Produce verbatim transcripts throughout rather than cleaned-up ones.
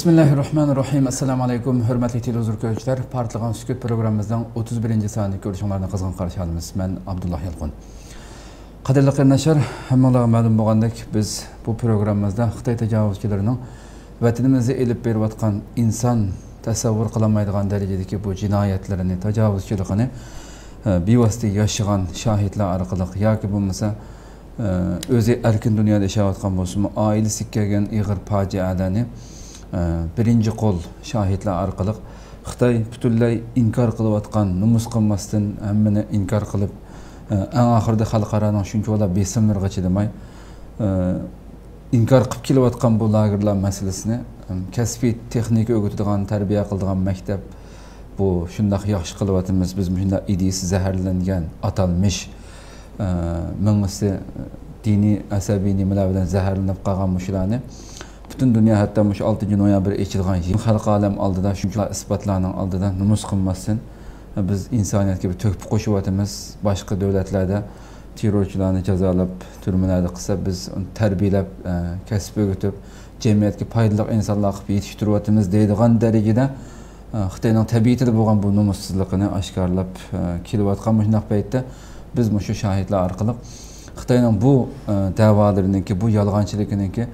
بىسمىللاھىررەھمانىررەھىم. ئەسسالامۇ ئەلەيكۇم، ھۆرمەتلىك تېلېۋىزور كۆرگۈچىلەر. پارتلىغان سۈكۈت پروگراممىمىزنىڭ ئوتتۇز بىرىنچى سانىنى كۆرۈشۈڭلارنى قىزغىن قارشى ئالىمىز. مەن ئابدۇللا يالقۇن. قەدىرلىك قېرىنداشلار، ھەممىڭلارغا مەلۇم بولغاندەك، بىز بۇ پروگراممىمىزدا خىتاي تاجاۋۇزچىلىرىنىڭ ۋەتىنىمىزدە ئېلىپ بېرىۋاتقان ئىنسان تەسەۋۋۇر قىلالمايدىغان دەرىجىدىكى بۇ جىنايەتلىرىنى، تاجاۋۇزچىلىقىنى، ئە، بىۋاسىتە ياشىغان شاھىتلار ئارقىلىق ياكى بولمىسا، ئە، ئۆزى ئەركىن دۇنيادا ياشاۋاتقان بولسىمۇ، ئائىلىسىگە كەلگەن ئېغىر پاجىئەلەرنى، ئە، بىرىنچى قول شاھىتلار ئارقىلىق خىتاي پۈتۈنلەي ئىنكار قىلىۋاتقان، نومۇس قىلماستىن ھەممىنى ئىنكار قىلىپ، ئە، ئەڭ ئاخىرىدا خەلقئارانىڭ شۇنچىۋالا بېسىملىرىغا چىدىماي، ئە، ئىنكار قىلىپ كېلىۋاتقان بۇ لاگېرلار مەسىلىسىنى، ئە، كەسپىي تېخنىكا ئۆگىتىدىغان، تەربىيە قىلىدىغان مەكتەپ، بۇ شۇنداق ياخشى قىلىۋاتىمىز، بىز مۇشۇنداق ئىدىيىسى زەھەرلەنگەن ئاتالمىش، ئە، مېڭىسى دىنىي، ئەسەبىي نېمىلەر بىلەن زەھەرلىنىپ قالغان مۇشۇلارنى پۈتۈن دۇنيا، ھەتتا مۇشۇ ئالتىنچى نويابىر ئېچىلغان يىل خەلقى ئالەم ئالدىدا، شۇنچىلىك ئىسپاتلارنىڭ ئالدىدا نومۇس قىلماستىن، بىز ئىنسانىيەتكە بىر تۆھپە قوشۇۋاتىمىز. باشقا دۆلەتلەردە تېررورچىلارنى جازالاپ، تۈرمىلەردە قىلسا، بىز ئۇنى تەربىيەلەپ، ئە، كەسىپ ئۆگىتىپ، جەمئىيەتكە پايدىلىق ئىنسانلار قىلىپ يېتىشتۈرۈۋاتىمىز دەيدىغان دەرىجىدە، ئە، خىتاينىڭ تەبىئىتىدە بولغان بۇ نومۇسسىزلىقىنى ئاشكارىلاپ، ئە، كېلىۋاتقان مۇشۇنداق پەيتتە، بىز مۇشۇ شاھىتلار ئارقىلىق خىتاينىڭ بۇ، ئە، دەۋالىرىنىڭكى، بۇ يالغانچىلىكىنىڭكى،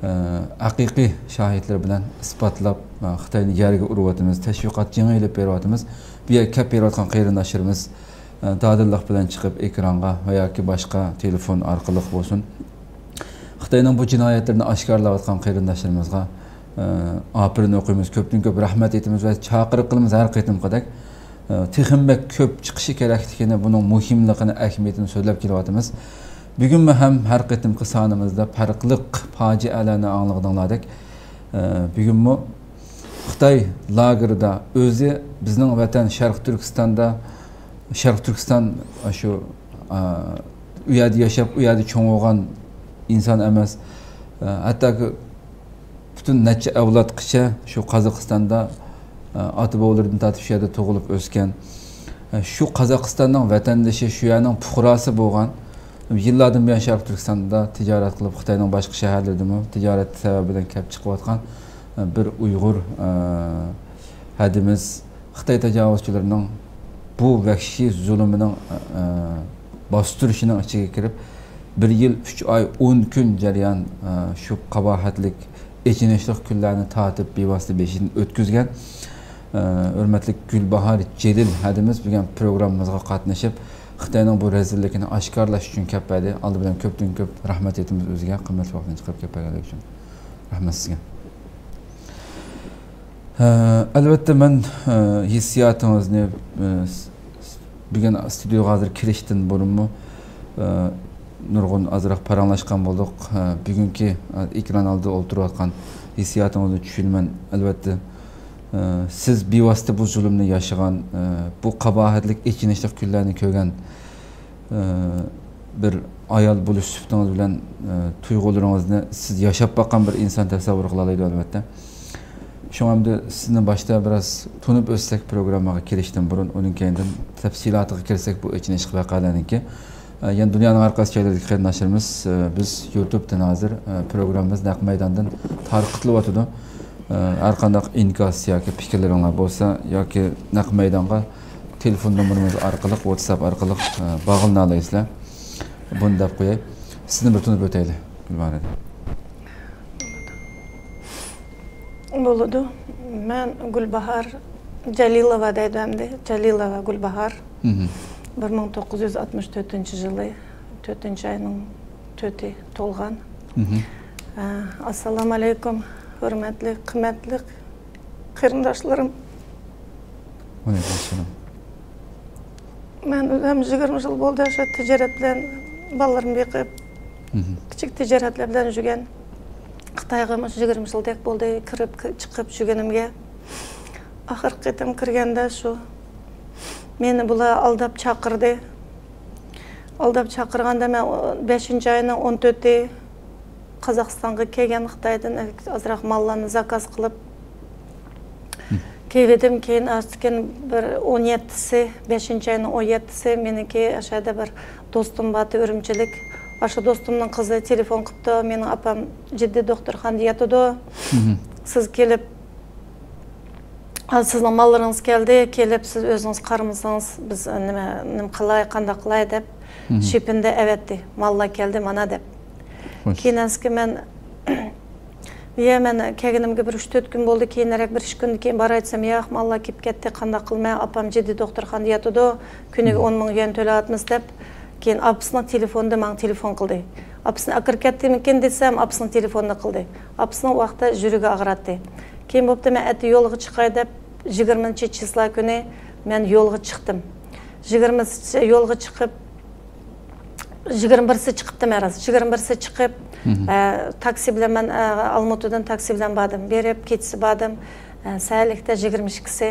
ئە، ھەقىقىي شاھىتلىرى بىلەن ئىسپاتلاپ، ئە، خىتاينى يەرگە ئۇرۇۋاتىمىز، تەشۋىقات جېڭى ئېلىپ بېرىۋاتىمىز. بۇ يەرگە كەپ بېرىۋاتقان قېرىنداشلىرىمىز، ئە، دادىللىق بىلەن چىقىپ ئېكرانغا ۋە ياكى باشقا تېلېفون ئارقىلىق بولسۇن، خىتاينىڭ بۇ جىنايەتلىرىنى ئاشكارىلاۋاتقان قېرىنداشلىرىمىزغا، ئە، ئاپىرىن ئوقۇيمىز، كۆپتىن كۆپ رەھمەت ئېيتىمىز ۋە چاقىرىق قىلىمىز ھەر قېتىمقىدەك. ئە، تېخىمۇ بەك كۆپ چىقىشى كېرەكلىكىنى، بۇنىڭ مۇھىملىقىنى، ئەھمىيىتىنى سۆزلەپ كېلىۋاتىمىز. بۈگۈنمۇ ھەم ھەر قېتىمقى سانىمىزدا پەرقلىق پاجىئەلەرنى ئاڭلىغىنىڭلاردەك، ئە، بۈگۈنمۇ خىتاي لاگېرىدا ئۆزى بىزنىڭ ۋەتەن شەرقىي تۈركىستاندا، شەرقىي تۈركىستان شۇ، ئە، ئۇ يەردە ياشاپ، ئۇ يەردە چوڭ بولغان ئىنسان ئەمەس. ئە، ھەتتاكى پۈتۈن نەچچە ئەۋلادقىچە شۇ قازاقىستاندا، ئە، ئاتا-بوۋىلىرىدىن تارتىپ شۇ يەردە تۇغۇلۇپ ئۆسكەن، ئە، شۇ قازاقىستاننىڭ ۋەتەندىشى، شۇ يەرنىڭ پۇقراسى بولغان، يىللاردىن بۇيان شەرقىي تۈركىستاندا تىجارەت قىلىپ، خىتاينىڭ باشقا شەھەرلىرىدىمۇ تىجارەت سەۋەبى بىلەن كەپ چىقىۋاتقان، ئە، بىر ئۇيغۇر، ئە، ھەدىمىز خىتاي تاجاۋۇزچىلىرىنىڭ بۇ ۋەھشىي زۇلۇمىنىڭ، ئە، باستۇرۇشىنىڭ ئىچىگە كىرىپ، بىر يىل ئۈچ ئاي ئون كۈن جەريان، ئە، شۇ قاباھەتلىك، ئېچىنىشلىق كۈنلەرنى تارتىپ بىۋاسىتە بېشىدىن ئۆتكۈزگەن، ئە، ھۆرمەتلىك گۈلباھار جېلىل ھەدىمىز بۈگۈن پروگراممىمىزغا قاتنىشىپ، خىتاينىڭ بۇ رەزىللىكىنى ئاشكارىلاش ئۈچۈن كەپ بەردى. ئالدى بىلەن كۆپتىن كۆپ رەھمەت ئېيتىمىز ئۆزىگە، قىممەتلىك ۋاقتىنى چىقىرىپ كەپ بەرگەنلىكى ئۈچۈن. رەھمەت سىزگە. ئە، ئەلۋەتتە، مەن، ئە، ھېسسىياتىڭىزنى، ئە، س-، س-، بۈگۈن ئىستۇدىيوغا ھازىر كىرىشتىن بۇرۇنمۇ، ئە، نۇرغۇن ئازراق پاراڭلاشقان بولدۇق. ئە، بۈگۈنكى، ئە، ئېكران ئالدىدا ئولتۇرۇۋاتقان ھېسسىياتىڭىزنى چۈشىنىمەن. ئەلۋەتتە، ئە، سىز بىۋاسىتە بۇ زۇلۇمنى ياشىغان، ئە، بۇ قاباھەتلىك، ئېچىنىشلىق كۈنلەرنى كۆرگەن، ئە، بىر ئايال بولۇش سۈپىتىڭىز بىلەن، ئە، تۇيغۇلىرىڭىزنى سىز ياشاپ باققان بىر ئىنسان تەسەۋۋۇر قىلالايدۇ، ئەلۋەتتە. شۇڭا ئەمدى سىزنى باشتا بىراز تونۇپ ئۆتسەك، پروگراممىغا كىرىشتىن بۇرۇن، ئۇنىڭ كەينىدىن تەپسىلاتىغا كىرسەك بۇ ئېچىنىشلىق ۋەقەلەرنىڭكى. ئە، يەنە دۇنيانىڭ ھەر قايسى جايلىرىدىكى قېرىنداشلىرىمىز، ئە، بىز يۇتۇبتىن ھازىر، ئە، پروگراممىمىز نەق مەيداندىن تارقىتىلىۋاتىدۇ. ئە، ھەر قانداق ئىنكاس ياكى پىكىرلىرىڭلار بولسا ياكى نەق مەيدانغا تېلېفون نومۇرىمىز ئارقىلىق، ۋاتساپ ئارقىلىق، ئە، باغلىنالايسىلەر. بۇنى دەپ قوياي. سىزنى بىر تونۇپ ئۆتەيلى، گۈلباھار ھەدىم. بولىدۇ. مەن گۈلباھار جەلىلوۋا دەيدۇ ئەمدى. جەلىلوۋا گۈلباھار. مھم. بىر مىڭ توققۇز يۈز ئاتمىش تۆتىنچى يىلى تۆتىنچى ئاينىڭ تۆتى تولغان. مھم. ئە، ئەسسالامۇ ئەلەيكۇم، ھۆرمەتلىك، قىممەتلىك قېرىنداشلىرىم. ۋەئەلەيكۇم ئەسسالام. مەن ئۆزۈم يىگىرمە يىل بولدى شۇ تىجارەت بىلەن بالىلىرىمنى بېقىپ، مھم. كىچىك تىجارەتلەر بىلەن يۈرگەن. خىتايغا مۇشۇ يىگىرمە يىلدەك بولدى، كىرىپ، چىقىپ يۈرگىنىمگە. ئاخىرقى قېتىم كىرگەندە شۇ مېنى بۇلار ئالداپ چاقىردى. ئالداپ چاقىرغاندا مەن بەشىنچى ئاينىڭ ئون تۆتى قازاقىستانغا كەلگەن خىتايدىن ئازراق ماللارنى زاكاز قىلىپ، مم. كېلىۋىدىم. كېيىن ئاستىكىن بىر ئون يەتتىسى، بەشىنچى ئاينىڭ ئون يەتتىسى مېنىڭكى ئاشۇ يەردە بىر دوستۇم بارتى، ئۈرۈمچىلىك. ئاشۇ دوستۇمنىڭ قىزى تېلېفون قىپتۇ، مېنىڭ ئاپام جىددىي دوختۇرخانىدا ياتىدۇ. مم. سىز كېلىپ، سىزنىڭ ماللىرىڭىز كەلدى، كېلىپ سىز ئۆزىڭىز قارىمىسىڭىز، بىز نېمە، نېمە قىلاي، قانداق قىلاي دەپ، شېپىندە ئەۋەتتى. ماللار كەلدى مانا دەپ. كېيىن ئەسكى مەن، يە، مەن كەلگىنىمگە بىر ئۈچ تۆت كۈن بولدى، كېيىنرەك بىر ئىككى كۈندىن كېيىن باراي دېسەم، ياق، ماللار كېلىپ كەتتى، قانداق قىلىمەن، ئاپام جىددىي دوختۇرخانىدا ياتىدۇ، كۈنىگە ئون مىڭ يۈەن تۆلەۋاتىمىز دەپ، كېيىن ئاپىسىنىڭ تېلېفونىدا ماڭا تېلېفون قىلدى. ئاپىسىنى ئاكىرىپ كەتتىمىكىن دېسەم، ئاپىسىنىڭ تېلېفونىنى قىلدى. ئاپىسىنىڭ ئۇ ۋاقىتتا يۈرىكى ئاغرىتتى. كېيىن بوپتۇ، مەن ئەتە يولغا چىقاي دەپ، يىگىرمىنچى چىسلا كۈنى مەن يولغا چىقتىم. يىگىرمىسى يولغا چىقىپ، يىگىرمە بىرسى چىقىپتىمەن راست. يىگىرمە بىرسى چىقىپ، ئە، تاكسى بىلەن مەن، ئە، ئالمۇتىدىن تاكسى بىلەن باردىم. بېرىپ، كېچىسى باردىم. ئە، سەھەرلىكتە يىگىرمە ئىككىسى،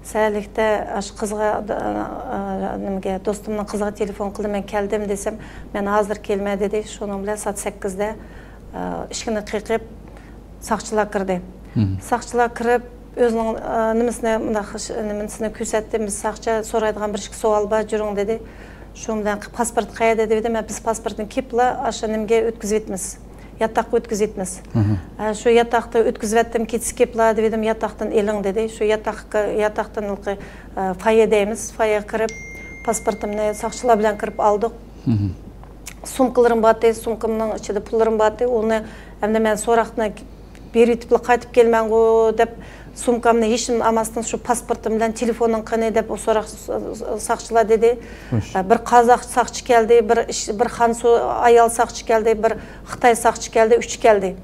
سەھەرلىكتە ئاشۇ قىزغا، ئە، نېمىگە، دوستۇمنىڭ قىزىغا تېلېفون قىلدىم، مەن كەلدىم دېسەم، مەن ھازىر كېلىمەن دېدى. شۇنىڭ بىلەن سائەت سەككىزدە، ئە، ئىشىكنى قېقىپ، ساقچىلار كىردى. ساقچىلار كىرىپ، ئۆزىنىڭ، ئە، نېمىسىنى، مۇنداق، نېمىسىنى كۆرسەتتى. بىز ساقچى سورايدىغان بىر ئىككى سوئال بار، جۈرۈڭ دېدى. شۇ بىلەن پاسپورت قەيەردە دېدى. مەن بىز پاسپورتنى كېپلا ئاشۇ نېمىگە ئۆتكۈزۈۋېتىمىز. ياتاققا ئۆتكۈزۈۋېتىمىز. ھە، شۇ ياتاقتا ئۆتكۈزۈۋەتتىم، كېچىسى كېپلا دېدىم، ياتاقتىن ئېلىڭ دېدى. شۇ ياتاققا، ياتاقتىن ھېلىقى، ئە، فايە دەيمىز، فايەگە كىرىپ، پاسپورتۇمنى ساقچىلار بىلەن كىرىپ ئالدۇق. سومكىلىرىم بارتى، سومكامنىڭ ئىچىدە پۇللىرىم بارتى. ئۇنى ئەمدى مەن سوراقنى بېرىۋېتىپلا قايتىپ كېلىمەنغۇ دەپ، سومكامنى ھېچنېمە ئالماستىن، شۇ پاسپورتۇم بىلەن تېلېفونۇڭ قېنى دەپ، ئۇ سوراق ساقچىلار دېدى. بىر قازاق ساقچى كەلدى، بىر ئىش-، بىر خانسۇ ئايال ساقچى كەلدى، بىر خىتاي ساقچى كەلدى، ئۈچ كەلدى.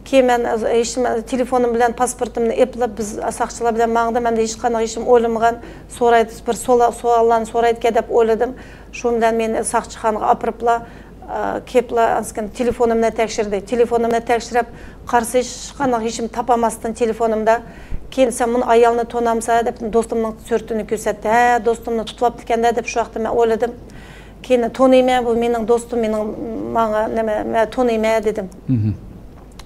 كېيىن مەن ھېچنېمە، تېلېفونۇم بىلەن پاسپورتۇمنى ئېپىپ، بىز ساقچىلار بىلەن ماڭدىم. ئەمدى ھېچقانداق ھېچنېمە ئويلىمىغان، سورايدۇ، بىر سولا-، سوئاللارنى سورايدىكەن دەپ ئويلىدىم. شۇ بىلەن مېنى ساقچىخانىغا ئاپىرىپلا، ئە، كېپلا ئەسكىن تېلېفونۇمنى تەكشۈردى. تېلېفونۇمنى تەكشۈرۈپ قارىسا، ھېچقانداق ھېچنېمە تاپالماستىن تېلېفونۇمدا. كېيىن، سەن بۇنى ئايالنى تونامسەن دەپ، دوستۇمنىڭ سۈرىتىنى كۆرسەتتى. ھە، دوستۇمنى تۇتۇۋاپتىكەن-دە دەپ، شۇ ۋاقىتتا مەن ئويلىدىم. كېيىن، تونۇيمەن، بۇ مېنىڭ دوستۇم، مېنىڭ ماڭا نېمە، مەن تونۇيمەن دېدىم.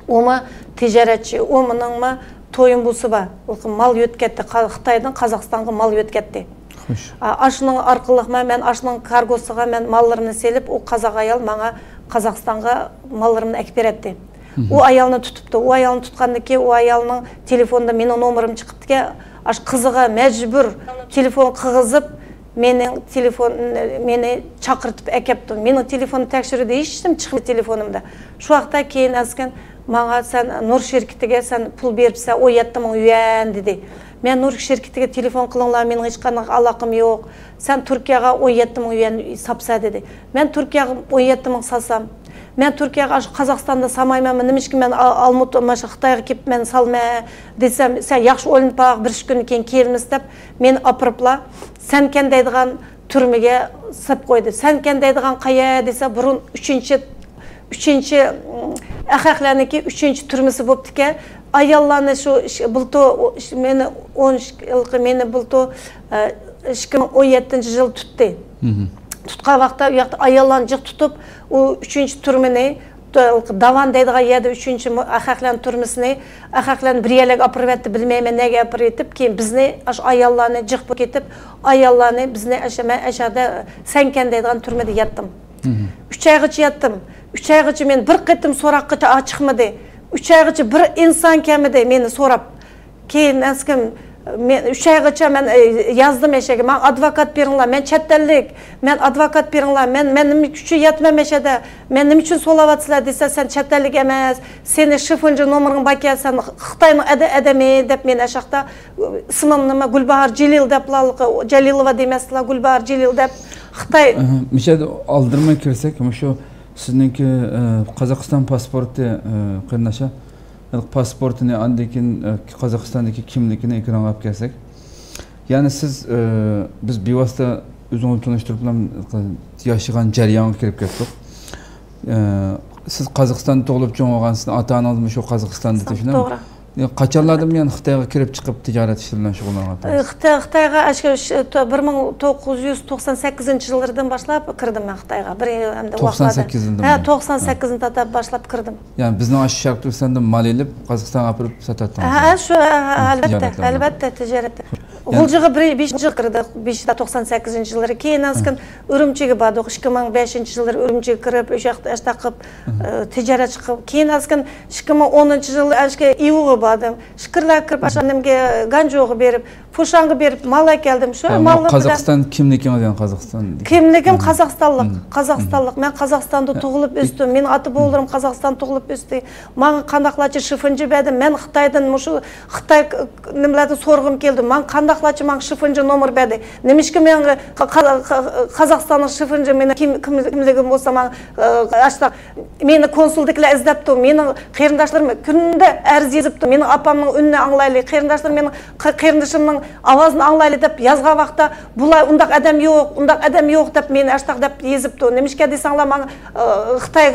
ئۇمۇ تىجارەتچى، ئۇ مېنىڭمۇ تويۇمبۇسى بار. مال يۆتكەتتى، قا-، خىتايدىن قازاقىستانغا مال يۆتكەتتى. خوش. ئا-، ئاشۇنىڭ ئارقىلىقمۇ مەن ئاشۇنىڭ كارگوسىغا مەن ماللىرىمنى سېلىپ، ئۇ قازاق ئايال ماڭا قازاقىستانغا ماللىرىمنى ئەكىپ بېرەتتى. ئۇ ئايالنى تۇتۇپتۇ. ئۇ ئايالنى تۇتقاندىن كېيىن، ئۇ ئايالنىڭ تېلېفونىدا مېنىڭ نومۇرۇم چىقىپتىكەن. ئاشۇ قىزىغا مەجبۇر تېلېفون قىلغۇزۇپ، مېنىڭ تېلېفون، مېنى چاقىرتىپ ئەكەپتۇ. مېنىڭ تېلېفوننى تەكشۈردى، ھېچنېمە چىقمىدى تېلېفونۇمدا. شۇ ۋاقىتتا كېيىن ئەسكىن ماڭا، سەن نۇر شىركىتىگە سەن پۇل بېرىپسەن، ئون يەتتە مىڭ يۈەن دېدى. مەن نۇر شىركىتىگە تېلېفون قىلىڭلار، مېنىڭ ھېچقانداق ئالاقەم يوق. سەن تۈركىيەگە ئون يەتتە مىڭ يۈەن ساپسەن دېدى. مەن تۈركىيەگە ئون يەتتە مىڭ سالسام، مەن تۈركىيەگە ئاشۇ قازاقىستاندا سالمايمەنمۇ، نېمىشقا مەن ئا-، ئالمۇت، مانا شۇ خىتايغا كېلىپ مەن سالىمەن دېسەم، سەن ياخشى ئويلىنىپ باق، بىر ئىككى كۈندىن كېيىن كېلىمىز دەپ، مېنى ئاپىرىپلا سەنكەن دەيدىغان تۈرمىگە سېلىپ قويدى. سەنكەن دەيدىغان قەيەر دېسە، بۇرۇن ئۈچىنچى، ئۈچىنچى، ئەخەقلەرنىڭكى ئۈچىنچى تۈرمىسى بوپتىكەن. ئاياللارنى شۇ ئىش-، بۇلتۇر، ئۇ ئىش-، مېنى ئون ئىككى، مېنى بۇلتۇر، ئە، ئىككى مىڭ ئون يەتتىنچى يىل تۇتتى. تۇتقان ۋاقىتتا ئۇ ياقتا ئاياللارنى جىق تۇتۇپ، ئۇ ئۈچىنچى تۈرمىنى، داۋان دەيدىغان يەردە ئۈچىنچى مۇ-، ئەخەقلەرنىڭ تۈرمىسىنى، ئەخەقلەرنى بىر يەرلەرگە ئاپىرىۋەتتى، بىلمەيمەن نەگە ئاپىرىۋېتىپ، كېيىن بىزنى، ئاشۇ ئاياللارنى جىق بولۇپ كېتىپ، ئاياللارنى بىزنى ئەشە-، مەن ئەشەدە سەنكەن دەيدىغان تۈرمىدە ياتتىم. ئۈچ ئايغىچە ياتتىم. ئۈچ ئايغىچە مېنى بىر قېتىم سوراققىچە چىقمىدى. ئۈچ ئايغىچە بىر ئىنسان كەلمىدى مېنى سوراپ. كېيىن ئەسكىم، مەن ئۈچ ئايغىچە مەن، ئە، يازدىم ئەشەگە، ماڭا ئادۋوكات بېرىڭلار، مەن چەت ئەللىك، مەن ئادۋوكات بېرىڭلار، مەن، مەن نېمە ئۈچۈن ياتىمەن ئەشەدە، مەن نېمە ئۈچۈن سولاۋاتىسىلەر دېسە، سەن چەت ئەللىك ئەمەس، سېنى شىفونجى نومۇرۇڭ باركەن، سەن خىتاينىڭ ئەدە-، ئادىمى دەپ مېنى ئەشەقتە، ئىسمىمنىمۇ گۈلباھار جېلىل دەپلا، جېلىلوۋا دېمەسلا، گۈلباھار جېلىل دەپ، خىتاي. ئەھە، مۇشۇ يەردە ئالدىرىماي كىرسەك، مۇشۇ سىزنىڭكى، ئە، قازاقىستان پاسپورتى، ئە، قېرىنداشلار، پاسپورتىنى، ئاندىن كېيىن، ئە، قازاقىستاندىكى كىملىكىنى ئېكرانغا ئېلىپ كەلسەك. يەنى سىز، ئە، بىز بىۋاسىتە ئۆزىڭىزنى تونۇشتۇرۇپ بىلەن ياشىغان جەريانغا كىرىپ كەتتۇق. ئە، سىز قازاقىستاندا تۇغۇلۇپ چوڭ بولغان، سىزنىڭ ئاتا-ئانىڭىزمۇ شۇ قازاقىستاندا، توغرا. قاچانلاردىن بۇيان خىتايغا كىرىپ چىقىپ تىجارەت ئىشلىرى بىلەن شۇغۇللانغان؟ ئە، خىتاي، خىتايغا ئاشۇ، شۇ، تو-، بىر مىڭ توققۇز يۈز توقسان سەككىزىنچى يىللىرىدىن باشلاپ كىردىم مەن خىتايغا. بىر ئەمدى توقسان سەككىزىنچى يىلدىن ھە، بۇيان؟ توقسان سەككىزىنچى يىلدىن باشلاپ كىردىم. يەنى بىزنىڭ ئاشۇ شەرقىي تۈركىستاندىن مال ئېلىپ، قازاقىستانغا ئاپىرىپ ساتاتتىڭىز؟ ھە، شۇ، ھە، ھە، ئەلۋەتتە، تىجارەتلەردە. ئەلۋەتتە، تىجارەتتە. يەنى غۇلجىغا بىر، بېشىنچى يىل كىردى، بېشىدا توقسان سەككىزىنچى يىللىرى. كېيىن ئەسكىن ئۈرۈمچىگە باردۇق. ئىككى مىڭ بەشىنچى يىللىرى ئۈرۈمچىگە كىرىپ، ئۆشەق، ئەشتاق قىلىپ، ئە، تىجارەت چىقىپ. كېيىن ئەسكىن ئىككى مىڭ ئونىنچى يىلى ئەشكە ئىۋىغا باردىم. شىكىرلەر كىرىپ، ئاشۇ نېمىگە، گانجۇغا بېرىپ، فۇشاڭغا بېرىپ، مال ئەكەلدىم. شۇ مال بىلەن قازاقىستان كىملىكىڭىز، يەنى قازاقستان؟ كىملىكىم قازاقستانلىق. قازاقستانلىق. مەن قازاقستاندا تۇغۇلۇپ ئۆستۈم. مېنىڭ ئاتا بوۋىلىرىم قازاقستاندا تۇغۇلۇپ ئۆستى. ماڭا قانداقلارچە شىفىنجى بەردى. مەن خىتايدىن مۇشۇ خىتاي نېمىلەردىن سورىغۇم كەلدى. ماڭا قانداقلارچە ماڭا شىفىنجى نومۇر بەردى. نېمىشقا مېنىڭ قازاقستاننىڭ شىفىنجى مېنىڭ كىم، كىم، كىملىكىم بولسا ماڭا، ئاشتا مېنى كونسۇلدىكىلەر ئىزدەپتۇ. مېنىڭ قېرىنداشلىرىم كۈندە ئەرز يېزىپتۇ. مېنىڭ ئاپامنىڭ ئۈنىنى ئاڭلايلى، قېرىنداشلىرىم مېنىڭ قېرىندىشىمنىڭ ئاۋازىنى ئاڭلايلى دەپ يازغان ۋاقىتتا، بۇلار ئۇنداق ئادەم يوق، ئۇنداق ئادەم يوق دەپ مېنى ئاشتاق دەپ يېزىپتۇ. نېمىشقا دېسەڭلار، ماڭا خىتاي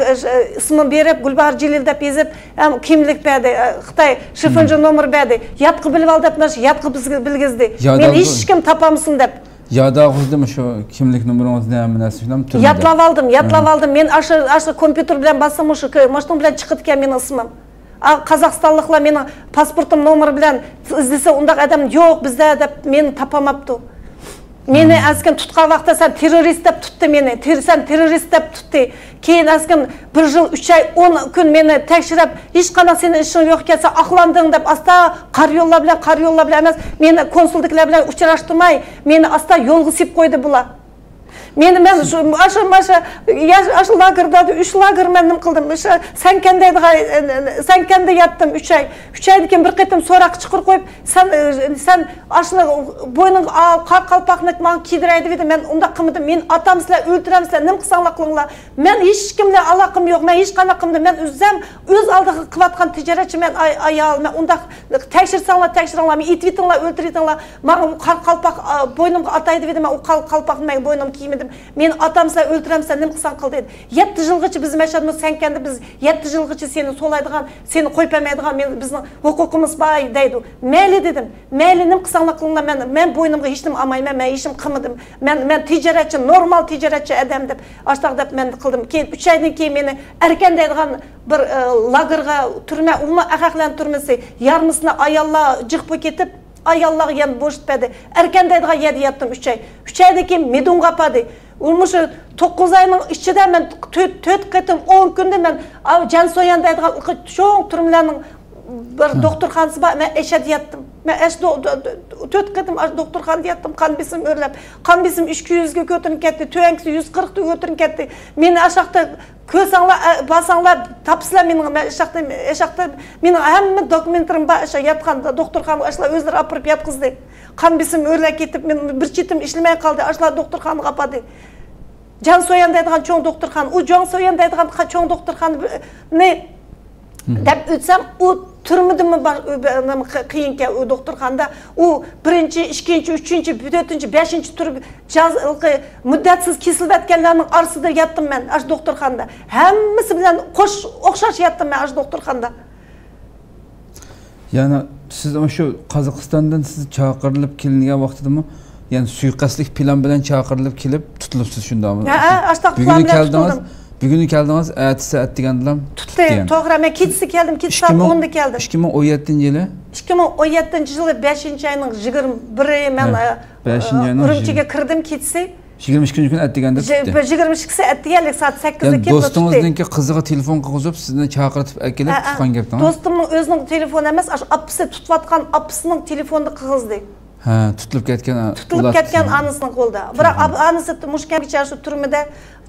ئىسمى بېرىپ، گۈلباھار جېلىل دەپ يېزىپ، ھەم كىملىك بەردى، خىتاي شىفىنجى نومۇر بەردى. ياتقا بىلىۋال دەپ مانا شۇ ياتقا بىلگۈزدى. مېنى ھېچكىم تاپالمىسۇن دەپ. ياد ئالغۇزدىمۇ شۇ كىملىك نومۇرىڭىزنى، ھەممە نەرسە شۇنداق تۈرمىدە؟ يادلاپ ئالدىم، يادلاپ ئالدىم. مەن ئاشۇ، ئاشۇ كومپيۇتېر بىلەن باسسام، مۇشۇ، مۇشۇنىڭ بىلەن چىقىدىكەن مېنىڭ ئىسمىم. قازاقىستانلىقلار مېنىڭ پاسپورتۇم نومۇرى بىلەن ئىزدىسە، ئۇنداق ئادەم يوق بىزدە دەپ مېنى تاپالماپتۇ. مېنى ئەسكىن تۇتقان ۋاقىتتا سەن تېررورىست دەپ تۇتتى مېنى. تېر-، سەن تېررورىست دەپ تۇتتى. كېيىن ئەسكىن بىر يىل ئۈچ ئاي ئون كۈن مېنى تەكشۈرۈپ، ھېچقانداق سېنىڭ ئىشىڭ يوق ئىكەن، سەن ئاقلاندىڭ دەپ ئاستا قارا يوللار بىلەن، قارا يوللار بىلەن ئەمەس، مېنى كونسۇلدىكىلەر بىلەن ئۇچراشتۇرماي، مېنى ئاستا يولغا سېلىپ قويدى بۇلار. مېنى، مەن شۇ، ئاشۇ، ماشۇ، ياش، ئاشۇ لاگېردا، ئۈچ لاگېر مەن نېمە قىلدىم؟ ئاشۇ سەنكەندە، سەنكەندە ياتتىم ئۈچ ئاي. ئۈچ ئايدىن كېيىن بىر قېتىم سوراققا چىقىرىپ قويۇپ، سەن، سەن ئاشۇ بوينۇڭغا ئال، قارا قالپاقنى ماڭا كىيدۈرەي دېدى. مەن ئۇنداق قىلمىدىم. مېنى ئاتامسىلەر، ئۆلتۈرەمسىلەر، نېمە قىلساڭلار قىلىڭلار. مەن ھېچكىم بىلەن ئالاقەم يوق. مەن ھېچقانداق قىلمىدىم. مەن ئۆزۈم ئۆز ئالدىغا قىلىۋاتقان تىجارەتچى مەن، ئاي-، ئايال. مەن ئۇنداق تەكشۈرسەڭلار، تەكشۈرۈڭلار. مېنى ئېتىۋېتىڭلار، ئۆلتۈرۈۋېتىڭلار. ماڭا قارا قالپاق، ئا، بوينۇمغا ئاتاي دېدى. مەن ئۇ قال-، قالپاقنى مەن بوينۇمغا كىيمىدىم. مېنى ئاتامسىلەر، ئۆلتۈرەمسىلەر، نېمە قىلساڭ قىل دېدى. يەتتە يىلغىچە بىز مەشەدە سەنكەندە بىز يەتتە يىلغىچە سېنى سولايدىغان، سېنى قويۇپ بەرمەيدىغان، مېنى، بىزنىڭ ھوقۇقىمىز بار دەيدۇ. مەيلى دېدىم. مەيلى، نېمە قىلساڭلار قىلىڭلار، مەن، مەن بوينۇمغا ھېچنېمە ئالمايمەن، مەن ھېچنېمە قىلمىدىم. مەن، مەن تىجارەتچى، نورمال تىجارەتچى ئادەم دەپ، ئاشتاق دەپ مەن قىلدىم. كېيىن ئۈچ ئايدىن كېيىن مېنى ئەركەن دەيدىغان بىر، ئە، لاگېرغا، تۈرمە، ئۇمۇ ئەخەقلەرنىڭ تۈرمىسى، يارمىسىنى ئاياللار جىق بولۇپ كېتىپ، ئاياللارغا يەنە بوشىتىپ بەردى. ئەركەن دەيدىغان يەردە ياتتىم ئۈچ ئاي. ئۈچ ئايدىن كېيىن مىدۇڭغا ئاپاردى. ئۇ مۇشۇ توققۇز ئاينىڭ ئىچىدە مەن تۆت، تۆت قېتىم ئون كۈندە مەن، ئاۋۇ جەنسويۈەن دەيدىغان چوڭ تۈرمىلەرنىڭ بىر دوختۇرخانىسى بار، مەن ئەشەدە ياتتىم. مەن ئەش-، دو-، دو-، دو-، تۆت قېتىم ئاش-، دوختۇرخانىدا ياتتىم، قان بېسىم ئۆرلەپ. قان بېسىم ئىككى يۈزگە كۆتۈرۈلۈپ كەتتى، تۆۋەنكىسى يۈز قىرىققا كۆتۈرۈلۈپ كەتتى. مېنى ئاشاقتا كۆرسەڭلار، ئە، بارساڭلار، تاپىسىلەر مېنىڭ، مەن ئاشاقتا، ئاشاقتا مېنىڭ ھەممە دوكۇمېنتلىرىم بار، ئاشۇ ياتقان دوختۇرخانىغا ئاشۇلار ئۆزلىرى ئاپىرىپ ياتقۇزدى. قان بېسىم ئۆرلەپ كېتىپ، مەن بىر چېتىم ئىشلىمەي قالدى، ئاشۇلار دوختۇرخانىغا ئاپاردى. جاڭسويۈەن دەيدىغان چوڭ دوختۇرخانا، ئۇ جاڭسويۈەن دەيدىغان قا-، چوڭ دوختۇرخانىنى دەپ ئۆتسەم، ئۇ تۈرمىدىنمۇ بار-، ئۇ بە-، نېمە قى-، قىيىنكەن ئۇ دوختۇرخانىدا. ئۇ بىرىنچى، ئىككىنچى، ئۈچىنچى، تۆتىنچى، بەشىنچى تۈر-، جاز-، مۇددەتسىز كېسىلىۋەتكەنلەرنىڭ ئارىسىدا ياتتىم مەن ئاشۇ دوختۇرخانىدا. ھەممىسى بىلەن قوش، ئوخشاش ياتتىم مەن ئاشۇ دوختۇرخانىدا. يەنى سىز شۇ قازاقىستاندىن سىز چاقىرىلىپ كېلىنگەن ۋاقتىدىمۇ، يەنى سۇيىقەستلىك پىلان بىلەن چاقىرىلىپ كېلىپ تۇتۇلۇپسىز، شۇنداقمۇ؟ ھەئە، ئاشتاق بۈگۈنى پىلان بىلەن كەلدىڭىز، تۇتۇلدۇم. بۈگۈنى كەلدىڭىز، ئەتىسى ئەتىگەندىلا تۇتتى، تۇتتى يەنى. توغرا، مەن كېچىسى كەلدىم، كېچە سائەت ئوندا كەلدىم. ئىككى مىڭ ئون يەتتىنچى يىلى؟ ئىككى مىڭ ئون يەتتىنچى يىلى بەشىنچى ئاينىڭ يىگىرمە بىرى مەن، ھە، ئە، بەشىنچى ئە، ئاينىڭ ئۈرۈمچىگە يىگىرمە، كىردىم كېچىسى. يىگىرمە ئىككىنچى كۈنى ئەتىگەندە تۇتتى. يىگىرمە ئىككىسى ئەتىگەنلىك سائەت سەككىزدە كېلىپ تۇتتى. دوستىڭىزنىڭكى قىزىغا تېلېفون قىلغۇزۇپ، سىزنى چاقىرتىپ ئەكېلىپ تۇتقان گەپتىڭىز؟ دوستۇمنىڭ ئۆزىنىڭ تېلېفونى ئەمەس، ئاشۇ ئاپىسى تۇتۇۋاتقان ئاپىسىنىڭ تېلېفونىدا قىلغۇزدى. ھە، تۇتۇلۇپ كەتكەن، تۇتۇلۇپ كەتكەن ئانىسىنىڭ قولىدا. بىراق ئانىسى مۇشۇ كەمگىچە شۇ تۈرمىدە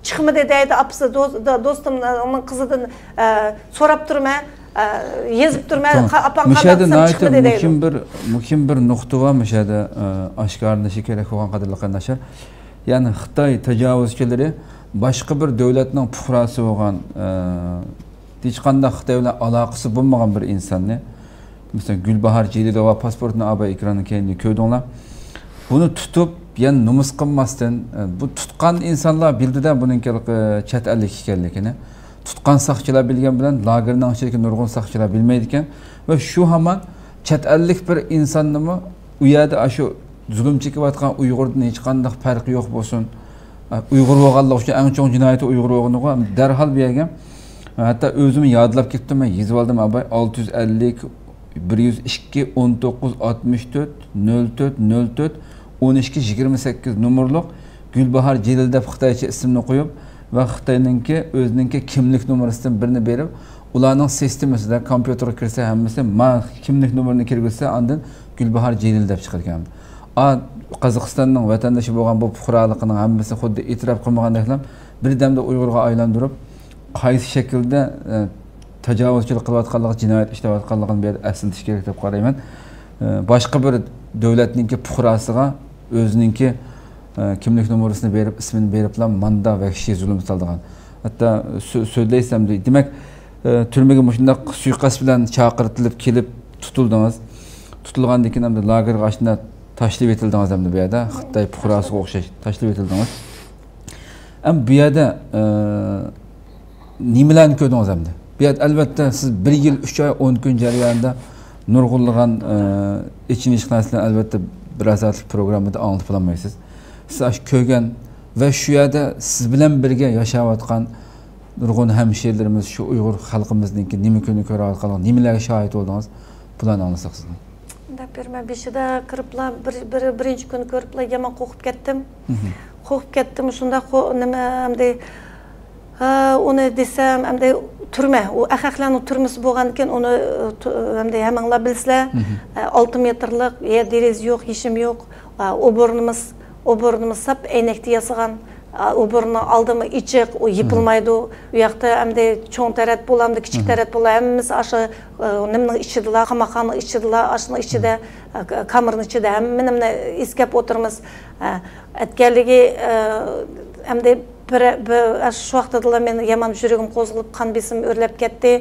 چىقمىدى دەيدۇ ئاپىسى، دو-، دو-، دوستۇمنىڭ قىزىدىن، ئە، سوراپ تۇرىمەن، ئە، يېزىپ تۇرىمەن، ئاپام قانداق دېسەم چىقمىدى دەيدۇ. مۇھىم بىر، مۇھىم بىر نۇقتا بار مۇشۇ يەردە، ئە، ئاشكارىلىنىشى كېرەك بولغان، قەدىرلىك قېرىنداشلار. يەنى خىتاي تاجاۋۇزچىلىرى باشقا بىر دۆلەتنىڭ پۇقراسى بولغان، ئە، ھېچقانداق خىتاي بىلەن ئالاقىسى بولمىغان بىر ئىنساننى، مەسىلەن، گۈلباھار جېلىلوۋا پاسپورتىنى ئاباي ئېكراننىڭ كەينىدە كۆردۈڭلار. بۇنى تۇتۇپ، يەنە نومۇس قىلماستىن، ئە، بۇ تۇتقان ئىنسانلار بىلدىدە بۇنىڭ، ئە، چەت ئەللىك ئىكەنلىكىنى. تۇتقان ساقچىلار بىلگەن بىلەن، لاگېرنىڭ ئىچىدىكى نۇرغۇن ساقچىلار بىلمەيدىكەن. ۋە شۇ ھامان چەت ئەللىك بىر ئىنساننىمۇ ئۇ يەردە ئاشۇ زۇلۇم چېكىۋاتقان ئۇيغۇردىن ھېچقانداق پەرقى يوق بولسۇن. ئۇيغۇر بولغانلىقى ئۈچۈن ئەڭ چوڭ جىنايىتى ئۇيغۇر بولغىنىغا دەرھال بۇ يەرگە، ھەتتا ئۆزۈم يادلاپ كەتتىم، مەن يېزىۋالدىم، ئاباي، ئالتە يۈز ئەللىك، بىر يۈز ئىككى، ئون توققۇز، ئاتمىش تۆت، نۆل تۆت، نۆل تۆت، ئون ئىككى، يىگىرمە سەككىز نومۇرلۇق گۈلباھار جېلىل دەپ خىتايچە ئىسىمنى قويۇپ ۋە خىتاينىڭكى ئۆزىنىڭكى كىملىك نومۇرىسىدىن بىرنى بېرىپ، ئۇلارنىڭ سىستېمىسىدا كومپيۇتېرغا كىرسە، ھەممىسى ما كىملىك نومۇرىنى كىرگۈزسە، ئاندىن گۈلباھار جېلىل دەپ چىقىدىكەن. ئا، قازاقىستاننىڭ ۋەتەندىشى بولغان بۇ پۇقرالىقنىڭ ھەممىسى خۇددى ئېتىراپ قىلمىغاندەكلا بىردەمدە ئۇيغۇرغا ئايلاندۇرۇپ، قايسى شەكىلدە، ئە، تاجاۋۇزچىلىق قىلىۋاتقانلىقى، جىنايەت ئىشلەۋاتقانلىقىنى بۇ يەردە ئەسلىتىش كېرەك دەپ قارايمەن. ئە، باشقا بىر دۆلەتنىڭكى پۇقراسىغا ئۆزىنىڭكى، ئە، كىملىك نومۇرىسىنى بېرىپ، ئىسمىنى بېرىپلا ماندا ۋەھشىي زۇلۇم سالىدىغان. ھەتتا سۆ-، سۆزلەيسەن، دېمەك، ئە، تۈرمىگە مۇشۇنداق سۇيىقەست بىلەن چاقىرتىلىپ كېلىپ تۇتۇلدىڭىز. تۇتۇلغاندىن كېيىن ئەمدى لاگېرغا ئاشۇنداق تاشلىۋېتىلدىڭىز ئەمدى بۇ يەردە. خىتاي پۇقراسىغا ئوخشاش تاشلىۋېتىلدىڭىز. ئەمدى بۇ يەردە، ئە، نېمىلەرنى كۆردىڭىز ئەمدى؟ بۇ يەردە ئەلۋەتتە سىز بىر يىل، ئۈچ ئاي، ئون كۈن جەريانىدا نۇرغۇنلىغان، ئە، ئېچىنىشلىق نەرسىلەرنى ئەلۋەتتە بىر سائەتلىك پروگراممىدا ئاڭلىتىپ بولالمايسىز. سىز ئاشۇ كۆرگەن ۋە شۇ يەردە سىز بىلەن بىرگە ياشاۋاتقان نۇرغۇن ھەمشىرىلىرىمىز، شۇ ئۇيغۇر خەلقىمىزنىڭكى نېمە كۈننى كۆرۈۋاتقانلىقى، نېمىلەرگە شاھىت بولدىڭىز؟ بۇلارنى ئاڭلىساق سىزدىن. دەپ بېرىمەن، بېشىدا كىرىپلا بىر، بىر، بىرىنچى كۈنى كۆرۈپلا يامان قورقۇپ كەتتىم. مهم. قورقۇپ كەتتىم، شۇنداق قو-، نېمە، ئەمدى، ھە، ئۇنى دېسەم، ئەمدى تۈرمە، ئۇ ئەخەقلەرنىڭ تۈرمىسى بولغاندىكىن ئۇنى، ئە، تۇ-، ئەمدى ھەممىڭلار بىلىسىلەر، مهم. ئە، ئالتە مېتىرلىق، يەر دېرىزە يوق، ھېچنېمە يوق. ئا، ئوبورنىمىز، ئوبورنىمىز ساپ ئەينەكتە ياسىغان. ئا، ئوبورنىنىڭ ئالدىمۇ ئېچىق، ئۇ يېپىلمايدۇ. ئۇ ياقتا ئەمدى چوڭ تەرەت بولا، ئەمدى كىچىك تەرەت بولا، ھەممىمىز ئاشۇ، ئا، نېمىنىڭ ئىچىدىلا، قاماقخانىنىڭ ئىچىدىلا، ئاشۇنىڭ ئىچىدە، ئا، ك-، كامېرنىڭ ئىچىدە ھەممە نېمىنى ئىسكەپ ئولتۇرىمىز. ئا، ئەتكەنلىكى، ئا، ئەمدى بىر، بىر، ئاشۇ ۋاقتىدىلا مېنىڭ يامان يۈرىكىم قوزغىلىپ، قان بېسىمىم ئۆرلەپ كەتتى.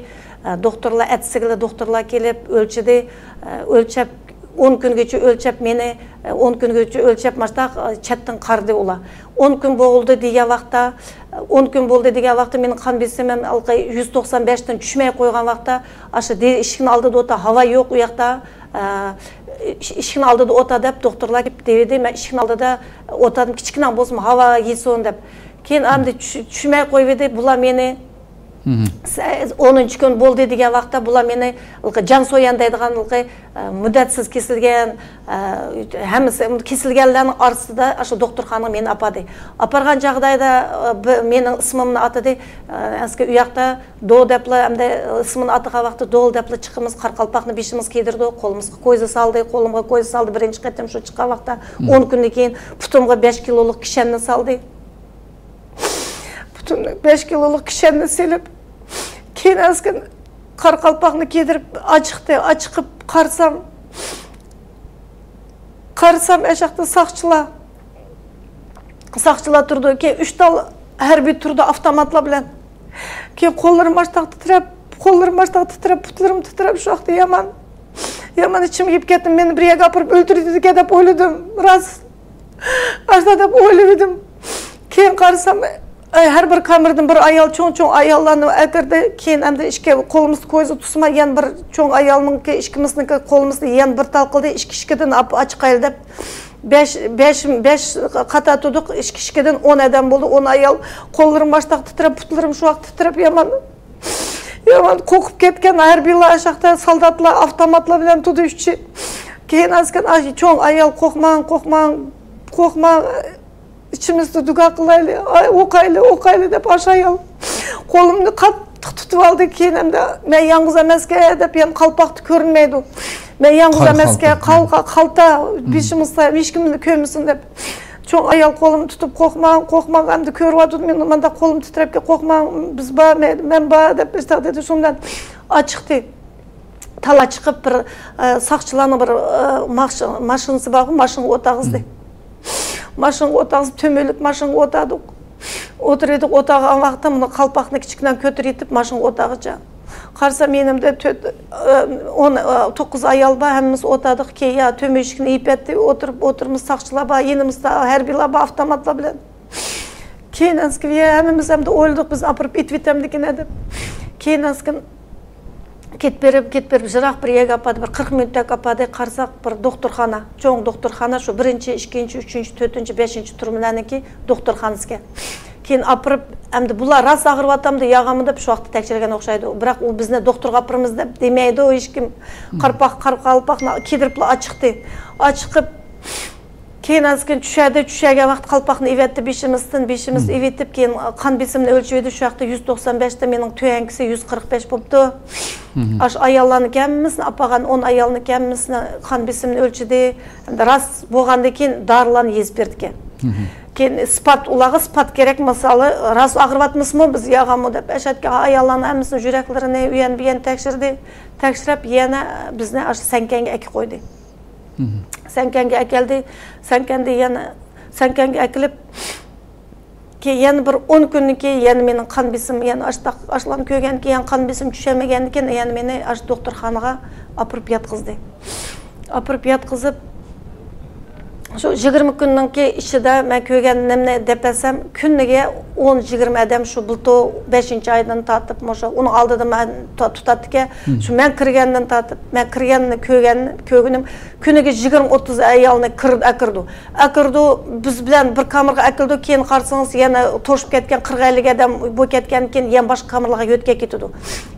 ئا، دوختۇرلار، ئەتىسىگىلا دوختۇرلار كېلىپ ئۆلچىدى. ئا، ئۆلچەپ، ئون كۈنگىچە ئۆلچەپ مېنى، ئون كۈنگىچە ئۆلچەپ ماشتاق، چەتتىن قارىدى ئۇلار. ئون كۈن بولدى دېگەن ۋاقىتتا، ئون كۈن بولدى دېگەن ۋاقىتتا مېنىڭ قان بېسىمىم ھېلىقى يۈز توقسان بەشتىن چۈشمەي قويغان ۋاقىتتا، ئاشۇ دې-، ئىشىكنىڭ ئالدىدا ئولتۇر، ھاۋا يوق ئۇ ياقتا. ئىش-، ئىشىكنىڭ ئالدىدا ئولتۇر دەپ دوختۇرلار كېلىپ دېدى. مەن ئىشىكنىڭ ئالدىدا ئولتۇردۇم، كىچىككىنە بولسىمۇ ھاۋا يېسۇن دەپ. كېيىن ئەمدى چۈش-، چۈشمەي قويۇۋىدى. بۇلار مېنى سە-، ئونىنچى كۈن بولدى دېگەن ۋاقىتتا بۇلار مېنى ھېلىقى جاڭ سويەن دەيدىغان ھېلىقى، ئە، مۇددەتسىز كېسىلگەن، ئە، ھەممىسى كېسىلگەنلەرنىڭ ئارىسىدا ئاشۇ دوختۇرخانىغا مېنى ئاپاردى. ئاپارغان جاغدايدا، ئە، بى-، مېنىڭ ئىسمىمنى ئاتىدى. ئە، ئەسكى ئۇ ياقتا دو دەپلا، ئەمدى ئىسمىنى ئاتىغان ۋاقىتتا دول دەپلا چىقىمىز، قارا قالپاقنى بېشىمىزغا كىيدۈردى، قولىمىزغا كويزا سالدى، قولۇمغا كويزا سالدى. بىرىنچى قېتىم شۇ چىققان ۋاقىتتا ئون كۈندىن كېيىن پۇتۇمغا بەش كىلولۇق كىشەننى سالدى. پۈتۈن بەش كىلولۇق كىشەننى سېلىپ، كېيىن ئەسكىن قارا قالپاقنى كىيدۈرۈپ ئاچىقتى. ئاچىقىپ قارىسام، قارىسام ئەشەقتە ساقچىلار، ساقچىلار تۇرىدۇ. كېيىن ئۈچ تال ھەربىي تۇرىدۇ ئاپتوماتلار بىلەن. كېيىن قوللىرىم ماشتاق تىترەپ، قوللىرىم ماشتاق تىترەپ، پۇتلىرىم تىترەپ، شۇ ۋاقىتتا يامان، يامان ئىچىمگە كىرىپ كەتتىم. مېنى بىر يەرگە ئاپىرىپ ئۆلتۈرىدىكەن دەپ ئويلىدىم. راست. ئاشۇنداق دەپ ئويلىۋىدىم. كېيىن قارىسام، ئەي، ھەر بىر كامېردىن بىر ئايال، چوڭ-چوڭ ئاياللارنى ئەكىردى. كېيىن ئەمدى ئىككى قولىمىزدا كويزا تۇتسىما، يەنە بىر چوڭ ئايالنىڭكى، ئىككىمىزنىڭكى قولىمىزنى يەنە بىر تال قىلدى. ئىككى ئىككىدىن ئاپ-، ئاچىقايلى دەپ، بەش، بەش، بەش قاتار تۇردۇق. ئىككى ئىككىدىن ئون ئادەم بولدى، ئون ئايال. قوللىرىم ماشتاق تىترەپ، پۇتلىرىم شۇ ۋاقىت تىترەپ، يامان. يامان قورقۇپ كەتكەن ھەربىيلار، ئاشاقتا سالداتلار ئاپتوماتلار بىلەن تۇردى ئۈچى. كېيىن ئەسكەن چوڭ ئايال، «قورقماڭ، قورقماڭ، قورقماڭ، ئىچىمىزدە دۇگا قىلايلى، ئاي، ئوقايلى، ئوقايلى» دەپ ئاشۇ ئايال قولۇمنى قاتتىق تۇتۇپ ئالدى. كېيىن ئەمدى، «مەن يالغۇز ئەمەسكەن» دەپ، يەنە قالپاقتا كۆرۈنمەيدۇ. «مەن يالغۇز قارا ئەمەسكەن، قالپاق. قال-، قالتا، بېشىمىزدا ھېچكىم كۆرمىسۇن» دەپ. چوڭ ئايال قولۇمنى تۇتۇپ، «قورقماڭ، قورقماڭ، ئەمدى كۆرۈۋاتىدۇ، مەن مانداق قولۇم تىترەپ كەت، قورقماڭ، بىز بار، مەن، مەن بار» دەپ ئىشتاق دېدى، شۇ بىلەن ئاچىقتى. تالا چىقىپ، بىر، ئە، ساقچىلارنىڭ بىر، ئە، ماش-، ماشىنىسى بارغۇ، ماشىنىغا ئولتۇرغۇزدى. ماشىنىغا ئولتۇرغۇزۇپ، تۆمۈرلۈك ماشىنىغا ئولتۇردۇق. ئولتۇرۇۋېتىپ، ئولتۇرغان ۋاقىتتا مۇنۇ قالپاقنى كىچىككىنە كۆتۈرۈۋېتىپ، ماشىنىغا ئولتۇرغۇچە. قارىسام، يېنىمدا تۆت، ئە، ئون، ئە، توققۇز ئايال بار، ھەممىمىز ئولتۇردۇق. كېيىن يا تۆمۈر ئىشىكنى يېپىۋەتتى، ئولتۇرۇپ، ئولتۇرىمىز، ساقچىلار بار، يېنىمىزدا ھەربىيلار بار ئاپتوماتلار بىلەن. كېيىن ئەسكى، يا، ھەممىمىز ئەمدى ئويلىدۇق، بىز ئاپىرىپ ئېتىۋېتەمدىكىن دەپ. كېيىن ئەسكى كېتىپ بېرىپ، كېتىپ بېرىپ، يىراق بىر يەرگە ئاپاردى، بىر قىرىق مىنۇتتەك ئاپاردى، قارىساق، بىر دوختۇرخانا، چوڭ دوختۇرخانا، شۇ بىرىنچى، ئىككىنچى، ئۈچىنچى، تۆتىنچى، بەشىنچى تۈرمىلەرنىڭكى دوختۇرخانىسىكەن. كېيىن ئاپىرىپ، ئەمدى بۇلار راست ئاغرىۋاتامدۇ، ياغامدۇ دەپ شۇ ۋاقىتتا تەكشۈرگەن ئوخشايدۇ. بىراق ئۇ بىزنى دوختۇرغا ئاپىرىمىز دەپ دېمەيدۇ ھېچكىم. قارپاق، قارا قالپاقنى كىيدۈرۈپلا ئاچىقتى. ئاچىقىپ، كېيىن ئازكىن چۈشەردى، چۈشەرگەن ۋاقىت قالپاقنى ئېۋەتتى بېشىمىزدىن، بېشىمىز ئېۋىتىپ، كېيىن قان بېسىمىنى ئۆلچىۋىدى. شۇ ۋاقىتتا يۈز توقسان بەشتە، مېنىڭ تۆۋەنكىسى يۈز قىرىق بەش بوپتۇ. ئاشۇ ئاياللارنىڭ ھەممىسىنى ئاپارغان، ئون ئايالنىڭ ھەممىسىنى قان بېسىمىنى ئۆلچىدى. ئەمدى راست بولغاندىن كېيىن دارىلارنى يېزىپ بېرىدىكەن. كېيىن ئىسپات، ئۇلارغا ئىسپات كېرەك، مىسالى، راست ئاغرىۋاتمىسىمۇ بىز ياغانمۇ دەپ، ئەشەتكە ئاياللارنىڭ ھەممىسىنىڭ يۈرەكلىرىنى ئۇيان بۇيان تەكشۈردى. تەكشۈرۈپ، يەنە بىزنى ئاشۇ سەنكەنگە ئەكىپ قويدى. سەنكەنگە ئەكەلدى. سەنكەندە يەنە، سەنكەنگە ئەكېلىپ، كېيىن يەنە بىر ئون كۈندىن كېيىن يەنە مېنىڭ قان بېسىم، يەنە ئاشتاق، ئاشلارنى كۆرگەندىن كېيىن قان بېسىم چۈشەلمىگەندىن كېيىن يەنە مېنى ئاشۇ دوختۇرخانىغا ئاپىرىپ ياتقۇزدى. ئاپىرىپ ياتقۇزۇپ، شۇ يىگىرمە كۈننىڭكى ئىچىدە مەن كۆرگەنلىرىمنى دەپ بەرسەم، كۈنىگە ئون، يىگىرمە ئادەم شۇ بۇلتۇر بەشىنچى ئايدىن تارتىپ، مۇشۇ ئۇنىڭ ئالدىدا مەن تا-، تۇتاتتىكەن. شۇ مەن كىرگەندىن تارتىپ، مەن كىرگەننى كۆرگەن، كۆرگىنىم، كۈنىگە يىگىرمە، ئوتتۇز ئايالنى كىر-، ئەكىرىدۇ. ئەكىرىدۇ، بىز بىلەن بىر كامېرغا ئەكىرىدۇ، كېيىن قارىسىڭىز يەنە توشۇپ كەتكەن، قىرىق، ئەللىك ئادەم بولۇپ كەتكەندىن كېيىن يەنە باشقا كامېرلارغا يۆتكەپ كېتىدۇ.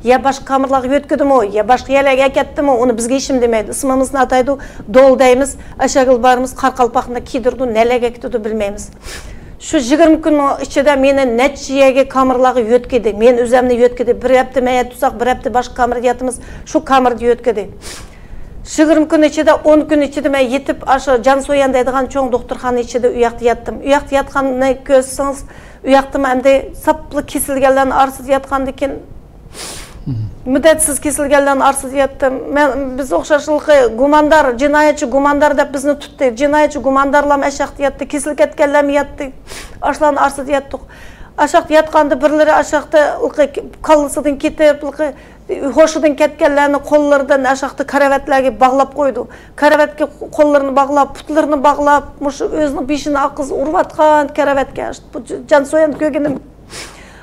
يا باشقا كامېرلارغا يۆتكىدىمۇ، يا باشقا يەرلەرگە ئەكەتتىمۇ، ئۇنى بىزگە ھېچنېمە دېمەيدۇ. ئىسمىمىزنى ئاتايدۇ، دول دەيمىز، ئەشەگىل بارىمىز، قارا قالپاقنى كىيدۈرىدۇ، نەلەرگە كېتىدۇ بىلمەيمىز. شۇ يىگىرمە كۈننىڭ ئىچىدە مېنى نەچچە يەرگە كامېرلارغا يۆتكىدى. مېنى ئۆزەمنى يۆتكىدى. بىر ھەپتە مەن يەتتە تۇرساق، بىر ھەپتە باشقا كامېردا ياتىمىز. شۇ كامېردا يۆتكىدى. يىگىرمە كۈن ئىچىدە، ئون كۈن ئىچىدە مەن يېتىپ، ئاشۇ جانسويان دەيدىغان چوڭ دوختۇرخانا ئىچىدە ئۇ ياقتا ياتتىم. ئۇ ياقتا ياتقاننى كۆرسىڭىز، ئۇ ياقتىمۇ ئەمدى ساپلا كېسىلگەنلەرنىڭ ئارىسىدا ياتقاندىكىن، مۇددەتسىز كېسىلگەنلەرنىڭ ئارىسىدا ياتتىم. مەن، بىز ئوخشاشلىقى گۇماندار، جىنايەتچى گۇماندار دەپ بىزنى تۇتتى. جىنايەتچى گۇماندارلارمۇ ئاشاقتا ياتتى، كېسىلىپ كەتكەنلەرمۇ ياتتى. ئاشۇلارنىڭ ئارىسىدا ياتتۇق. ئاشاقتا ياتقاندا بىرلىرى ئاشاقتا كاللىسىدىن كېتىپ، ھوشىدىن كەتكەنلەرنى قوللىرىدىن ئاشاقتا كارىۋەتلەرگە باغلاپ قويىدۇ. كارىۋەتكە قوللىرىنى باغلاپ، پۇتلىرىنى باغلاپ، مۇشۇ ئۆزىنىڭ بېشىنى ئاقىز ئۇرۇۋاتقان كارىۋەتكە، بۇ جانسويان كۆرگىنىم.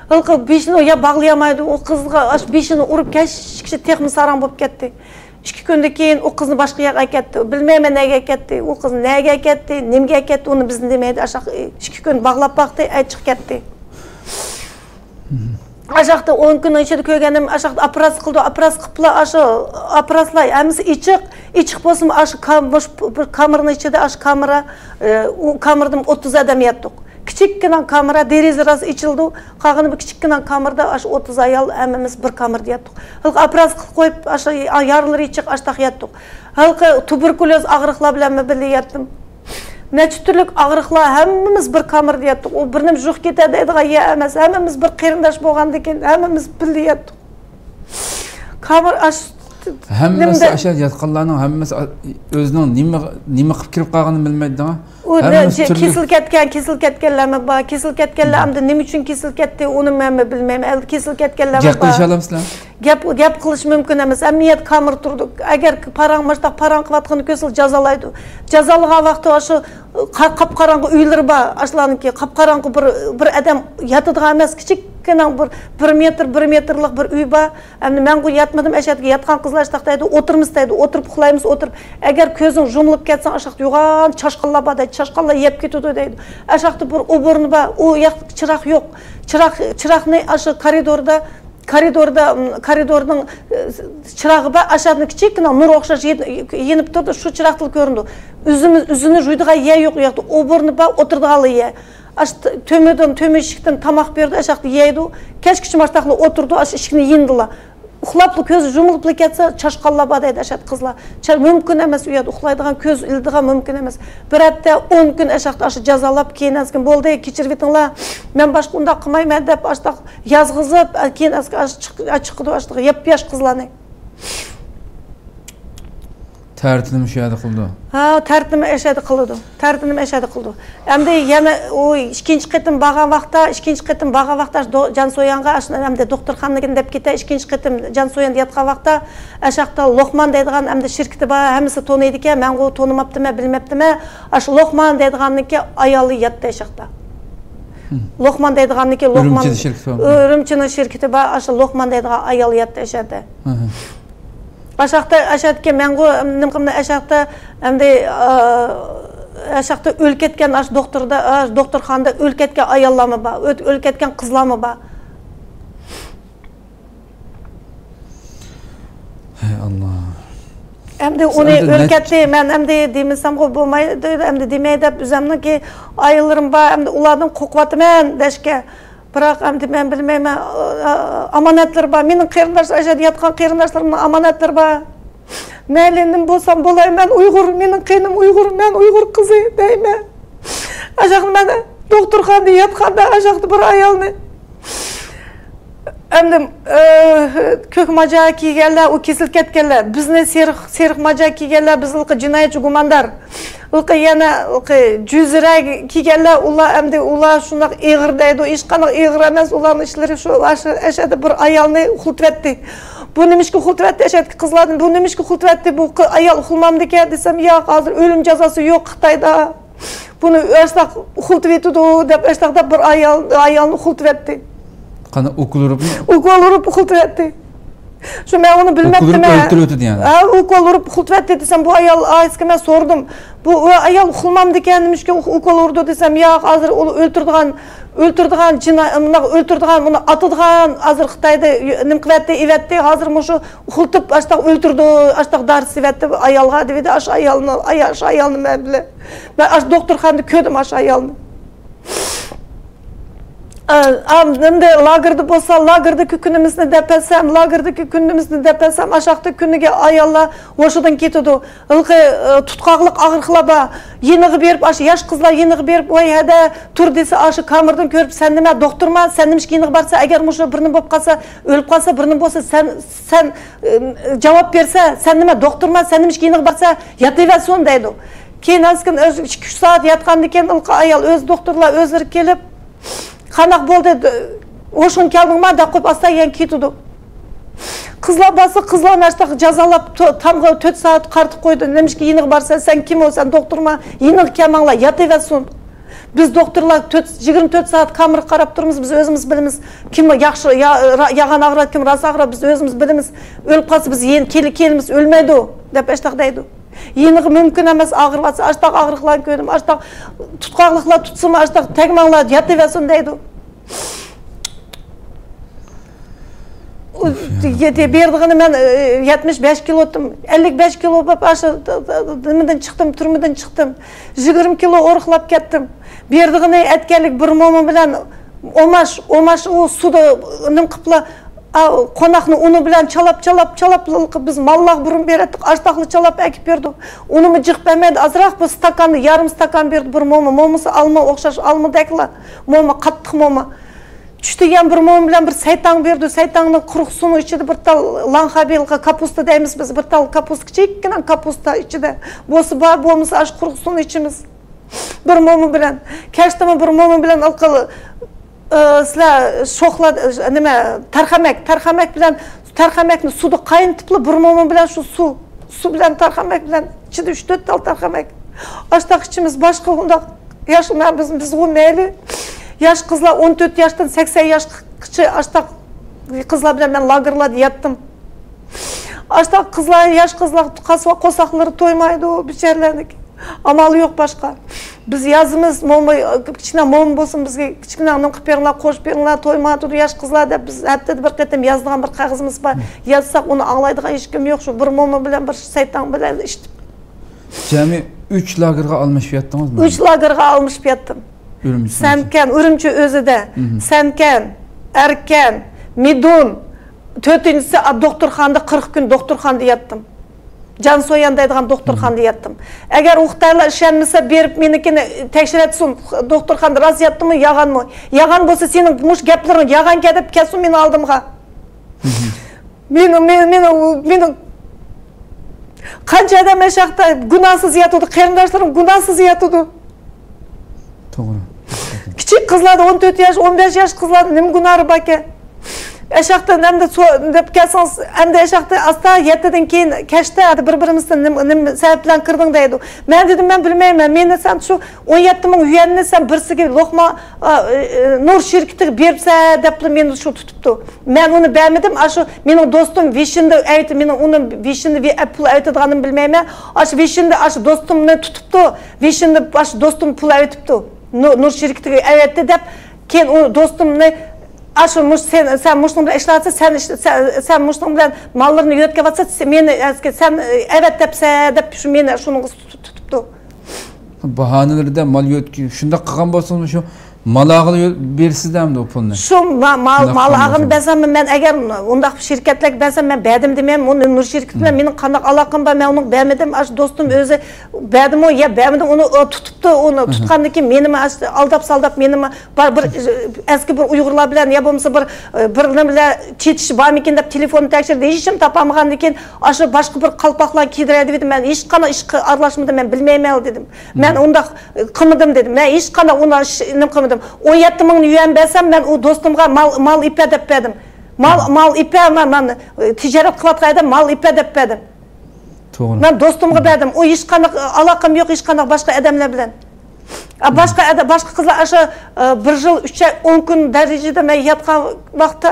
ھېلىقى بېشىنى يا باغلىيالمايدۇ، ئۇ قىزغا ئاشۇ بېشىنى ئۇرۇپ كەتكىچە تېخىمۇ ساراڭ بولۇپ كەتتى. ئىككى كۈندىن كېيىن ئۇ قىزنى باشقا يەرگە ئەكەتتى. بىلمەيمەن نەگە ئەكەتتى. ئۇ قىز نەگە ئەكەتتى، نېمىگە ئەكەتتى، ئۇنى بىزنى دېمەيدۇ. ئاشاق ئىككى كۈن باغلاپ باقتى، ئەي چىقىپ كەتتى. ئاشاقتا ئون كۈننىڭ ئىچىدە كۆرگەنلىرىم، ئاشاقتا ئوپېراتسىيە قىلدى، ئوپېراتسىيە قىپلا، ئاشۇ ئوپېراتسىيەلەر ھەممىسى ئېچىق، ئېچىق بولسىمۇ، ئاشۇ كام-، مۇشۇ بىر كامېرنىڭ ئىچىدە، ئاشۇ كامېرا، ئە، ئۇ كامېردا ئوتتۇز ئادەم ياتتۇق. كىچىككىنە كامېرا، دېرىزە راست ئېچىلىدۇ، قالغىنى بىر كىچىككىنە كامېردا، ئاشۇ ئوتتۇز ئايال ھەممىمىز بىر كامېردا ياتتۇق. ھېلىقى ئوپېراتسىيە قىلىپ قويۇپ، ئاشۇ يارىلىرى ئېچىق، ئاشتاق ياتتۇق. ھېلىقى تۇبېركۇليوز ئاغرىقلار بىلەنمۇ بىللە ياتتىم. نەچچە تۈرلۈك ئاغرىقلار، ھەممىمىز بىر كامېردا ياتتۇق. ئۇ بىرنېمە يۇقۇپ كېتەر دەيدىغان يەر ئەمەس. ھەممىمىز بىر قېرىنداش بولغاندىكىن، ھەممىمىز بىللە ياتتۇق. كامېر ئاش-، ھەممىسى نېمىدە ئاشۇ ياتقانلارنىڭ ھەممىسى ئۆزىنىڭ نېمە، نېمە قىلىپ كىرىپ قالغىنىنى بىلمەيدۇ. ئۇ ھەممىسى نە-، تۈرلۈك. كېسىلىپ كەتكەن، كېسىلىپ كەتكەنلەرمۇ بار. كېسىلىپ كەتكەنلەر ئەمدى نېمە ئۈچۈن كېسىلىپ كەتتى، ئۇنى مەنمۇ بىلمەيمەن. ئەمدى كېسىلىپ كەتكەنلەرمۇ بار. گەپ قىلىشالامسىلەر؟ گەپ، گەپ قىلىش مۇمكىن ئەمەس. ھەممە يەردە كامېرا تۇرىدۇ. ئەگەر پاراڭ، مۇشۇنداق پاراڭ قىلىۋاتقىنىنى كۆرسىلا جازالايدۇ. جازالىغان ۋاقتى شۇ قا-، قاپقاراڭغۇ ئۆيلىرى بار، ئاشۇلارنىڭكى قاپقاراڭغۇ بىر، بىر ئادەم ياتىدىغان ئەمەس، كىچىككىنە بىر، بىر مېتىر، بىر مېتىرلىق بىر ئۆي بار. ئەمدى مەنغۇ ياتمىدىم، ئەشەدىكى ياتقان قىزلار ئاشتاق دەيدۇ، ئولتۇرمىسا دەيدۇ، ئولتۇرۇپ ئۇخلايمىز، ئولتۇرۇپ. ئەگەر كۆزۈڭ يۇمۇلۇپ كەتسەڭ، ئاشاق يوغان چاشقانلار بار دەيدۇ، چاشقانلار يەپ كېتىدۇ دەيدۇ. ئاشاقتا بىر ئوبورنا بار، ئۇ ياقتا چىراغ يوق. چىراغ، چىراغنى ئاشۇ كارىدوردا، كارىدوردا، م، كارىدورنىڭ، ئە، چىراغى بار، ئاشاقتىن كىچىككىنە نۇر ئوخشاش يېن-، يېنىپ تۇرىدۇ، شۇ چىراغدىلا كۆرۈنىدۇ. ئۆزىمىز، ئۆزىنى يۇيىدىغان يەر يوق ئۇ ياقتا، ئوبورنا بار، ئولتۇرىدىغانلا يەر. ئاشۇ ت-، تۆمۈردىن، تۆمۈر ئىشىكتىن تاماق بېرىدۇ، ئاشاقتا يەيدۇ. كەچكىچە ماشتاقلا ئولتۇرىدۇ، ئاشۇ ئىشىكنى يېنىدىلا. ئۇخلاپلا، كۆزى يۇمۇلۇپلا كەتسە، چاشقانلار بار دەيدۇ ئاشۇ قىزلار. چا-، مۇمكىن ئەمەس ئۇ يەردە ئۇخلايدىغان، كۆز ئىلىدىغان مۇمكىن ئەمەس. بىر ھەپتە، ئون كۈن ئاشاقتا ئاشۇ جازالاپ، كېيىن ئەسكىن بولدى، كەچۈرۈۋېتىڭلار، مەن باشقا ئۇنداق قىلمايمەن دەپ، ئاشتاق يازغۇزۇپ، كېيىن ئەسكىن ئاشۇ چىق-، چىقىدۇ ئاشتاق ياپياش قىزلارنى. تەرىتىنىمۇ شۇ يەردە قىلىدۇ. ھا، تەرىتىنىمۇ ئەشەدە قىلىدۇ. تەرىتىنىمۇ ئەشەدە قىلىدۇ. ئەمدى يەنە ئۇ ئىككىنچى قېتىم بارغان ۋاقىتتا، ئىككىنچى قېتىم بارغان ۋاقىتتا، ئاشۇ دو-، جانسويانغا ئاشۇ ئەمدى دوختۇرخانىدىن دەپ كېتە، ئىككىنچى قېتىم جانسوياندا ياتقان ۋاقىتتا، ئاشاقتا لوقمان دەيدىغان ئەمدى شىركىتى بار، ھەممىسى تونۇيدىكەن، مەنغۇ تونۇماپتىمەن، بىلمەپتىمەن. ئاشۇ لوقمان دەيدىغاننىڭكى ئايالى ياتتى ئاشاقتا. لوقمان دەيدىغاننىڭكى لوقمان، ئۈرۈمچىدە شىركىتى بار. ئۈرۈمچىنىڭ شىركىتى بار، ئاشۇ لوقمان دەيدىغان ئايال ياتتى ئاشاقتا. ئاشاقتا، ئاشاقتىكى مەنغۇ نېمە قىلىمەن، ئاشاقتا ئەمدى، ئا، ئاشاقتا ئۆلۈپ كەتكەن، ئاشۇ دوختۇردا، ئاشۇ دوختۇرخانىدا ئۆلۈپ كەتكەن ئاياللارمۇ بار، ئۆت-، ئۆلۈپ كەتكەن قىزلارمۇ بار. ھەي ئاللا. ئەمدى ئۇنى ئۆلكەتتى، مەن ئەمدى دېمىسەمغۇ بولمايدۇ، ئەمدى دېمەي دەپ، ئۆزەمنىڭكى ئائىلىلىرىم بار، ئەمدى ئۇلاردىن قورقۇۋاتىمەن دەشكە. بىراق ئەمدى مەن بىلمەيمەن، ئامانەتلىرى بار. مېنىڭ قېرىنداشلار، ئەشەدە ياتقان قېرىنداشلىرىمنىڭ ئامانەتلىرى بار. مەيلى نېمە بولسام بولاي، مەن ئۇيغۇر، مېنىڭ قېنىم ئۇيغۇر، مەن ئۇيغۇر قىزى دەيمەن. ئاشاقتا مەن دوختۇرخانىدا ياتقاندا، ئاشاقتا بىر ئايالنى ئەمدى، ئى، كۆك ماجا كىيگەنلەر، ئۇ كېسىلىپ كەتكەنلەر. بىزنى سېرىق، سېرىق ماجا كىيگەنلەر، بىز ھېلىقى جىنايەتچى گۇماندار. ھېلىقى يەنە ھېلىقى جۈزرە كىيگەنلەر، ئۇلار ئەمدى، ئۇلار شۇنداق ئېغىر دەيدۇ، ھېچقانداق ئېغىر ئەمەس، ئۇلارنىڭ ئىشلىرى شۇ، ئاشۇ ئەشەدە بىر ئايالنى ئۇخلىتىۋەتتى. بۇ نېمىشقا ئۇخلىتىۋەتتى؟ ئەشەدىكى قىزلاردىن بۇ نېمىشقا ئۇخلىتىۋەتتى؟ بۇ قى-، ئايال ئۇخلىمامدىكەن دېسەم، ياق، ھازىر ئۆلۈم جازاسى يوق خىتايدا. بۇنى ئاشتاق ئۇخلىتىۋېتىدۇ دەپ، ئاشتاق دەپ بىر ئايال، ئايالنى ئۇخلىتىۋەتتى. قانداق، ئوكۇل ئۇرۇپمۇ؟ ئوكۇل ئۇرۇپ ئۇخلىتىۋەتتى. شۇ مەن ئۇنى ئوكۇل ئۇرۇپ بىلمەپتىمەن. ئۆلتۈرۈۋېتىدۇ يەنى. ھە، ئوكۇل ئۇرۇپ ئۇخلىتىۋەتتى دېسەم، بۇ ئايال ئائىلىسىگە مەن سوردۇم. بۇ ئايال ئۇخلىمامدىكەن، نېمىشقا ئوكۇل ئۇرىدۇ دېسەم، ياق، ھازىر ئۇنى ئۆلتۈرىدىغان، ئۆلتۈرىدىغان جىنا-، مۇنداق ئۆلتۈرىدىغان، ئۇنى ئاتىدىغان، ھازىر خىتايدا نېمە قىلىۋەتتى، ئېۋەتتى، ھازىر مۇشۇ ئۇخلىتىپ، ئاشتاق ئۆلتۈردى، ئاشتاق دارىسى ئېۋەتتى ئايالغا، دېۋىدى، ئاشۇ ئايالنى، ئاشۇ ئايالنى مەن بىلەن. مەن ئاشۇ دوختۇرخانىدا كۆردۈم ئاشۇ ئايالنى. ئا، ئا، ئەمدى لاگېردا بولسا، لاگېردىكى كۈنىمىزنى دەپ ئەتسەم، لاگېردىكى كۈنىمىزنى دەپ ئەتسەم، ئاشاقتا كۈنىگە ئاياللار ھوشىدىن كېتىدۇ. ھېلىقى، ئى، تۇتقاقلىق ئاغرىقلار بار. يېنىغا بېرىپ، ئاشۇ ياش قىزلار يېنىغا بېرىپ، ۋاي ھەدە تۇر دېسە، ئاشۇ كامېردىن كۆرۈپ، سەن نېمە دوختۇرما؟ سەن نېمىشقا يېنىغا بارسا؟ ئەگەر مۇشۇ بىر نېمە بولۇپ قالسا، ئۆلۈپ قالسا، بىر نېمە بولسا، سەن، سەن، ئى، جاۋاب بەرسە، سەن نېمە دوختۇرما؟ سەن نېمىشقا يېنىغا بارسا؟ ياتىۋەرسۇن دەيدۇ. كېيىن ئازكىن ئىككى ئۈچ سائەت ياتقاندىن كېيىن، ھېلىقى ئايال ئۆزى، دوختۇرلار ئۆزلىرى كېلىپ، قانداق بولدى؟ ھوشۇڭ كەلدىڭما؟ دەپ قويۇپ، ئاستا يەنە كېتىدۇ. قىزلار بارسا، قىزلارنى ئاشتاق جازالاپ، تو-، تامغا تۆت سائەت قارىتىپ قويدى. نېمىشقا يېنىغا بارسەن؟ سەن كىم ئۇ؟ سەن دوختۇرما؟ يېنىغا كەلمەڭلار، ياتىۋەرسۇن. بىز دوختۇرلار تۆت، يىگىرمە تۆت سائەت كامېرغا قاراپ تۇرىمىز، بىز ئۆزىمىز بىلىمىز. كىم ياخشى، يا-، را-، يالغان ئاغرىق، كىم راست ئاغرىق، بىز ئۆزىمىز بىلىمىز. ئۆلۈپ قالسا، بىز يەنە كېلى-، كېلىمىز، ئۆلمەيدۇ، دەپ ئاشتاق دەيدۇ. يېنىغا مۇمكىن ئەمەس، ئاغرىۋاتسا، ئاشتاق ئاغرىقلارنى كۆردۈم، ئاشتاق تۇتقاقلىقلار تۇتسىمۇ، ئاشتاق تەگمەڭلار، ياتىۋەرسۇن دەيدۇ. ئۇ، يە-، يە-، بېرىدىغىنى مەن، ئى، يەتمىش بەش كىلو ئوتتۇم، ئەللىك بەش كىلو بولۇپ، ئاشۇ، نېمىدىن چىقتىم، تۈرمىدىن چىقتىم. يىگىرمە كىلو ئورۇقلاپ كەتتىم. بېرىدىغىنى ئەتكەنلىك بىر موما بىلەن ئوماش، ئوماش ئۇ سۇدا نېمە قىپلا، ئا، قوناقنى ئۇنى بىلەن چالاپ، چالاپ، چالاپ، بىز ماللارغا بۇرۇن بېرەتتۇق، ئاشتاقلا چالاپ ئەكىپ بېرىدۇ. ئۇنىمۇ جىق بەرمەيدۇ، ئازراق بىر ستاكاننى، يېرىم ستاكان بېرىدۇ بىر موما. مومىسى ئالما ئوخشاش، ئالمىدەكلا موما، قاتتىق موما. چۈشتە يەنە بىر موما بىلەن بىر سەيتاڭ بېرىدۇ. سەيتاڭنىڭ قۇرۇق سۇنىڭ ئىچىدە بىر تال لاڭخا بېلىقى، كاپۇستا دەيمىز بىز، بىر تال كاپۇستا، كىچىككىنە كاپۇستا ئىچىدە. بولسا بار، بولمىسا ئاشۇ قۇرۇق سۇنى ئىچىمىز. بىر موما بىلەن. كەچتىمۇ بىر موما بىلەن ئالقىل، ئى، سىلەر شوخلا، ئى، نېمە، تەرخەمەك، تەرخەمەك بىلەن، تەرخەمەكنى سۇدا قاينىتىپلا بىر موما بىلەن شۇ سۇ، سۇ بىلەن تەرخەمەك بىلەن ئىچىدە ئۈچ تۆت تال تەرخەمەك. ئاشتاق ئىچىمىز، باشقا ئۇنداق ياش، مەن، بىز، بىزغۇ مەيلى. ياش قىزلار ئون تۆت ياشتىن سەكسەن ياشقىچە ئاشتاق قىزلار بىلەن مەن لاگېرلاردا ياتتىم. ئاشتاق قىزلار، ياش قىزلار قاسا-، قورساقلىرى تويمايدۇ بىچارىلەرنىڭكى. ئامالى يوق باشقا. بىز يازىمىز، موما، كىچىككىنە موما بولسۇن بىزگە، كىچىككىنە نېمە قىلىپ بېرىڭلار، قوشۇپ بېرىڭلار، تويمايتىدۇ ياش قىزلار دەپ، بىز ھەپتىدە بىر قېتىم يازىدىغان بىر قەغىزىمىز بار. يازساق ئۇنى ئاڭلايدىغان ھېچكىم يوق، شۇ بىر موما بىلەن بىر سەيتاڭ بىلەن ئىشتىپ. جەمئىي ئۈچ لاگېرغا ئالمىشىپ ياتتىڭىزمۇ؟ ئۈچ لاگېرغا ئالمىشىپ ياتتىم. ئۈرۈمچى. سەنكەن، ئۈرۈمچى ئۆزىدە. مھم. سەنكەن، ئەركەن، مىدۇن. تۆتىنچىسى، ئا، دوختۇرخانىدا، قىرىق كۈن دوختۇرخانىدا ياتتىم. جانسويان دەيدىغان دوختۇرخانىدا ياتتىم. ئەگەر ئۇ خىتايلار ئىشەنمىسە، بېرىپ مېنىڭكىنى تەكشۈرەتسۇن، دوختۇرخانىدا راست ياتتىممۇ، يالغانمۇ؟ يالغان بولسا، سېنىڭ مۇشۇ گەپلىرىڭ يالغانكەن دەپ كەلسۇن مېنىڭ ئالدىمغا. مھم. مېنىڭ، مېنىڭ، مېنىڭ، مېنىڭ قانچە ئادەم ئەشەقتە گۇناھسىز ياتىدۇ، قېرىنداشلىرىم گۇناھسىز ياتىدۇ. توغرا. كىچىك قىزلاردا، ئون تۆت ياش، ئون بەش ياش قىزلاردا نېمە گۇناھى باركەن؟ ئەشەقتىن ئەمدى سو-، دەپ كەلسىڭىز، ئەمدى ئەشەقتە ئاستا يەتتىدىن كېيىن كەچتە بىر-بىرىمىزدىن نېمە، نېمە سەۋەب بىلەن كىردىڭ دەيدۇ. مەن دېدىم، مەن بىلمەيمەن. مېنى سەن شۇ ئون يەتتە مىڭ يۈەننى سەن بىرسىگە لوقما، ئا، ئى، ئى، نۇر شىركىتىگە بېرىپسەن دەپلا مېنى شۇ تۇتۇپتۇ. مەن ئۇنى بەرمىدىم. ئاشۇ مېنىڭ دوستۇم ۋېشىندا ئەۋېتىپ، مېنىڭ ئۇنىڭ ۋېشىندا ۋې-، پۇل ئەۋېتىدىغانىنى بىلمەيمەن. ئاشۇ ۋېشىندا ئاشۇ دوستۇمنى تۇتۇپتۇ. ۋېشىندا ئاشۇ دوستۇم پۇل ئەۋېتىپتۇ. نۇ-، نۇر شىركىتىگە ئەۋەتتى دەپ، كېيىن ئۇ دوستۇمنى ئاشۇ مۇش-، سەن، سەن مۇشۇنىڭ بىلەن ئىشلەۋاتسا، سەن ئىش-، سەن، سەن مۇشۇنىڭ بىلەن ماللىرىنى يۆتكەۋاتسا، سېنى ئەسكى، سەن ئەۋەت دەپسەن دەپ، شۇ مېنى شۇنىڭغا تۇتۇپتۇ. باھانىلىرىدە مال يۆتكە-، شۇنداق قىلغان بولسىڭىز، شۇ مال ئاغىلى يۆ-، بېرىسىز دەمدۇ ئۇ پۇلنى؟ شۇ ما-، مال، شۇنداق مال قىلغان ئاغىنى بولسىڭىز. بەرسەممۇ، مەن ئەگەر ئۇنداق شىركەتلەرگە بەرسەم، مەن بەردىم دېمەيمەن، ئۇنى نۇر شىركىتى بىلەن مېنىڭ قانداق ئالاقەم بار، مەن ئۇنىڭغا بەرمىدىم، ئاشۇ دوستۇم ئۆزى بەردىمۇ يا بەرمىدىم، ئۇنى، ئۇ تۇتۇپتۇ، ئۇنى تۇتقاندىن كېيىن مېنىمۇ ئاشۇ ئالداپ سالداپ مېنىمۇ بار بىر ئەسكى بىر ئۇيغۇرلار بىلەن يا بولمىسا بىر، بىر نېمە بىلەن چېتىشى بارمىكىن دەپ تېلېفوننى تەكشۈردى، ھېچنېمە تاپالمىغاندىن كېيىن ئاشۇ باشقا بىر قالپاقلارنى كىيدۈرەي دېۋىدىم، مەن ھېچقانداق ئىشقا ئارىلاشمىدىم، مەن بىلمەيمەن دېدىم. مەن ئۇنداق قىلمىدىم دېدىم. مەن ھېچقانداق ئۇنداق ئىش نېمە قىلمىدىم. ئون يەتتە مىڭ يۈەن بەرسەم، مەن ئۇ دوستۇمغا مال، مال ئېپە دەپ بەردىم. مال، مال ئېپە، مەن، مەن تىجارەت قىلىۋاتقان يەردە مال ئېپە دەپ بەردىم. توغرا. مەن دوستۇمغا بەردىم. ئۇ ھېچقانداق ئالاقەم يوق، ھېچقانداق باشقا ئادەملەر بىلەن. ئا، باشقا ئادەم، باشقا قىزلار ئاشۇ، ئە، بىر يىل ئۈچ ئاي ئون كۈن دەرىجىدە مەن ياتقان ۋاقىتتا،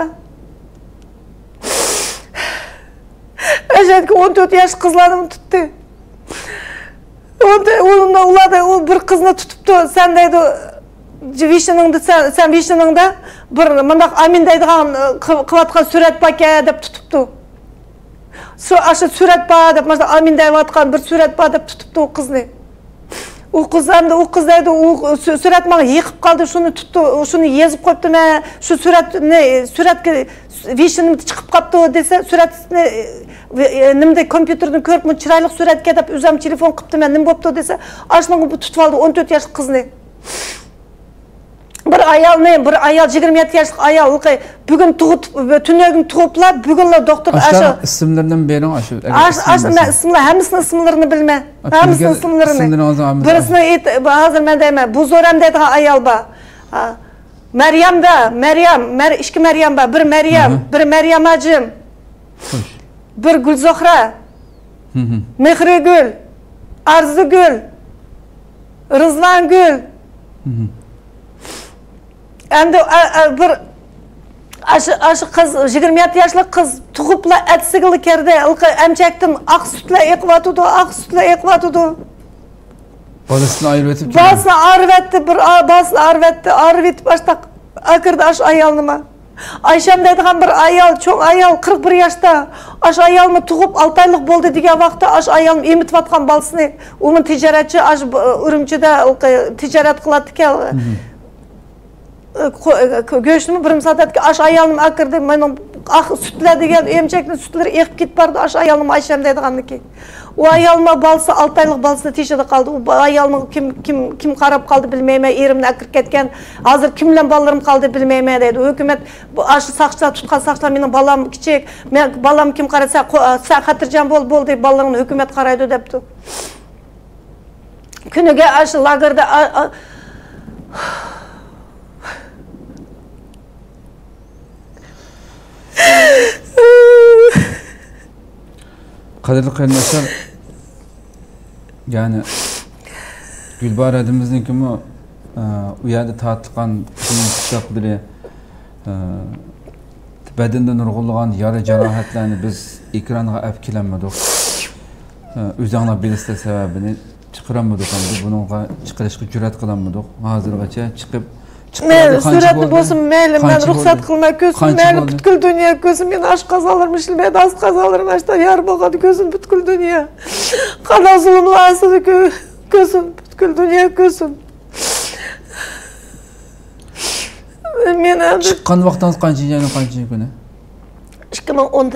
ئەشەدىكى ئون تۆت ياشلىق قىزلارنىمۇ تۇتتى. ئۇلاردا ئۇ بىر قىزنى تۇتۇپتۇ. سەن دەيدۇ، ۋىشنىڭدا، سەن، سەن ۋىشنىڭدا بىر مۇنداق ئامىن دەيدىغان، ئە، قىلىۋاتقان سۈرەت باركەن دەپ تۇتۇپتۇ. شۇ، ئاشۇ سۈرەت بار دەپ، مانا ئامىن دەۋاتقان بىر سۈرەت بار دەپ تۇتۇپتۇ ئۇ قىزنى. ئۇ قىز ئەمدى، ئۇ قىز دەيدۇ، ئۇ سۈ-، سۈرەت ماڭا يېقىپ قالدى، شۇنى تۇتتۇ، شۇنى يېزىپ قويۇپتىمەن. شۇ سۈرەتنى، سۈرەتكە ۋىشنىمدا چىقىپ قاپتۇ دېسە، سۈرەتنى، ئە، نېمىدە، كومپيۇتېردىن كۆرۈپمۇ، چىرايلىق سۈرەتكەن دەپ ئۆزۈم تېلېفون قىپتىمەن، نېمە بوپتۇ دېسە، ئاشۇنىڭغا بۇ تۇتۇۋالدى ئون تۆت ياشلىق قىزنى. بىر ئايالنى، بىر ئايال، يىگىرمە يەتتە ياشلىق ئايال، بۈگۈن تۇغۇپ، تۈنۈگۈن تۇغۇپلا، بۈگۈنلا دوختۇر ئاشۇ ئىسىملىرىنى بېرىڭ، ئاشۇ، ئاشۇ، ئاشۇ، مەن ئىسىملار، ھەممىسىنىڭ ئىسىملىرىنى بىلىمەن. ھەممىسىنىڭ ئىسىملىرىنى. بىرىسىنى ئېيت-، ھازىر مەن دەيمەن، بۇ زورەم دەيدىغان ئايال بار. ھا. مەريەم بار، مەريەم، مەر-، ئىككى مەريەم بار. بىر مەريەم، بىر مەريەم ھاجىم. خوش. بىر گۈلزۆھرە، مېھرىگۈل، ئارزۇگۈل، رىزۋانگۈل. ئەمدى، ئە، ئە، بىر ئاشۇ، ئاشۇ قىز، يىگىرمە يەتتە ياشلىق قىز تۇغۇپلا ئەتىسىگىلا كىردى. ھېلىقى ئەمچەكتىن ئاق سۈتلەر ئېقىۋاتىدۇ، ئاق سۈتلەر ئېقىۋاتىدۇ. بالىسىنى ئايرىۋېتىپ، بالىسىنى ئايرىۋەتتى، بىر ئا-، بالىسىنى ئايرىۋەتتى، ئايرىۋېتىپ ئاشتاق ئەكىردى ئاشۇ ئايالنىمۇ. ئايشەم دەيدىغان بىر ئايال، چوڭ ئايال، قىرىق بىر ياشتا. ئاشۇ ئايالمۇ تۇغۇپ ئالتە ئايلىق بولدى دېگەن ۋاقىتتا ئاشۇ ئايالمۇ ئېمىتىۋاتقان بالىسىنى. ئۇمۇ تىجارەتچى، ئاشۇ ب-، ئۈرۈمچىدە تىجارەت قىلاتتىكەن. قو-، گۆشنىمۇ بىر سائەتكە ئاشۇ ئايالنىمۇ ئەكىردى. مېنىڭ ئاق سۈتلەر دېگەن ئەمچەكنىڭ سۈتلىرى ئېقىپ كېتىپ بارىدۇ. ئاشۇ ئايالنىمۇ ئايشەم دەيدىغاننىكى. ئۇ ئايالمۇ بالىسى، ئالتە ئايلىق بالىسى تېشىدا قالدى. ئۇ با-، ئايالنىڭ كىم، كىم، كىم قاراپ قالدى بىلمەيمەن، ئېرىمنى ئەكىرىپ كەتكەن. ھازىر كىم بىلەن بالىلىرىم قالدى بىلمەيمەن دەيدۇ. ھۆكۈمەت، بۇ ئاشۇ ساقچىلار، تۇتقان ساقچىلار، مېنىڭ بالام كىچىك، مەن، بالام كىم قارايدۇ، سەن خاتىرجەم بول، بولدى، بالىلىرىڭنى ھۆكۈمەت قارايدۇ دەپتۇ. كۈنىگە ئاشۇ لاگېردا، ئا-، ئا-، قەدىرلىك قېرىنداشلار، يەنى گۈلباھار ھەدىمىزنىڭكىمۇ، ئە، ئۇ يەردە تارتىلغان قىيىن قىستاقلىرى، ئە، بەدىنىدە نۇرغۇنلىغان يارا جاراھەتلەرنى بىز ئېكرانغا ئەپ كېلەلمىدۇق. ئە، ئۆزۈڭلار بىلىسىلەر سەۋەبىنى. چىقىرالمىدۇق ئەمدى، بۇنىڭغا چىقىرىشقا جۈرئەت قىلالمىدۇق. ھازىرغىچە چىقىپ، مەن سۈرەتنى بولسا مەيلى، مەن رۇخسەت قىلماي كۆرسۇن، مەيلى پۈتكۈل دۇنيا كۆرسۇن، مېنىڭ ئاشۇ قازالىرىم ئىشلىمەيدۇ، ئاشۇ قازالىرىم ئاشتا يار بولغان كۆرسۇن پۈتكۈل دۇنيا. قانداق زۇلۇملار ئاستىدا كۆ-، كۆرسۇن، پۈتكۈل دۇنيا كۆرسۇن. مېنى ئەمدى چىققان ۋاقتىڭىز قانچىنچى ئاينىڭ قانچىنچى كۈنى؟ ئىككى مىڭ ئون،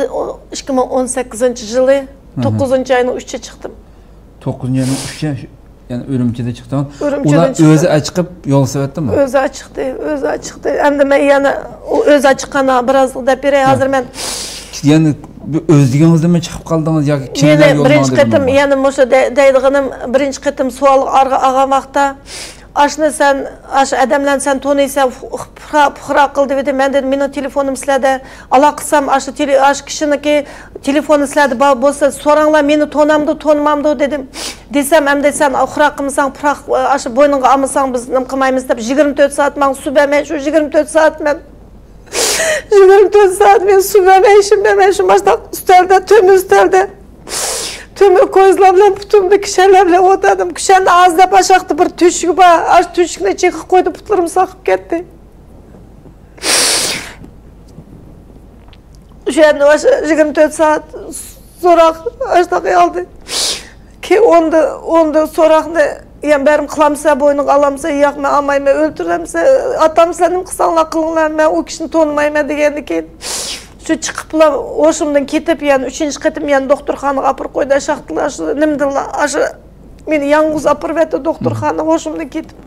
ئىككى مىڭ ئون سەككىزىنچى يىلى توققۇزىنچى ئاينىڭ ئۈچىدە چىقتىم. توققۇزىنچى ئاينىڭ ئۈچى، يەنى ئۈرۈمچىدە چىقتىڭىز. ئۇلار ئۆزى ئاچىقىپ يول سېلىۋەتتىمۇ؟ ئۆزى ئاچىقتى، ئۆزى ئاچىقتى. ئەمدى مەن يەنە ئۇ ئۆزى ئاچىققان بىر ئاز دەپ بېرەي، ھازىر مەن. يەنى ئۆزلۈكىڭىزدىنمۇ چىقىپ قالدىڭىز ياكى كىملەر يوللاڭ دېدىمۇ؟ يەنە بىرىنچى قېتىم، يەنە مۇشۇ دەيدىغىنىم، بىرىنچى قېتىم سوئالغا ئالغان ۋاقىتتا، ئاشۇنى سەن، ئاشۇ ئادەملەرنى سەن تونۇيسەن، پۇقرا، پۇقرا قىل دېۋىدى. مەن دېدىم، مېنىڭ تېلېفونۇم سىلەردە، ئالاقە قىلسام، ئاشۇ تېلې-، ئاشۇ كىشىنىڭكى تېلېفونى سىلەردە بار بولسا، سوراڭلار، مېنى تونامدۇ، تونۇمامدۇ دېدىم. دېسەم، ئەمدى سەن ئۇخراق قىلمىساڭ، پۇراق، ئاشۇ بوينۇڭغا ئالمىساڭ، بىز نېمە قىلمايمىز دەپ، يىگىرمە تۆت سائەت ماڭا سۇ بەرمەي، شۇ يىگىرمە تۆت سائەت مەن، يىگىرمە تۆت سائەت مەن سۇ بەرمەي، ھېچنېمە بەرمەي، شۇ ماشۇنداق ئۈستەلدە، تۆمۈر ئۈستەلدە، تۆمۈر كويزىلار بىلەن پۇتۇمدا كىشەنلەر بىلەن ئولتۇردۇم. كىشەندە ئاز دەپ ئاشاقتا بىر تۆشۈكى بار، ئاشۇ تۆشۈكنى ئىچىگە قويدۇم، پۇتلىرىم ساقىپ كەتتى. شۇ يەردە ئاشۇ يىگىرمە تۆت سائەت سوراق ئاشتاق ئالدى. كېيىن ئوندا، ئوندا سوراقنى يەنە بەرىم قىلامسەن، بوينۇڭغا ئالامسەن، ياق، مەن ئالمايمەن، ئۆلتۈرەمسەن، ئاتامسەن، نېمە قىلساڭلار قىلىڭلار، مەن ئۇ كىشىنى تونۇمايمەن دېگەندىن كېيىن، شۇ چىقىپلا ھوشۇمدىن كېتىپ، يەنە ئۈچىنچى قېتىم يەنە دوختۇرخانىغا ئاپىرىپ قويدى. ئاشاقتىلا شۇ نېمىدىلا، ئاشۇ مېنى يالغۇز ئاپىرىۋەتتى دوختۇرخانىغا، ھوشۇمدىن كېتىپ.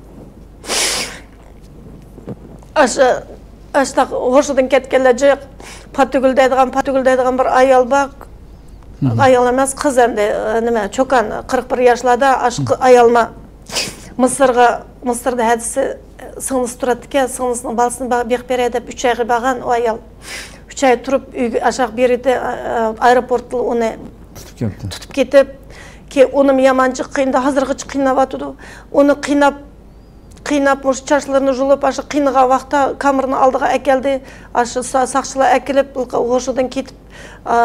ئاشۇ، ئاشتاق ھوشىدىن كەتكەنلەر جىق، پاتىگۈل دەيدىغان، پاتىگۈل دەيدىغان بىر ئايال بار. ئايال ئەمەس، قىز ئەمدى، نېمە، چوكان، قىرىق بىر ياشلاردا، ئاشۇ ئايالما مىسىرغا، مىسىردا ھەدىسى، سىڭلىسى تۇراتتىكەن، سىڭلىسىنىڭ بالىسىنى بېقىپ بېرەي دەپ ئۈچ ئايغا بارغان ئۇ ئايال. ئۈچ ئاي تۇرۇپ، ئۆيگە ئاشاق بېرىدى، ئايروپورتتا ئۇنى تۇتۇپ كەپتۇ. تۇتۇپ كېتىپ، كېيىن ئۇنىمۇ يامان جىق قىينىدى، ھازىرغىچە قىيناۋاتىدۇ. ئۇنى قىيناپ، قىيناپ، مۇشۇ چاچلىرىنى يۇلۇپ، ئاشۇ قىينىغان ۋاقىتتا كامېرنى ئالدىغا ئەكەلدى. ئاشۇ سا-، ساقچىلار ئەكېلىپ، ھوشىدىن كېتىپ، ئا،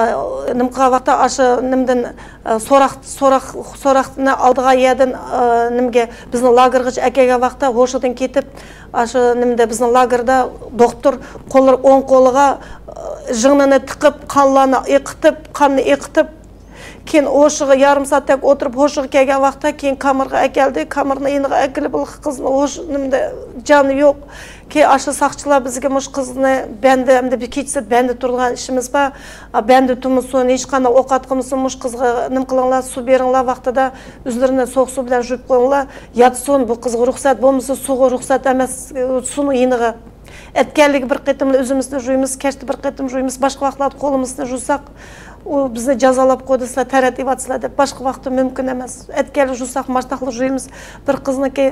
نېمە قىلغان ۋاقىتتا، ئاشۇ نېمىدىن، ئا، سوراق، سوراق، سوراقنى ئالدىغان يەردىن، ئا، نېمىگە، بىزنى لاگېرغىچە ئەكەلگەن ۋاقىتتا ھوشىدىن كېتىپ، ئاشۇ نېمىدە، بىزنىڭ لاگېردا دوختۇر قوللىرى، ئوڭ قولىغا، ئا، ژىڭنىنى تىقىپ، قانلارنى ئېقىتىپ، قاننى ئېقىتىپ، كېيىن ھوشىغا يېرىم سائەتتەك ئولتۇرۇپ، ھوشىغا كەلگەن ۋاقىتتا، كېيىن كامېرغا ئەكەلدى. كامېرنىڭ يېنىغا ئەكېلىپ، قىزنى ھوش، نېمىدە، جانى يوق. كېيىن ئاشۇ ساقچىلار بىزگە مۇشۇ قىزنى بەندە، ئەمدى بىر كېچىسى بەندە تۇرىدىغان ئىشىمىز بار. ئا، بەندە تۇرمىسۇن، ھېچقانداق ئوق ئاتقۇمىسۇن، مۇشۇ قىزغا نېمە قىلىڭلار، سۇ بېرىڭلار ۋاقتىدا، ئۆزلىرىنى سوغۇق سۇ بىلەن يۇيۇپ قويۇڭلار. ياتسۇن، بۇ قىزغا رۇخسەت بولمىسا، سۇغا رۇخسەت ئەمەس، سۇنىڭ يېنىغا. ئەتكەنلىكى بىر قېتىملا ئۆزىمىزنى يۇيىمىز، كەچتە بىر قېتىم يۇيىمىز، باشقا ۋاقىتلاردا قولىمىزنى يۇساق، ئۇ بىزنى جازالاپ قويدى، سىلەر تەرەت ئېۋاتىسىلەر دەپ. باشقا ۋاقىتتا مۇمكىن ئەمەس. ئەتكەنلا يۇساق، ماشتاقلا يۇيىمىز. بىر قىزنىڭكى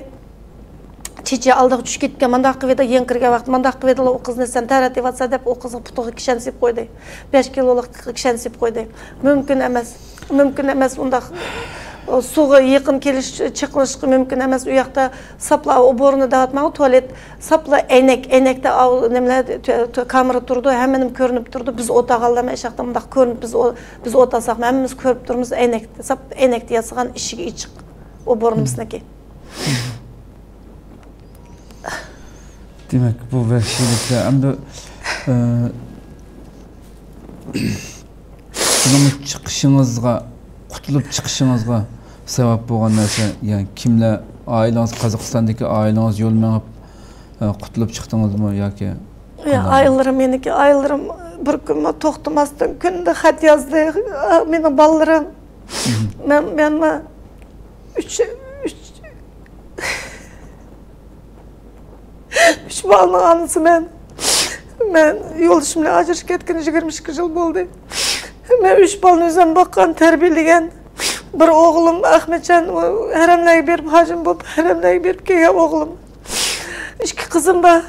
چېچى ئالدىغا چۈشۈپ كەتكەن، مانداق قىلىۋېتىپ، يەڭ كىرگەن ۋاقىت مانداق قىلىۋېتىلا، ئۇ قىزنى سەن تەرەت ئېۋاتىسەن دەپ، ئۇ قىزنىڭ پۇتىغا كىشەن سېلىپ قويدى. بەش كىلولۇق كىشەن سېلىپ قويدى. مۇمكىن ئەمەس. مۇمكىن ئەمەس ئۇنداق، ئۇ، سۇغا يېقىن كېلىش، چېقىلىشقا مۇمكىن ئەمەس. ئۇ ياقتا ساپلا ئوبورنا دەۋاتماڭ، تۇالېت، ساپلا ئەينەك، ئەينەكتە ئاۋۇ نېمىلەر، تۆ-، تۆ-، كامېرا تۇرىدۇ، ھەممىنىمۇ كۆرۈنۈپ تۇرىدۇ. بىز ئولتۇرغانلارمۇ ئەشەقتە مۇنداق كۆرۈنۈپ، بىز ئو-، بىز ئولتۇرساقمۇ ھەممىمىز كۆرۈپ تۇرىمىز، ئەينەك، ساپ ئەينەكتە ياسىغان ئىشىكى ئېچىق ئوبورنىمىزنىڭكى. دېمەك، بۇ ۋەھشىيلىكلەر ئەمدى، ئە، سىزنىڭ چىقىشىڭىزغا، قۇتۇلۇپ چىقىشىڭىزغا سەۋەب بولغان نەرسە، يەنى كىملەر، ئائىلىڭىز، قازاقىستاندىكى ئائىلىڭىز يول مېڭىپ، ئە، قۇتۇلۇپ چىقتىڭىزمۇ ياكى قانداق؟ ئائىلىلىرىم، مېنىڭكى ئائىلىلىرىم بىر كۈنمۇ توختىماستىن كۈندە خەت يازدى. مېنىڭ بالىلىرىم، مەن، مەنمۇ ئۈچ، ئۈچ، ئۈچ بالىنىڭ ئانىسى مەن. مەن يولدىشىم بىلەن ئاجرىشىپ كەتكىنى يىگىرمە ئىككى يىل بولدى. مەن ئۈچ بالىنى ئۆزۈم باققان، تەربىيەلىگەن. بىر ئوغلۇم ئەخمەتجان، ئۇ ھەرەملەرگە بېرىپ، ھاجىم بولۇپ، ھەرەملەرگە بېرىپ كەلگەن ئوغلۇم. ئىككى قىزىم بار.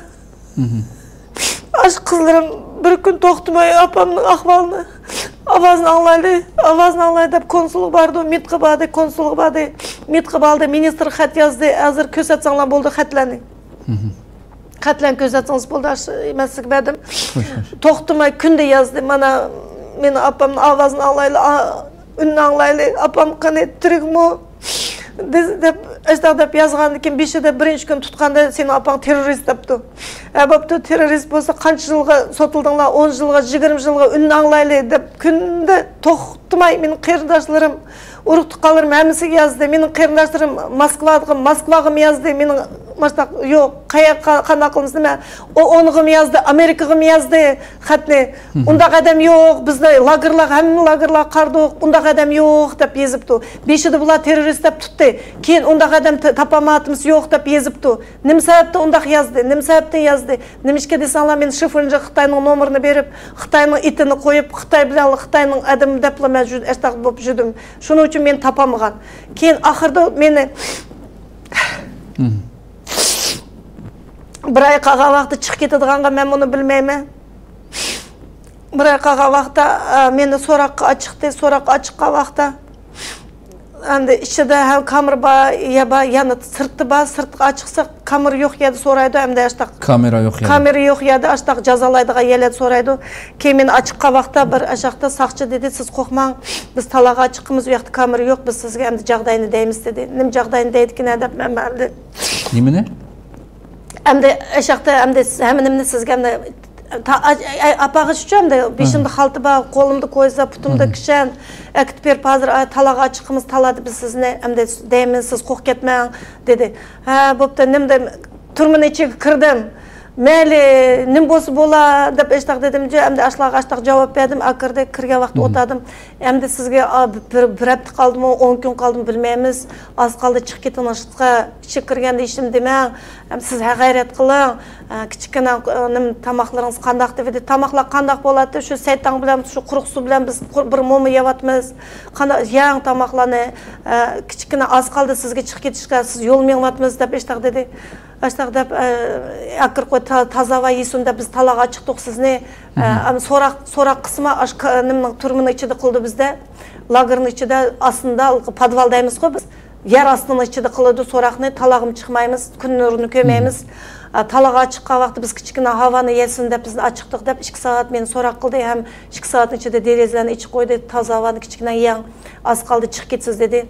ئاشۇ قىزلىرىم بىر كۈن توختىماي ئاپامنىڭ ئەھۋالىنى، ئاۋازىنى ئاڭلايلى، ئاۋازىنى ئاڭلايلى دەپ كونسۇلغا باردى، مىتقا باردى، كونسۇلغا باردى، مىتقا باردى، مىنىستىرغا خەت يازدى، ھازىر كۆرسەتسەڭلار بولدى خەتلەرنى. خەتلەرنى كۆرسەتسىڭىز بولدى، مەن سىزگە بەردىم. توختىماي كۈندە يازدى، مانا مېنىڭ ئاپامنىڭ ئاۋازىنى ئاڭلايلى، ئا-، ئۈنىنى ئاڭلايلى، ئاپام قېنى، تىرىكمۇ؟ دېدى دەپ، ئاشۇنداق دەپ يازغاندىن كېيىن، بېشىدا بىرىنچى كۈنى تۇتقاندا، سېنىڭ ئاپاڭ تېررورىست دەپتۇ. ھە، بوپتۇ، تېررورىست بولسا قانچە يىلغا سوتۇلدۇڭلار؟ ئون يىلغا، يىگىرمە يىلغا، ئۈنىنى ئاڭلايلى دەپ كۈندە توختىماي مېنىڭ قېرىنداشلىرىم، ئۇرۇق تۇغقانلىرىم ھەممىسىگە يازدى. مېنىڭ قېرىنداشلىرىم موسكۋاغا، موسكۋاغىمۇ يازدى. مېنىڭ ماشۇنداق يوق، قاياق-، قا-، قانداق قىلمىسا نېمە، ئۇ ئۇنىغىمۇ يازدى، ئامېرىكىغىمۇ يازدى خەتنى. ئۇنداق ئادەم يوق، بىزنى لاگېرلارغا، ھەممە لاگېرلارغا قارىدۇق، ئۇنداق ئادەم يوق دەپ يېزىپتۇ. بېشىدا بۇلار تېررورىست دەپ تۇتتى. كېيىن ئۇنداق ئادەم ت-، تاپالمايۋاتىمىز، يوق دەپ يېزىپتۇ. نېمە سەۋەبتىن ئۇنداق يازدى؟ نېمە سەۋەبتىن يازدى؟ نېمىشقا دېسەڭلار، مېنى شىفونجا خىتاينىڭ نومۇرىنى بېرىپ، خىتاينىڭ ئېتىنى قويۇپ، خىتاي بىلەن خىتاينىڭ ئادىمى دەپلا مەن جۈ-، ئاشتاق بولۇپ يۈردۈم. شۇنىڭ ئۈچۈن مېنى تاپالمىغان. كېيىن ئاخىرىدا مېنى بىر ئاي قالغان ۋاقىتتا چىقىپ كېتىدىغانغا مەن بۇنى بىلمەيمەن. بىر ئاي قالغان ۋاقىتتا، ئە، مېنى سوراققا ئاچىقتى. سوراققا ئاچىققان ۋاقىتتا ئەمدى ئىچىدە ھەم كامېرا بار، يا بار، يەنە سىرتتا بار. سىرتقا ئاچىقسا، كامېرا يوق يەردە سورايدۇ، ئەمدى ئاشتاق. كامېرا يوق يەردە. كامېرا يوق يەردە ئاشتاق جازالايدىغان يەرلەردە سورايدۇ. كېيىن مېنى ئاچىققان ۋاقىتتا بىر ئاشاقتا ساقچى دېدى، سىز قورقماڭ، بىز تالاغا چىقىمىز، ئۇ ياقتا كامېرا يوق، بىز سىزگە ئەمدى جاغداينى دەيمىز دېدى. نېمە جاغداينى دەيدىكىن دەپ مەن ئەمدى. نېمىنى؟ ئەمدى ئاشاقتا ئەمدى ھەممە نېمىنى سىزگە ئەمدى تا-، ئا-، ئا-، ئاپارغۇچە ئەمدى بېشىمدا خالتا بار، قولۇمدا كويزا، پۇتۇمدا كىشەن. ئەكىتىپ بېرىپ، ھازىر، ئا، تالاغا چىقىمىز، تالادا بىز سىزنى ئەمدى دەيمىز، سىز قورقۇپ كەتمەڭ، دېدى. ھە، بوپتۇ، نېمە دەيمەن، تۈرمىنىڭ ئىچىگە كىردىم. مەيلى، نېمە بولسا بولا، دەپ ئاشتاق دېدىم. ئەمدى ئاشلاغا ئاشتاق جاۋاب بەردىم. ئا، كىردى، كىرگەن ۋاقىتتا ئولتۇردۇم. ئەمدى سىزگە، ئا، بىر، بىر ھەپتە قالدىمۇ، ئون كۈن قالدىمۇ بىلمەيمىز. ئاز قالدى چىقىپ كېتىڭلار سىرتقا. ئىچىگە كىرگەندە ھېچنېمە دېمەڭ. ئەمدى سىز ھەقىقەت قىلىڭ. ئە، كىچىككىنە، ئە، نېمە، تاماقلىرىڭىز قانداق دېدى. تاماقلار قانداق بولاتتى؟ شۇ سەيتاڭ بىلەن شۇ قۇرۇق سۇ بىلەن بىز قۇر-، بىر موما يەۋاتىمىز. قانداق يەڭ تاماقلارنى، ئە، كىچىككىنە ئاز قالدى سىزگە چىقىپ كېتىشكە، سىز يول مېڭىۋاتىمىز دەپ ئاشتاق دېدى. ئاشتاق دەپ، ئە، ئاكىرىپ قوي، تا-، تازا ۋە يېسۇن دەپ بىز تالاغا چىقتۇق سىزنى. ئە، ئەم، سوراق، سوراق قىسمى ئاش-، ك-، نېمىنىڭ تۈرمىنىڭ ئىچىدە قىلدى بىزدە. لاگېرنىڭ ئىچىدە ئاستىدا پادۋال دەيمىزغۇ بىز. يەر ئاستىنىڭ ئىچىدە قىلىدۇ سوراقنى، تالاغىمۇ چىقمايمىز، كۈن نۇرىنى كۆرمەيمىز. ئا، تالاغا چىققان ۋاقىتتا بىز كىچىككىنە ھاۋانى يەسۇن دەپ بىزنى ئاچىقتۇق دەپ ئىككى سائەت مېنى سوراق قىلدى ھەم ئىككى سائەتنىڭ ئىچىدە دېرىزىلەرنى ئېچىپ قويدى، تازا ھاۋانى كىچىككىنە يەڭ، ئاز قالدى چىقىپ كېتىسىز دېدى.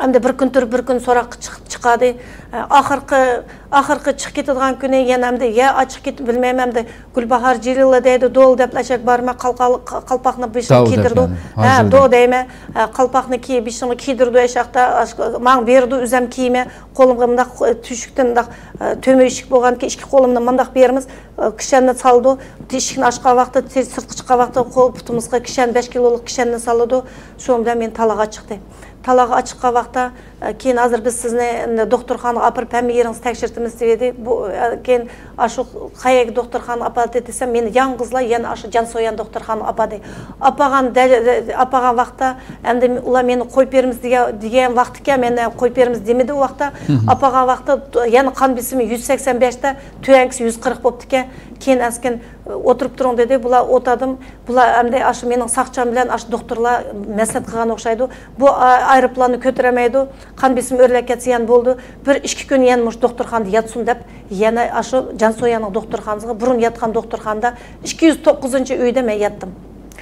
ئەمدى بىر كۈن تۇرۇپ، بىر كۈن سوراققا چىق-، چىقاردى. ئاخىرقى، ئاخىرقى چىقىپ كېتىدىغان كۈنى يەنە ئەمدى يا ئاچىقىپ كېتىپ بىلمەيمەن، ئەمدى گۈلباھار جېلىلا دەيدۇ، دول دەپ ئەشەك بارما، قالقا-، قالپاقنى بېشىغا داۋۇ دەپ كىيدۈرىدۇ. يەنى، ھە، ھازىر دو دەپ. دەيمەن. ھە، قالپاقنى كىي-، بېشىڭغا كىيدۈرىدۇ ئەشەقتە، ئاش-، ماڭا بېرىدۇ، ئۆزەم كىيىمەن. قولۇمغا مۇنداق، ئە، تۆشۈكتىن مۇنداق، ئە، تۆمۈرچىك بولغانكى ئىككى قولۇمنى مۇنداق بېرىمىز. ئە، كىشەننى سالىدۇ. ئىشىكنى ئاچقان ۋاقتىدا، تېز سىرتقا چىققان ۋاقتىدا قول پۇتىمىزغا كىشەن، بەش كىلولۇق كىشەننى سالىدۇ. شۇنىڭ بىلەن مېنى تالاغا چىقتى. تالاغا ئاچىققان ۋاقىتتا، ئە، كېيىن ھازىر بىز سىزنى ئەمدى دوختۇرخانىغا ئاپىرىپ ھەممە يېرىڭىزنى تەكشۈرتىمىز دېدى. بۇ، ئە، كېيىن ئاشۇ قەيەرگە دوختۇرخانىغا ئاپاردى دېسەم، مېنى يالغۇزلا يەنە ئاشۇ جيەنسۇيۈەن دوختۇرخانىغا ئاپاردى. ئاپارغان دە-، ئاپارغان ۋاقىتتا ئەمدى ئۇلار مېنى قويۇپ بېرىمىز دېگەن، دېگەن ۋاقىتكەن، مېنى قويۇپ بېرىمىز دېمىدى ئۇ ۋاقىتتا. ئاپارغان ۋاقىتتا يەنە قان بېسىمى يۈز سەكسەن بەشتە، تۆۋەنكىسى يۈز قىرىق بوپتىكەن. كېيىن ئەسكىن ئولتۇرۇپ تۇرۇڭ دېدى. بۇلار ئولتۇردۇم. بۇلار ئەمدى ئاشۇ مېنىڭ ساقچام بىلەن ئاشۇ دوختۇرلار مەسلىھەت قىلغان ئوخشايدۇ. بۇ ئا-، ئايروپىلاننى كۆتۈرەلمەيدۇ. قان بېسىمى ئۆرلەپ كەتسە يەنە بولىدۇ. بىر ئىككى كۈن يەنە مۇشۇ دوختۇرخانىدا ياتسۇن دەپ، يەنە ئاشۇ جيەنسۇيۈەننىڭ دوختۇرخانىسىغا، بۇرۇن ياتقان دوختۇرخانىدا ئىككى يۈز توققۇزىنچى ئۆيدە مەن ياتتىم.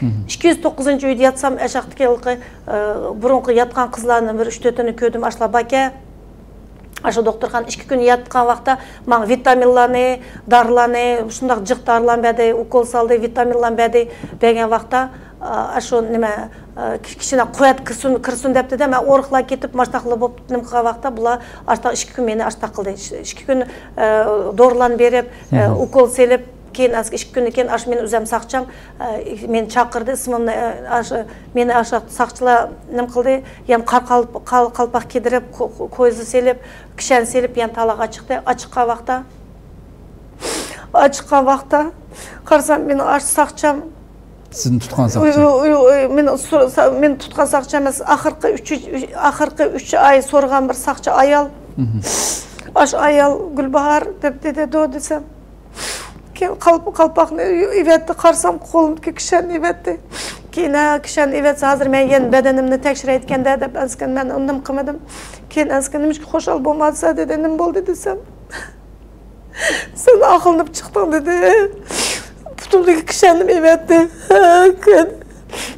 ئىككى يۈز توققۇزىنچى ئۆيدە ياتسام، ئەشەقتىكى ھېلىقى، ئە، بۇرۇنقى ياتقان قىزلارنىڭ بىر ئۈچ تۆتىنى كۆردۈم، ئاشۇلار باركەن. ئاشۇ دوختۇرخانا ئىككى كۈن ياتقان ۋاقىتتا ماڭا ۋىتامىنلارنى، دارىلارنى، شۇنداق جىق دارىلارنى بەردى، ئوكول سالدى، ۋىتامىنلارنى بەردى. بەرگەن ۋاقىتتا، ئا، شۇ نېمە، ئا، كىشىنى قۇۋۋەت كىرسۇن، كىرسۇن دەپتۇ-دە، مەن ئورۇقلار كېتىپ، ماشتاقلا بولۇپ نېمە قىلغان ۋاقىتتا، بۇلار ئاشتاق ئىككى كۈن مېنى ئاشتاق قىلدى. ئىككى كۈن، ئا، دورىلارنى بېرىپ، ئا، ئوكول سېلىپ، كېيىن ئەسكى ئىككى كۈندىن كېيىن ئاشۇ مېنى ئۆزەم ساقچام، ئە، مېنى چاقىردى، ئىسمىمنى، ئە، ئاشۇ، مېنى ئاشۇ ساقچىلار نېمە قىلدى، يەنە قار قالپ-، قال-، قالپاق كىيدۈرۈپ، كو-، كو-، كويزا سېلىپ، كىشەن سېلىپ، يەنە تالاغا چىقتى. ئاچىققان ۋاقىتتا، ئاچىققان ۋاقىتتا قارىسام، مېنى ئاشۇ ساقچام، سىزنى تۇتقان ساقچى؟ ئۇي، ئۇي، ئۇي، ئۇي، مېنى سور-، سا-، مېنى تۇتقان ساقچى ئەمەس، ئاخىرقى ئۈچ، ئۈچ، ئاخىرقى ئۈچ ئاي سورىغان بىر ساقچى ئايال. ئاشۇ ئايال گۈلباھار دەپ دېدى، دو دېسەم. كېيىن قالپ-، قالپاقنى ئېۋەتتى، قارىسام، قولۇمدىكى كىشەننى ئېۋەتتى. كېيىن، ھە، كىشەننى ئېۋەتسە، ھازىر مەن يەنە بەدىنىمنى تەكشۈرەيدىكەن-دە، دەپ ئەنسىكىن مەن ئۇنى نېمە قىلمىدىم. كېيىن ئەنسىكىن، نېمىشقا خۇشال بولمايسەن؟ دېدى. نېمە بولدى؟ دېسەم، سەن ئاقىلىنىپ چىقتىڭ، دېدى. پۇتۇمدىكى كىشەننىمۇ ئېۋەتتى. ھە، كېيىن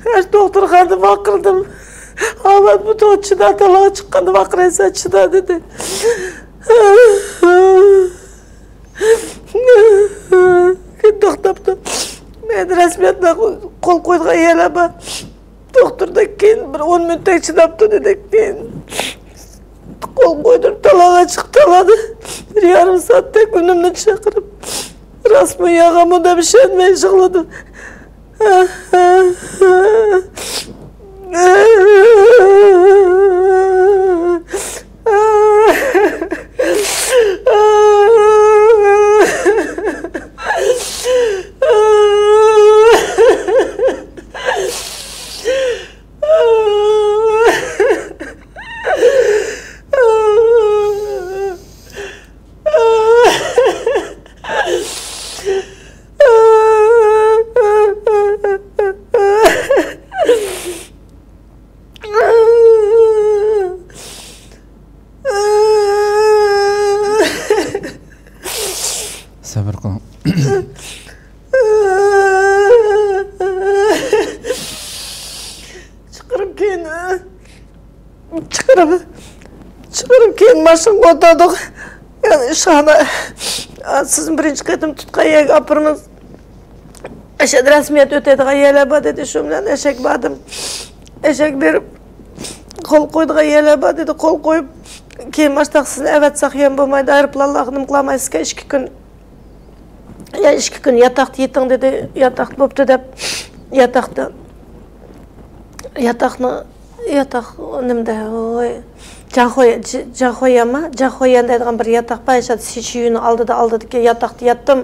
ھەر دوختۇرخانىدا ۋارقىرىدىم. ئاۋات بۇ چىدا، تالاغا چىققاندا ۋارقىرايسەن، چىدا، دېدى. توختاپتۇ. مەن رەسمىيەتلەر قول قويىدىغان يەرلەر بار. دوختۇردىن كېيىن بىر ئون مىنۇتتەك چىداپتۇ، دېدى. كېيىن قول قويدۇرۇپ، تالاغا چىقىپ، تالادا بىر يارىم سائەتتەك ئۈنۈمنى چىقىرىپ، راستمۇ يالغانمۇ دەپ ئىشەنمەي يىغلىدىم. سەۋر قىلىڭ. چىقىرىپ كېيىن، چىقىرىپ، چىقىرىپ كېيىن ماشىنىغا ئولتۇردۇق. يەنە ئىشخانا، سىزنى بىرىنچى قېتىم تۇتقان يەرگە ئاپىرىمىز. ئەشەدە رەسمىيەت ئۆتەيدىغان يەرلەر بار دېدى. شۇ بىلەن ئەشەگە باردىم. ئەشەگە بېرىپ، قول قويىدىغان يەرلەر بار دېدى. قول قويۇپ، كېيىن ماشتاق سىزنى ئەۋەتسەك يەنە بولمايدۇ، ئايروپىلانلارغا نېمە قىلالمايسىزكەن، ئىككى كۈن. يا ئىككى كۈن ياتاقتا يېتىڭ دېدى. ياتاقتا بوپتۇ دەپ، ياتاقتا، ياتاقنى، ياتاق نېمىدە، ۋوي، جاخويا، ج-، جاخوياما؟ جاخويان دەيدىغان بىر ياتاق بار، ئاشۇ سىچۈينىڭ ئالدىدا، ئالدىدىكى ياتاقتا ياتتىم.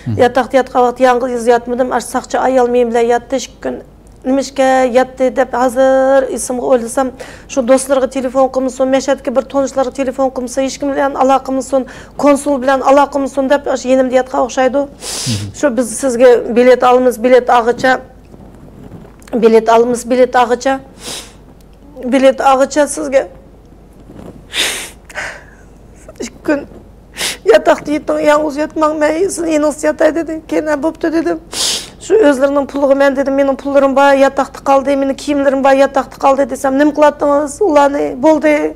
ياتاقتا ياتقان ۋاقىت يالغۇز ياتمىدىم. ئاشۇ ساقچى ئايال مېنىڭ بىلەن ياتتى ئىككى كۈن. نېمىشقا ياتتى دەپ ھازىر ئېسىمگە ئويلىسام، شۇ دوستلىرىغا تېلېفون قىلمىسۇن، مەشەدىكى بىر تونۇشلىرىغا تېلېفون قىلمىسۇن، ھېچكىم بىلەن ئالاقە قىلمىسۇن، كونسۇل بىلەن ئالاقە قىلمىسۇن دەپ ئاشۇ يېنىمدا ياتقان ئوخشايدۇ. شۇ بىز سىزگە بېلەت ئالىمىز، بېلەت ئالغىچە، بېلەت ئالىمىز، بېلەت ئالغىچە، بېلەت ئالغىچە سىزگە ئىككى كۈن ياتاقتا يېتىڭ، يالغۇز ياتماڭ، مەن سىزنىڭ يېنىڭىزدا ياتاي دېدى. كېيىن ھە بوپتۇ دېدىم. شۇ ئۆزلىرىنىڭ پۇلىغا مەن دېدىم، مېنىڭ پۇللىرىم بار، ياتاقتا قالدى، مېنىڭ كىيىملىرىم بار، ياتاقتا قالدى دېسەم، نېمە قىلاتتىڭىز ئۇلارنى؟ بولدى.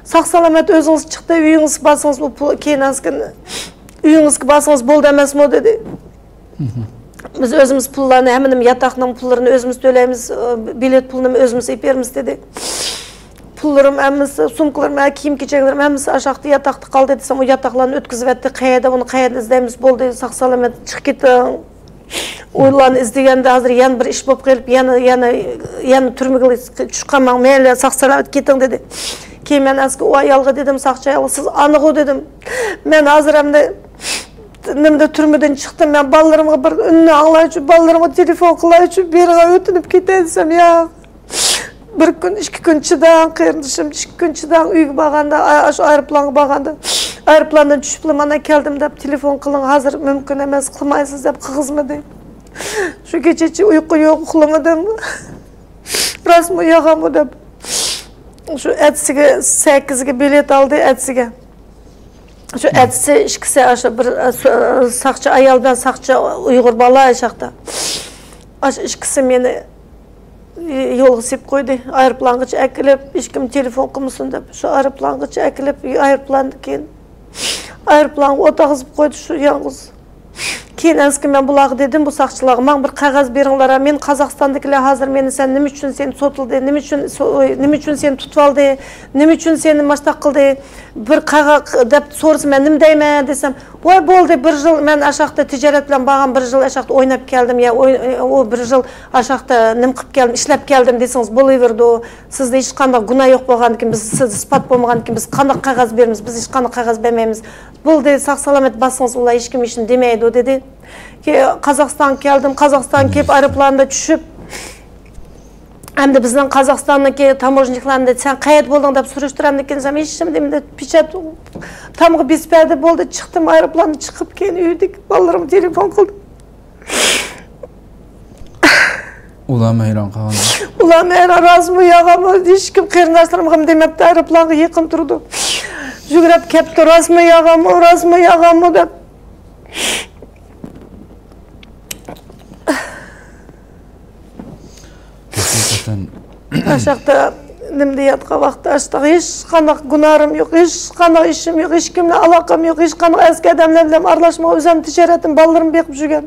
ساق سالامەت ئۆزىڭىز چىقتى، ئۆيىڭىزگە بارسىڭىز ئۇ پۇل، كېيىن ئەسكىن ئۆيىڭىزگە بارسىڭىز بولدى ئەمەسمۇ دېدى. بىز ئۆزىمىز پۇللارنى، ھەممىنى، ياتاقنىڭ پۇللىرىنى ئۆزىمىز تۆلەيمىز، بېلەت پۇلىنىمۇ ئۆزىمىز ئېلىپ بېرىمىز دېدى. پۇللىرىم ھەممىسى، سومكىلىرىم، ھە، كىيىم-كېچەكلىرىم ھەممىسى ئاشاقتا ياتاقتا قالدى دېسەم، ئۇ ياتاقلارنى ئۆتكۈزۈۋەتتى. قەيەردە ئۇنى، قەيەردە ئىزدەيمىز؟ بولدى، ساق سالامەت چىقىپ كېتىڭ. ئۇلارنى ئىزدىگەندە ھازىر يەنە بىر ئىش بولۇپ قېلىپ، يەنە، يەنە، يەنە تۈرمىگە چۈشۈپ قالماڭ، مەيلى، ساق سالامەت كېتىڭ دېدى. كېيىن مەن ئەسكى ئۇ ئايالغا دېدىم، ساقچى ئايالغا، سىز ئانىغۇ دېدىم. مەن ھازىر ئەمدى نېمىدە تۈرمىدىن چىقتىم، مەن بالىلىرىمغا بىر ئۈننى ئاڭلايچۇ، بالىلىرىمغا تېلېفون قىلايچۇ، بېرىغا ئۆتۈنۈپ كېتەي دېسەم، ياق. بىر كۈن، ئىككى كۈن چىداڭ، قېرىندىشىم، ئىككى كۈن چىداڭ، ئۆيگە بارغاندا، ئا-، ئاشۇ ئايروپىلانغا بارغاندا، ئايروپىلاندىن چۈشۈپلا مانا كەلدىم دەپ تېلېفون قىلىڭ، ھازىر مۇمكىن ئەمەس، قىلمايسىز دەپ قىلغۇزمىدى. شۇ كېچىچە ئۇيقۇ يوق، ئۇخلىمىدىم. راستمۇ يالغانمۇ دەپ. شۇ ئەتىسىگە سەككىزگە بېلەت ئالدى، ئەتىسىگە. شۇ ئەتىسى ئىككىسى، ئاشۇ بىر، ئە، سو-، ئە، ساقچى ئايال بىلەن ساقچى ئۇيغۇر بالا ئاشاقتا. ئاشۇ ئىككىسى مېنى يولغا سېلىپ قويدى. ئايروپىلانغىچە ئەكېلىپ، ھېچكىم تېلېفون قىلمىسۇن دەپ، شۇ ئايروپىلاندىن كېيىن ئايروپىلانغا ئولتۇرغۇزۇپ قويدى شۇ يالغۇز. كېيىن ئەنسىكىن مەن بۇلارغا دېدىم، بۇ ساقچىلارغا، ماڭا بىر قەغەز بېرىڭلار، مېنى قازاقىستاندىكىلەر ھازىر مېنى، سەن نېمە ئۈچۈن سېنى سوتلىدى، نېمە ئۈچۈن سو-، نېمە ئۈچۈن سېنى تۇتۇۋالدى، نېمە ئۈچۈن سېنى ماشتاق قىلدى، بىر قەغەز دەپ سورىسا مەن نېمە دەيمەن دېسەم، ۋاي بولدى، بىر يىل مەن ئاشاقتا تىجارەت بىلەن بارغان، بىر يىل ئاشاقتا ئويناپ كەلدىم، يا ئوي-، ئۇ بىر يىل ئاشاقتا نېمە قىلىپ كەلدىم، ئىشلەپ كەلدىم دېسىڭىز بولۇۋېرىدۇ. سىزدە ھېچقانداق گۇناھ يوق بولغاندىكىن، بىز، سىزدە ئىسپات بولمىغاندىكىن بىز قانداق قەغەز بېرىمىز؟ بىز ھېچقانداق قەغەز بەرمەيمىز. بولدى، ساق سالامەت بارسىڭىز ئۇلار ھېچكىم ھېچنېمە دېمەيدۇ دېدى. كېيىن قازاقىستانغا كەلدىم، قازاقىستانغا كېلىپ ئايروپىلاندا چۈشۈپ، ئەمدى بىزنىڭ قازاقىستاندىكى تاموژنىكلارنى دېدى، سەن قەيەردە بولدۇڭ دەپ سۈرۈشتۈرەمدىكىن دېسەم، ھېچنېمە دېمىدى، پېچەت تامغا بېسىپ بەردى، بولدى، چىقتىم، ئايروپىلاندا چىقىپ كېيىن ئۆيدىكى بالىلىرىمغا تېلېفون قىلدىم. ئۇلارمۇ ھەيران قالغان. ئۇلارمۇ ھەيران، راستمۇ يالغانمۇ؟ ھېچكىم قېرىنداشلىرىمغىمۇ دېمەپتۇ، ئايروپىلانغا يېقىن تۇرىدۇ. يۈگرەپ كەپتۇ، راستمۇ يالغانمۇ، راستمۇ يالغانمۇ دەپ. ھەقىقەتەن. ئاشاقتا نېمىدە ياتقان ۋاقىتتا ئاشتاق ھېچقانداق گۇناھىم يوق، ھېچقانداق ئىشىم يوق، ھېچكىم بىلەن ئالاقەم يوق، ھېچقانداق ئەسكى ئادەملەر بىلەن ئارىلاشمىغان، ئۆزۈم تىجارەتىم، بالىلىرىمنى بېقىپ يۈرگەن.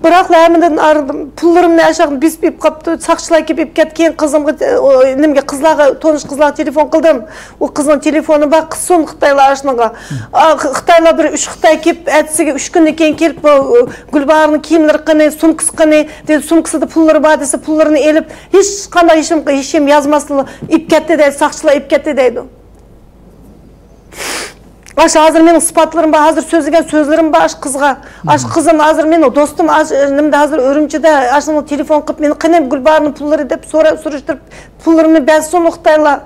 بىراقلا ھەممىدىن ئايرىلدىم. پۇللىرىمنى ئاشاقتىن بېسىپ ئېلىپ قاپتۇ. ساقچىلار كېلىپ ئېلىپ كەتكەن قىزىمغا، ئۇ، نېمىگە، قىزلارغا، تونۇش قىزلارغا تېلېفون قىلدىم. ئۇ قىزنىڭ تېلېفونى بار، قىلسۇن خىتايلار ئاشۇنىڭغا. ئا، خ-، خىتايلار بىر ئۈچ خىتاي كېلىپ، ئەتىسىگە ئۈچ كۈندىن كېيىن كېلىپ، بۇ، ئۇ، گۈلباھارنىڭ كىيىملىرى قېنى، سومكىسى قېنى؟ دېدى، سومكىسىدا پۇللىرى بار دېسە، پۇللىرىنى ئېلىپ، ھېچقانداق ھېچنېمە، ھېچنېمە يازماستىنلا ئېلىپ كەتتى دەيدۇ، ساقچىلار ئېلىپ كەتتى دەيدۇ. ئاشۇ ھازىر مېنىڭ ئىسپاتلىرىم بار، ھازىر سۆزلىگەن سۆزلىرىم بار ئاشۇ قىزغا. ئاشۇ قىزىم ھازىر مېنىڭ دوستۇم، ئاشۇ نېمىدە ھازىر ئۈرۈمچىدە، ئاشۇنىڭغا تېلېفون قىلىپ، مېنى قېنى گۈلباھارنىڭ پۇللىرى دەپ سوراپ، سۈرۈشتۈرۈپ، پۇللىرىمنى بەرسۇن خىتايلار.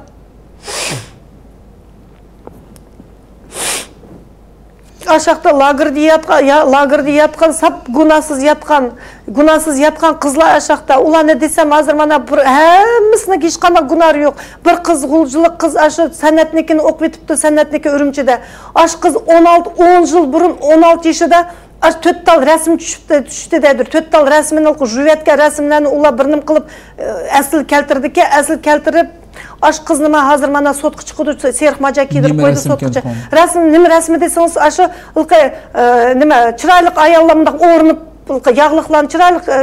ئاشاقتا لاگېردا ياتقان، يا، لاگېردا ياتقان، ساپ گۇناھسىز ياتقان، گۇناھسىز ياتقان قىزلار ئاشاقتا. ئۇلارنى دېسەم، ھازىر مانا بىر، ھەممىسىنىڭ ھېچقانداق گۇناھى يوق. بىر قىز غۇلجىلىق قىز ئاشۇ سەنئەتنىكىنى ئوقۇۋېتىپتۇ، سەنئەتنىكى ئۈرۈمچىدە. ئاشۇ قىز ئون ئالتە، ئون يىل بۇرۇن، ئون ئالتە يېشىدا ئاشۇ تۆت تال رەسىم چۈشۈپتۇ، چۈشتى دەيدۇ. تۆت تال رەسىمنى يۇيۇۋەتكەن رەسىملەرنى ئۇلار بىر نېمە قىلىپ، ئەسلىگە كەلتۈردىكەن، ئەسلىگە كەلتۈرۈپ، ئاشۇ قىزنى مانا ھازىر مانا سوتقا چىقىدۇ، سېرىق ماجا كىيدۈرۈپ قويدى سوتقا چىق-، رەسىم، نېمە رەسمى دېسىڭىز، ئاشۇ ھېلىقى، ئە، نېمە، چىرايلىق ئاياللار مۇنداق ئورىنىپ، ھېلىقى ياغلىقلارنى چىرايلىق، ئە،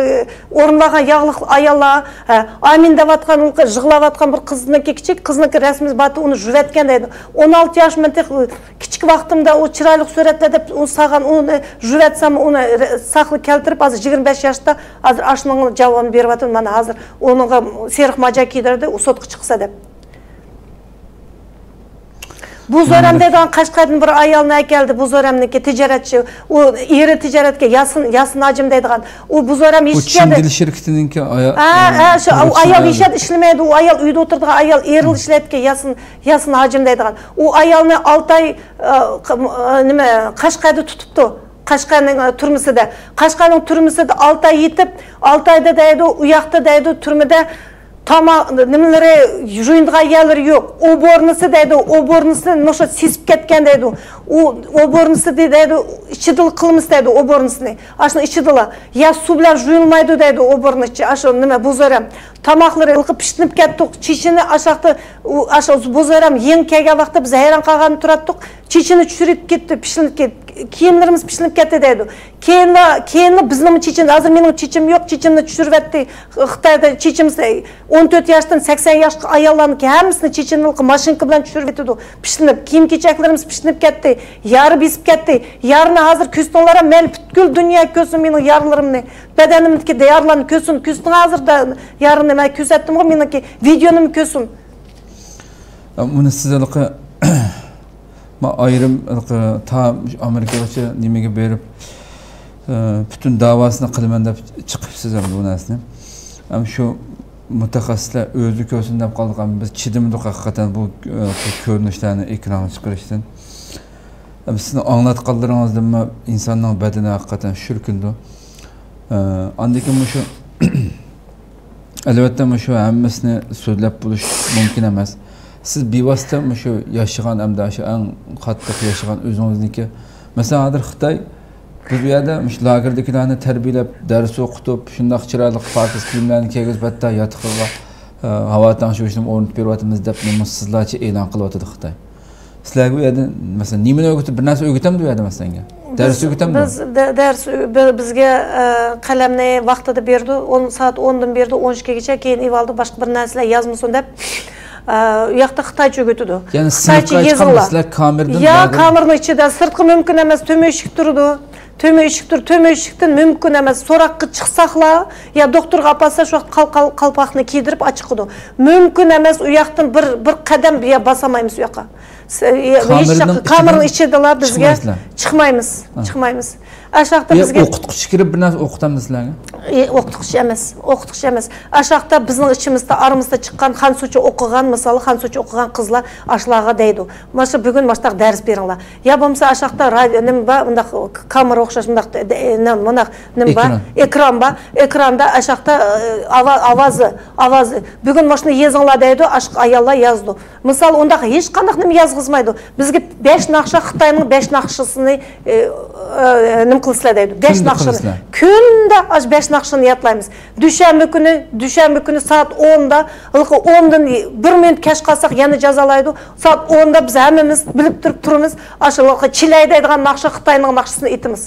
ئورۇنلارغان ياغلىق ئاياللار، ھە، ئامىن دەۋاتقان، ھېلىقى يىغلاۋاتقان بىر قىزنىڭكى، كىچىك قىزنىڭكى رەسىمى بارتى، ئۇنى يۇۋەتكەن دەيدۇ. ئون ئالتە ياش، مەن تېخى كىچىك ۋاقتىمدا ئۇ چىرايلىق سۈرەتلەر دەپ ئۇنى سالغان، ئۇنى يۇۋەتسەم، ئۇنى ساقلىق كەلتۈرۈپ، ھازىر يىگىرمە بەش ياشتا، ھازىر ئاشۇنىڭ جاۋابىنى بېرىۋاتىمەن. مانا ھازىر ئۇنىڭغا سېرىق ماجا كىيدۈردى، ئۇ سوتقا چىقسا دەپ. بۇ زورەم دەيدىغان قەشقەردىن بىر ئايالنى ئەكەلدى، بۇ زورەمنىڭكى تىجارەتچى، ئۇ ئېرى تىجارەتكە ياسىن، ياسىن ھاجىم دەيدىغان. ئۇ بۇ زورەم بۇ چىن دىل شىركىتىنىڭكى ئايال، ھە، ھە، شۇ ئايال ئىشلىمەيدۇ، ئۇ ئايال ئۆيدە ئولتۇرىدىغان ئايال، ئېرى ئىشلەيدىكەن، ياسىن، ياسىن ھاجىم دەيدىغان. ئۇ ئايالنى ئالتە ئاي، ئە، ق-، ئە، نېمە، قەشقەردە تۇتۇپتۇ. قەشقەرنىڭ، ئە، تۈرمىسىدە. قەشقەرنىڭ تۈرمىسىدە ئالتە ئاي يېتىپ، ئالتە ئايدا دەيدۇ، ئۇ ياقتا دەيدۇ، تۈرمىدە تاماق، نېمىلىرى يۇيۇنىدىغان يەرلىرى يوق. ئوبورنىسى دەيدۇ، ئوبورنىسىنى مۇشۇ سېسىپ كەتكەن دەيدۇ. ئۇ ئوبورنىسى دەيدۇ، ئىچىدىلا قىلمىسا دەيدۇ، ئوبورنىسىنى. ئاشۇنى ئىچىدىلا. يا سۇ بىلەن يۇيۇلمايدۇ دەيدۇ، ئوبورنىسى ئىچى. ئاشۇ نېمە، بۇ زورەم. تاماقلىرى ھېلىقى پىشتىنىپ كەتتۇق. چېچىنى ئاشاقتا، ئۇ، ئاشۇ بۇ زورەم يېڭى كەلگەن ۋاقىتتا بىز ھەيران قالغان تۇراتتۇق. چېچىنى چۈشۈرۈپ كەتتى، پىشلىنىپ كەت-، كىيىملىرىمىز پىشلىنىپ كەتتى دەيدۇ. كېيىنلا، كېيىنلا بىزنىڭمۇ چېچىمىز، ھازىر مېنىڭ چېچىم يوق، چېچىمنى چۈشۈرۈۋەتتى. خىتايدا چېچىمىز ئون تۆت ياشتىن سەكسەن ياشقا ئاياللارنىڭكى ھەممىسىنى چېچىنى ماشىنكا بىلەن چۈشۈرۈۋېتىدۇ. پىشلىنىپ، كىيىم-كېچەكلىرىمىز پىشلىنىپ كەتتى. يارا بېسىپ كەتتى. يارىنى ھازىر كۆرسىتىڭلار، مەيلى پۈتكۈل دۇنيا كۆرسۇن مېنىڭ يارىلىرىمنى. بەدىنىمدىكى يارىلارنى كۆرسۇن. كۆرسىتىڭ ھازىر يارىنى، مەن كۆرسەتتىمغۇ مېنىڭكى ۋىدېيونىمۇ كۆرسۇن. بۇنى سىز ھېلىقى ما ئايرىم تا ئامېرىكىغىچە نېمىگە بېرىپ، ئە، پۈتۈن داۋاسىنى قىلىمەن دەپ چىقىپسىز ھەم بۇ نەرسىنى. ھەم شۇ مۇتەخەسسىسلەر ئۆزى كۆرسۇن دەپ قالدۇق. ھەم بىز چىدىمىدۇق ھەقىقەتەن بۇ، ئە، بۇ كۆرۈنۈشلەرنى ئېكرانغا چىقىرىشتىن. ھەم سىزنىڭ ئاڭلاتقانلىرىڭىزدىنمۇ ئىنساننىڭ بەدىنى ھەقىقەتەن شۈركۈنىدۇ. ئە، ئاندىن كېيىن مۇشۇ ئەلۋەتتە، مۇشۇ ھەممىسىنى سۆزلەپ بولۇش مۇمكىن ئەمەس. سىز بىۋاسىتە مۇشۇ ياشىغان ھەمدە شۇ ئەڭ قاتتىق ياشىغان ئۆزىڭىزنىڭكى. مەسىلەن، ھازىر خىتاي بىز بۇ يەردە مۇشۇ لاگېردىكىلەرنى تەربىيەلەپ، دەرس ئوقۇتۇپ، شۇنداق چىرايلىق پاكىز كىيىملەرنى كىيگۈزۈپ، ھەتتا ياتىقىغا، ئە، ھاۋا تەڭشىگۈچنى ئورنىتىپ بېرىۋاتىمىز دەپ نومۇسسىزلارچە ئېلان قىلىۋاتىدۇ خىتاي. سىلەرگە ئۇ يەردە، مەسىلەن، نېمىنى ئۆگىتىپ، بىر نەرسە ئۆگىتەمدۇ ئۇ يەردە، مەسىلەن، دەرس بىز، ئۆگىتەمدۇ؟ بىز دە-، دەرس ئۆ-، بى-، بىزگە، ئە، قەلەمنى ۋاقتىدا بېرىدۇ، ئون، سائەت ئونىدىن بېرىدۇ، ئون ئىككىگىچە، كېيىن ئېۋالدى، باشقا بىر نەرسىلەر يازمىسۇن دەپ، ئە، ئۇ ياقتا خىتايچە ئۆگىتىدۇ. يەنى خىتايچە سىنىپقا يېزىڭلار. چىقامدۇ سىلەر كامېردىن يا، لاگېر؟ كامېرنىڭ ئىچىدە، سىرتقا مۇمكىن ئەمەس، تۆمۈر ئىشىك تۇرىدۇ. تۆمۈر ئىشىك تۇر-، تۆمۈر ئىشىكتىن مۇمكىن ئەمەس. سوراققا چىقساقلا، يا دوختۇرغا ئاپارسا، شۇ ۋاقىت قال-، قال-، قالپاقنى كىيدۈرۈپ ئاچىقىدۇ. مۇمكىن ئەمەس، ئۇ ياقتىن بىر، بىر قەدەم يا باسالمايمىز ئۇ ياققا. س-، ئە، ھېچ كامېرنىڭ ياق-، كامېرنىڭ ئىچىدىلا بىزگە چىقمايسىلەر. چىقمايمىز. ھە. چىقمايمىز. ئاشۇ ۋاقىتتا ئۇ يەر بىزگە ئوقۇتقۇچى كىرىپ بىر نەرسە ئوقۇتامدۇ سىلەرگە؟ ئى، ئوقۇتقۇچى ئەمەس، ئوقۇتقۇچى ئەمەس. ئاشۇ ۋاقىتتا بىزنىڭ ئىچىمىزدە، ئارىمىزدا چىققان خەنزۇچە ئوقۇغان، مىسالى، خەنزۇچە ئوقۇغان قىزلار ئاشۇلارغا دەيدۇ، مانا شۇ بۈگۈن مۇشۇنداق دەرس بېرىڭلار. يا بولمىسا ئاشۇ ۋاقىتتا رادىيو، نېمە بار، مۇنداق كامېرا ئوخشاش مۇنداق دە-، دە-، نېمە، مۇنداق نېمە بار؟ ئېكران. ئېكران بار. ئېكراندا ئاشۇ ۋاقىتتا، ئى، ئاۋا-، ئاۋازى، ئاۋازى. بۈگۈن مۇشۇنى يېزىڭلار دەيدۇ، ئاشۇ ئاياللار يازىدۇ. مىسال، ئۇنداق ھېچقانداق نېمە يازغۇزمايدۇ. بىزگە بەش ناخشا، خىتاينىڭ بەش ناخشىسىنى، ئە، ئە، نېمە قىلىسىلەر دەيدۇ. بەش ناخشىنى. كۈندە قىلىسىلەر. كۈندە ئاشۇ بەش ناخشىنى يادلايمىز. دۈشەنبە كۈنى، دۈشەنبە كۈنى سائەت ئوندا، ھېلىقى ئوندىن بىر مىنۇت كەچ قالساق يەنە جازالايدۇ. سائەت ئوندا بىز ھەممىمىز بىلىپ تۇرۇپ تۇرىمىز. ئاشۇ ھېلىقى چىلەي دەيدىغان ناخشا، خىتاينىڭ ناخشىسىنى ئېيتىمىز.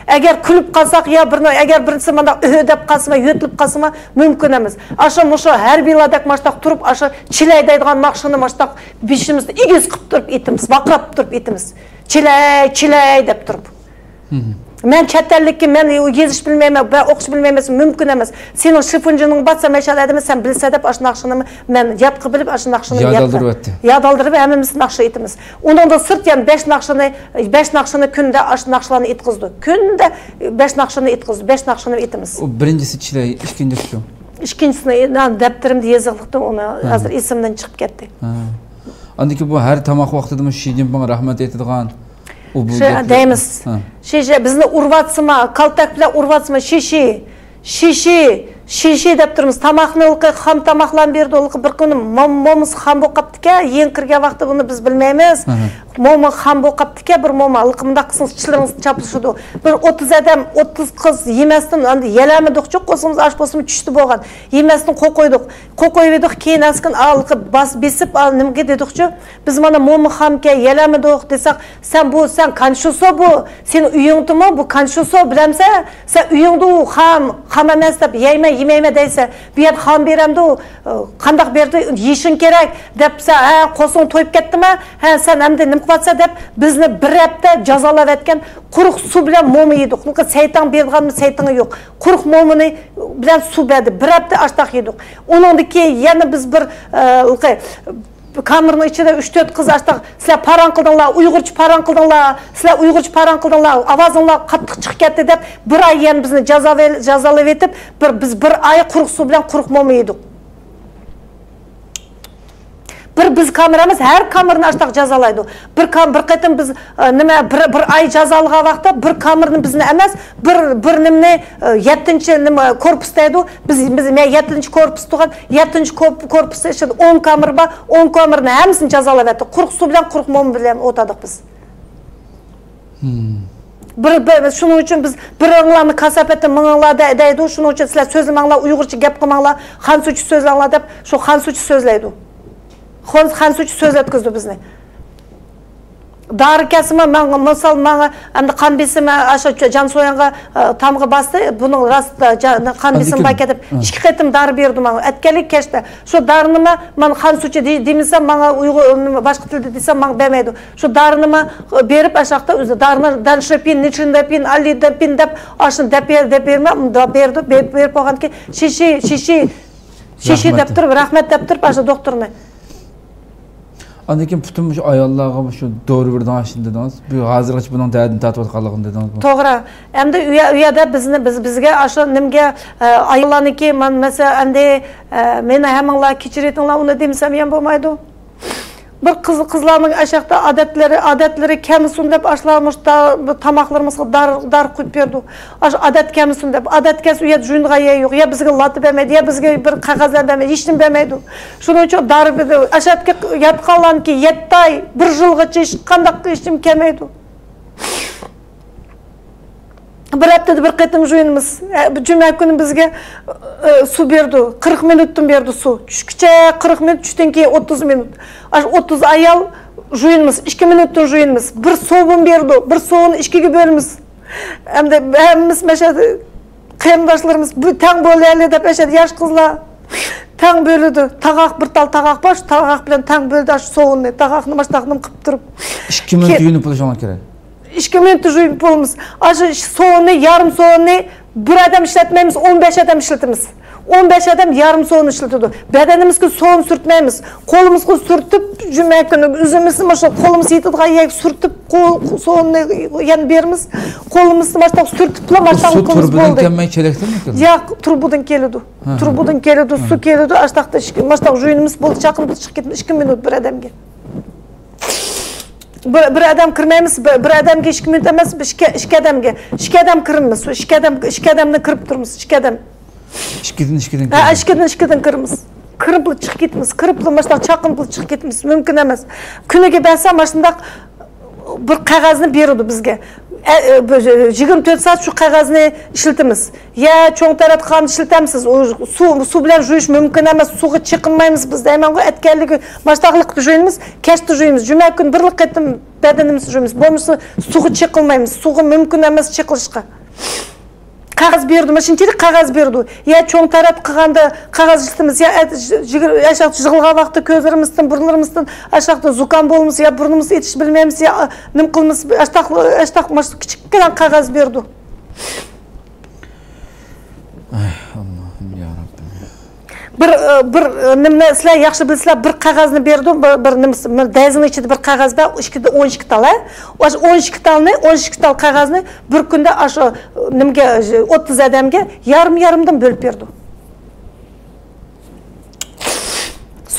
ئەگەر كۈلۈپ قالساق يا بىر، ئەگەر بىرسى مانداق ئۆھ دەپ قالسىمۇ، يۆتىلىپ قالسىمۇ، مۇمكىن ئەمەس. ئاشۇ مۇشۇ ھەربىيلاردەك ماشتاق تۇرۇپ، ئاشۇ چىلەي دەيدىغان ناخشىنى ماشتاق بېشىمىزنى ئېگىز قىلىپ تۇرۇپ ئېيتىمىز، ۋارقىراپ تۇرۇپ ئېيتىمىز. چىلەي، چىلەي دەپ تۇرۇپ. مەن چەت ئەللىككەن، مەن يېزىش بىلمەيمەن، مەن ئوقۇش بىلمەيمەن، مۇمكىن ئەمەس. سېنىڭ شىفونجىنىڭ بار، سەن مەشەدە ئەدىمىز، سەن بىلىسەن دەپ، ئاشۇ ناخشىنى مەن يادقا بىلىپ، ئاشۇ ناخشىنى ياد قىلىپ، ياد ئالدۇرۇپ ھەممىمىز ناخشا ئېيتىمىز. ئۇنىڭدىن سىرت يەنە بەش ناخشىنى، بەش ناخشىنى كۈندە ئاشۇ ناخشىلارنى ئېيتقۇزىدۇ. كۈندە بەش ناخشىنى ئېيتقۇزىدۇ، بەش ناخشىنى ئېيتىمىز. ئۇ بىرىنچىسى چىلەي، ئىككىنچىسى شۇ. ئىككىنچىسىنى، نا-، دەپتىرىمدە يېزىقلىقتىن ئۇنى ھازىر ئېسىمدىن چىقىپ كەتتى. ھە. ئاندىن كېيىن بۇ ھەر تاماق ۋاقتىدا مۇشۇ شى جىنپىڭغا رەھمەت ئېيتىدىغان، ئۇ بۇ شۇ گەپلەر دەيمىز. ھە. شى، شى، بىزنى ئۇرۇۋاتسىما، كالتەك بىلەن ئۇرۇۋاتسىما، شى، شى، شى، شى، شى، شى دەپ تۇرىمىز. تاماقنى ھېلىقى خام تاماقلارنى بېرىدۇ، ھېلىقى بىر كۈنى مام-، مومىسى خام بولۇپ قاپتىكەن، يېڭى كىرگەن ۋاقتى بۇنى بىز بىلمەيمىز. ھە، ھە. موما خام بولۇپ قاپتىكەن، بىر موما، ھېلىقى مۇنداق قىلسىڭىز چىشلىرىڭىز چاپلىشىدۇ. بىر ئوتتۇز ئادەم، ئوتتۇز قىز يېمەستىن، ئەمدى يېيەلمىدۇقچۇ، قورسىقىمىز ئاچ بولسىمۇ چۈشتى بولغان. يېمەستىن قويۇپ قويدۇق. قويۇپ قويۇۋىدۇق، كېيىن ئەسكىن ھېلىقى باس-، بېسىپ، ھېلى نېمىگە دېدۇقچۇ، بىز مانا موما خامكەن، يېيەلمىدۇق دېسەك، سەن بۇ، سەن كانشۇسو بۇ، سېنىڭ ئۆيۈڭدىمۇ بۇ كانشۇسو، بىلەمسەن؟ سەن ئۆيۈڭدە ئۇ خام، خام ئەمەس دەپ، يەيمەن، يېمەيمەن دەيسەن. بۇ يەردە خام بېرەمدۇ، قانداق بېرىدۇ، يېيىشىڭ كېرەك دەپسە، ھە، قورسىقىڭ تويۇپ كەتتىما؟ ھە، سەن ئەمدى نېمە قىلىۋاتسەن دەپ، بىزنى بىر ھەپتە جازالاۋەتكەن. قۇرۇق سۇ بىلەن موما يېدۇق. سەيتاڭ بېرىدىغانمۇ سەيتىڭى يوق. قۇرۇق مومىنى بىلەن سۇ بەردى. بىر ھەپتە ئاشتاق يېدۇق. ئۇنىڭدىن كېيىن يەنە بىز بىر، ئە، كامېرنىڭ ئىچىدە ئۈچ تۆت قىز ئاشتاق، سىلەر پاراڭ قىلدىڭلار، ئۇيغۇرچە پاراڭ قىلدىڭلار، سىلەر ئۇيغۇرچە پاراڭ قىلدىڭلار، ئاۋازىڭلار قاتتىق چىقىپ كەتتى دەپ، بىر ئاي يەنە بىزنى جازاۋ-، جازالاۋېتىپ، بىر، بىز بىر ئاي قۇرۇق سۇ بىلەن قۇرۇق موما يېدۇق. بىر بىز كامېرا ئەمەس، ھەر كامېرنى ئاشتاق جازالايدۇ. بىر كام-، بىر قېتىم بىز، ئە، نېمە، بىر، بىر ئاي جازالىغان ۋاقىتتا بىر كامېرنى بىزنى ئەمەس، بىر، بىر نېمىنى، ئە، يەتتىنچى نېمە، كورپۇس دەيدۇ. بىز، بىز، مەن يەتتىنچى كورپۇس تۇغان، يەتتىنچى كورپ-، كورپۇستا ئىچىدە ئون كامېر بار، ئون كامېرنى ھەممىسىنى جازالاۋەتتى. قۇرۇق سۇ بىلەن، قۇرۇق موما بىلەن ئولتۇردۇق بىز. بىر، بىر، شۇنىڭ ئۈچۈن بىز بىرىڭلارنى كاساپەتتە مېڭىڭلار دە-، دەيدۇ. شۇنىڭ ئۈچۈن سىلەر سۆزلىمەڭلار، ئۇيغۇرچە گەپ قىلماڭلار، خەنزۇچە سۆزلەڭلار دەپ، شۇ خەنزۇچە سۆزلەيدۇ. خون-، خەنزۇچە سۆزلەتكۈزدى بىزنى. دارى كەلسىمۇ، ماڭا، مىسال، ماڭا ئەمدى قان بېسىمى، ئاشۇ جانسويۇڭغا، ئە، تامغا باستى، بۇنىڭ راست، ئە، جا-، قان بېسىمى باركەن دەپ، ئىككى قېتىم دارى بەردى ماڭا. ئەتكەنلىك كەچتە. شۇ دارىنىمۇ مانا خەنزۇچە دېمىسەم، ماڭا ئۇيغۇر، باشقا تىلدا دېسەم، ماڭا بەرمەيدۇ. شۇ دارىنىمۇ بېرىپ، ئاشاقتا ئۆزى دارىنى دانشېپىن، نىچىندېپىن، ئالىدېپىن دەپ، ئاشۇنى دەپ بېرىمەن، مۇنداق بېرىدۇ، بېرىپ، بېرىپ بولغاندىن كېيىن، شىشى، شىشى، شىشى دەپ تۇرۇپ، رەھمەت دەپ تۇرۇپ، ئاشۇ دوختۇرنى. ئاندىن كېيىن پۈتۈن مۇشۇ ئاياللارغا مۇشۇ دورا بېرىدىغان ئىشنى دېدىڭىز. بۇ ھازىرغىچە بۇنىڭ دەردىنى تارتىۋاتقانلىقىنى دېدىڭىز. توغرا. ئەمدى ئۇ يە-، ئۇ يەردە بىزنى، بىز، بىزگە ئاشۇ نېمىگە، ئە، ئاياللارنىڭكى، مەن، مەسىلەن، ئەمدى، ئە، مېنى ھەممىڭلار كەچۈرۈۋېتىڭلار، ئۇنى دېمىسەم يەنە بولمايدۇ. بىر قىز، قىزلارنىڭ ئاشاقتا ئادەتلىرى، ئادەتلىرى كەلمىسۇن دەپ، ئاشۇلار مۇشۇ تا-، بۇ تاماقلىرىمىزغا دار، دار قۇيۇپ بېرىدۇ. ئاشۇ ئادەت كەلمىسۇن دەپ، ئادەت كەلسە ئۇ يەردە جۇيۇنغان يەر يوق. يا بىزگە لاتا بەرمەيدۇ، يا بىزگە بىر قەغەزلەر بەرمەيدۇ، ھېچنېمە بەرمەيدۇ. شۇنىڭ ئۈچۈن دارى بېرىدۇ. ئاشاقتىكى ياتقانلارنىڭكى يەتتە ئاي، بىر يىلغىچە ھېچقانداق ھېچنېمە كەلمەيدۇ. بىر ھەپتىدە بىر قېتىم جۇيۇنىمىز. ئە، جۈمە كۈنى بىزگە، ئە، سۇ بېرىدۇ. قىرىق مىنۇتتىن بېرىدۇ سۇ. چۈشكىچە قىرىق مىنۇت، چۈشتىن كېيىن ئوتتۇز مىنۇت. ئاشۇ ئوتتۇز ئايال جۇيۇنىمىز. ئىككى مىنۇتتىن جۇيۇنىمىز. بىر سوۋۇن بېرىدۇ. بىر سوۋۇننى ئىككىگە بۆلىمىز. ئەمدى ھەممىمىز مەشەدە قېرىنداشلىرىمىز بۇ تەڭ بۆلەيلى دەپ ئەشەدە ياش قىزلار تەڭ بۆلىدۇ. تاغاق، بىر تال تاغاق بار، شۇ تاغاق بىلەن تەڭ بۆلىدۇ شۇ سوۋۇننى. تاغاقنى ماشۇنداق نېمە قىلىپ تۇرۇپ. ئىككى مىنۇت يۇيۇنۇپ بولۇشۇڭلار كېرەك. ئىككى مىنۇتتا يۇيۇپ بولىمىز. ئاشۇ سوۋۇننى، يارىم سوۋۇننى بىر ئادەم ئىشلەتمەيمىز، ئون بەش ئادەم ئىشلىتىمىز. ئون بەش ئادەم يارىم سوۋۇننى ئىشلىتىدۇ. بەدىنىمىزگە سوۋۇن سۈرتمەيمىز. قولىمىزغا سۈرتۈپ، جۈمە كۈنى ئۆزىمىزنى ماشۇ قولىمىز يېتىدىغان يەرگە سۈرتۈپ، قول، سوۋۇننى يەنە بېرىمىز. قولىمىزنى ماشۇنداق سۈرتۈپلا ماشۇنداق قىلىمىز، بولدى. كەلمەي چېلەكتىنمۇ كېلىدۇ؟ ياق، تۇرۇبىدىن كېلىدۇ. تۇرۇبىدىن كېلىدۇ، سۇ كېلىدۇ، ئاشتاقتا ئىككى، ماشۇنداق جۇيۇنىمىز بولدى، چاقىمىز چىقىپ كېتىمىز، ئىككى مىنۇت بىر ئادەمگە. بىر، بىر ئادەم كىرمەيمىز، بىر، بىر ئادەمگە ئىككى مىنۇت ئەمەس، ئىككى، ئىككى ئادەمگە. ئىككى ئادەم كىرىمىز، شۇ ئىككى ئادەم، ئىككى ئادەمدىن كىرىپ تۇرىمىز، ئىككى ئادەم. ئىككىدىن، ئىككىدىن ھە، كىرىمىز. ئىككىدىن، ئىككىدىن كىرىمىز. كىرىپلا چىقىپ كېتىمىز، كىرىپلا ماشۇنداق چاقىمىپلا چىقىپ كېتىمىز، مۇمكىن ئەمەس. كۈنىگە بەرسە ماشۇنداق بىر قەغەزنى بېرىدۇ بىزگە. ئە، ئە، بىر، يىگىرمە تۆت سائەت شۇ قەغەزنى ئىشلىتىمىز. يا چوڭ تەرەت قىلغاندا ئىشلىتەمسىز؟ ئۇ سۇ، سۇ بىلەن جۇيۇش مۇمكىن ئەمەس، سۇغا چېقىلمايمىز بىز دەيمەنغۇ، ئەتكەنلىكى ماشۇنداقلىق جۇيىمىز، كەچتە جۇيىمىز. جۈمە كۈنى بىرلا قېتىم بەدىنىمىزنى جۇيىمىز. بولمىسا سۇغا چېقىلمايمىز، سۇغا مۇمكىن ئەمەس چېقىلىشقا. قەغەز بېرىدۇ، ماشۇنچىلىك قەغەز بېرىدۇ. يا چوڭ تەرەت قىلغاندا قەغەز ئىشلىتىمىز، يا ئەت-، يىغ-، ئاشاق يىغلىغان ۋاقىتتا كۆزلىرىمىزدىن، بۇرۇنلىرىمىزدىن ئاشاقتا زۇكام بولمىسا، يا بۇرنىمىزنى ئېتىش بىلمەيمىز، يا نېمە قىلىمىز، ئاشتاق، ئاشتاق ماشۇ كىچىككىنە قەغەز بېرىدۇ. ئاي، ئاللاھىم يا رەببىم. بىر، ئى، بىر، ئى، نېمىنى سىلەر ياخشى بىلىسىلەر، بىر قەغەزنى بېرىدۇ، بىر، بىر نېمىسى، بىر دەيزىنىڭ ئىچىدە بىر قەغەز بار، ئىككىدە ئون ئىككى تال، ھە؟ ئاشۇ ئون ئىككى تالنى، ئون ئىككى تال قەغەزنى بىر كۈندە ئاشۇ نېمىگە، ئوتتۇز ئادەمگە يارىم يارىمدىن بۆلۈپ بېرىدۇ.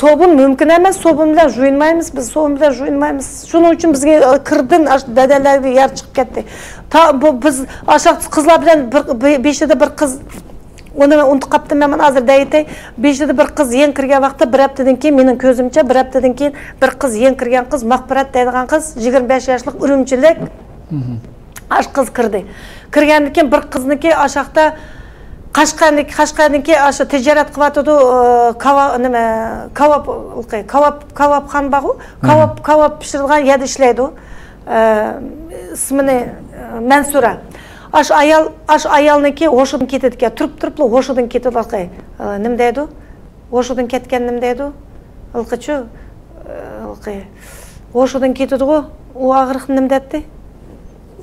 سوبۇن مۇمكىن ئەمەس، سوبۇن بىلەن جۇيۇنمايمىز، بىز سوبۇن بىلەن جۇيۇنمايمىز. شۇنىڭ ئۈچۈن بىزگە، ئى، كىردىن ئاش-، دەدەلەرگە يەر چىقىپ كەتتى. تا بۇ بىز ئاشاق قىزلار بىلەن بىر، بى-، بېشىدا بىر قىز، ئۇنى مەن ئۇنتۇپ قاپتىمەن، مەن ھازىر دەيتەي. بېشىدا بىر قىز يېڭى كىرگەن ۋاقىتتا، بىر ھەپتىدىن كېيىن، مېنىڭ كۆزۈمچە، بىر ھەپتىدىن كېيىن بىر قىز يېڭى كىرگەن قىز، مەغپىرەت دەيدىغان قىز، يىگىرمە بەش ياشلىق ئۈرۈمچىلىك. ئاشۇ قىز كىردى. كىرگەندىن كېيىن بىر قىزنىڭكى ئاشاقتا قەشقەردىكى، قەشقەردىكى ئاشۇ تىجارەت قىلىۋاتىدۇ، ئى، كاۋا-، نېمە، كاۋاپ، كاۋاپ، كاۋاپخانا بارغۇ، كاۋاپ، كاۋاپ پىشۇرىدىغان يەردە ئىشلەيدۇ. ئى، ئىسمىنى، ئى، مەنسۇرە. ئاشۇ ئايال، ئاشۇ ئايالنىڭكى ھوشىدىن كېتىدىكەن. تۇرۇپ، تۇرۇپلا ھوشىدىن كېتىدۇ، ئى، نېمە دەيدۇ؟ ھوشىدىن كەتكەن نېمە دەيدۇ؟ ھېلىقىچۇ، ھېلىقى، ھوشىدىن كېتىدىغۇ، ئۇ ئاغرىق نېمە دەتتى؟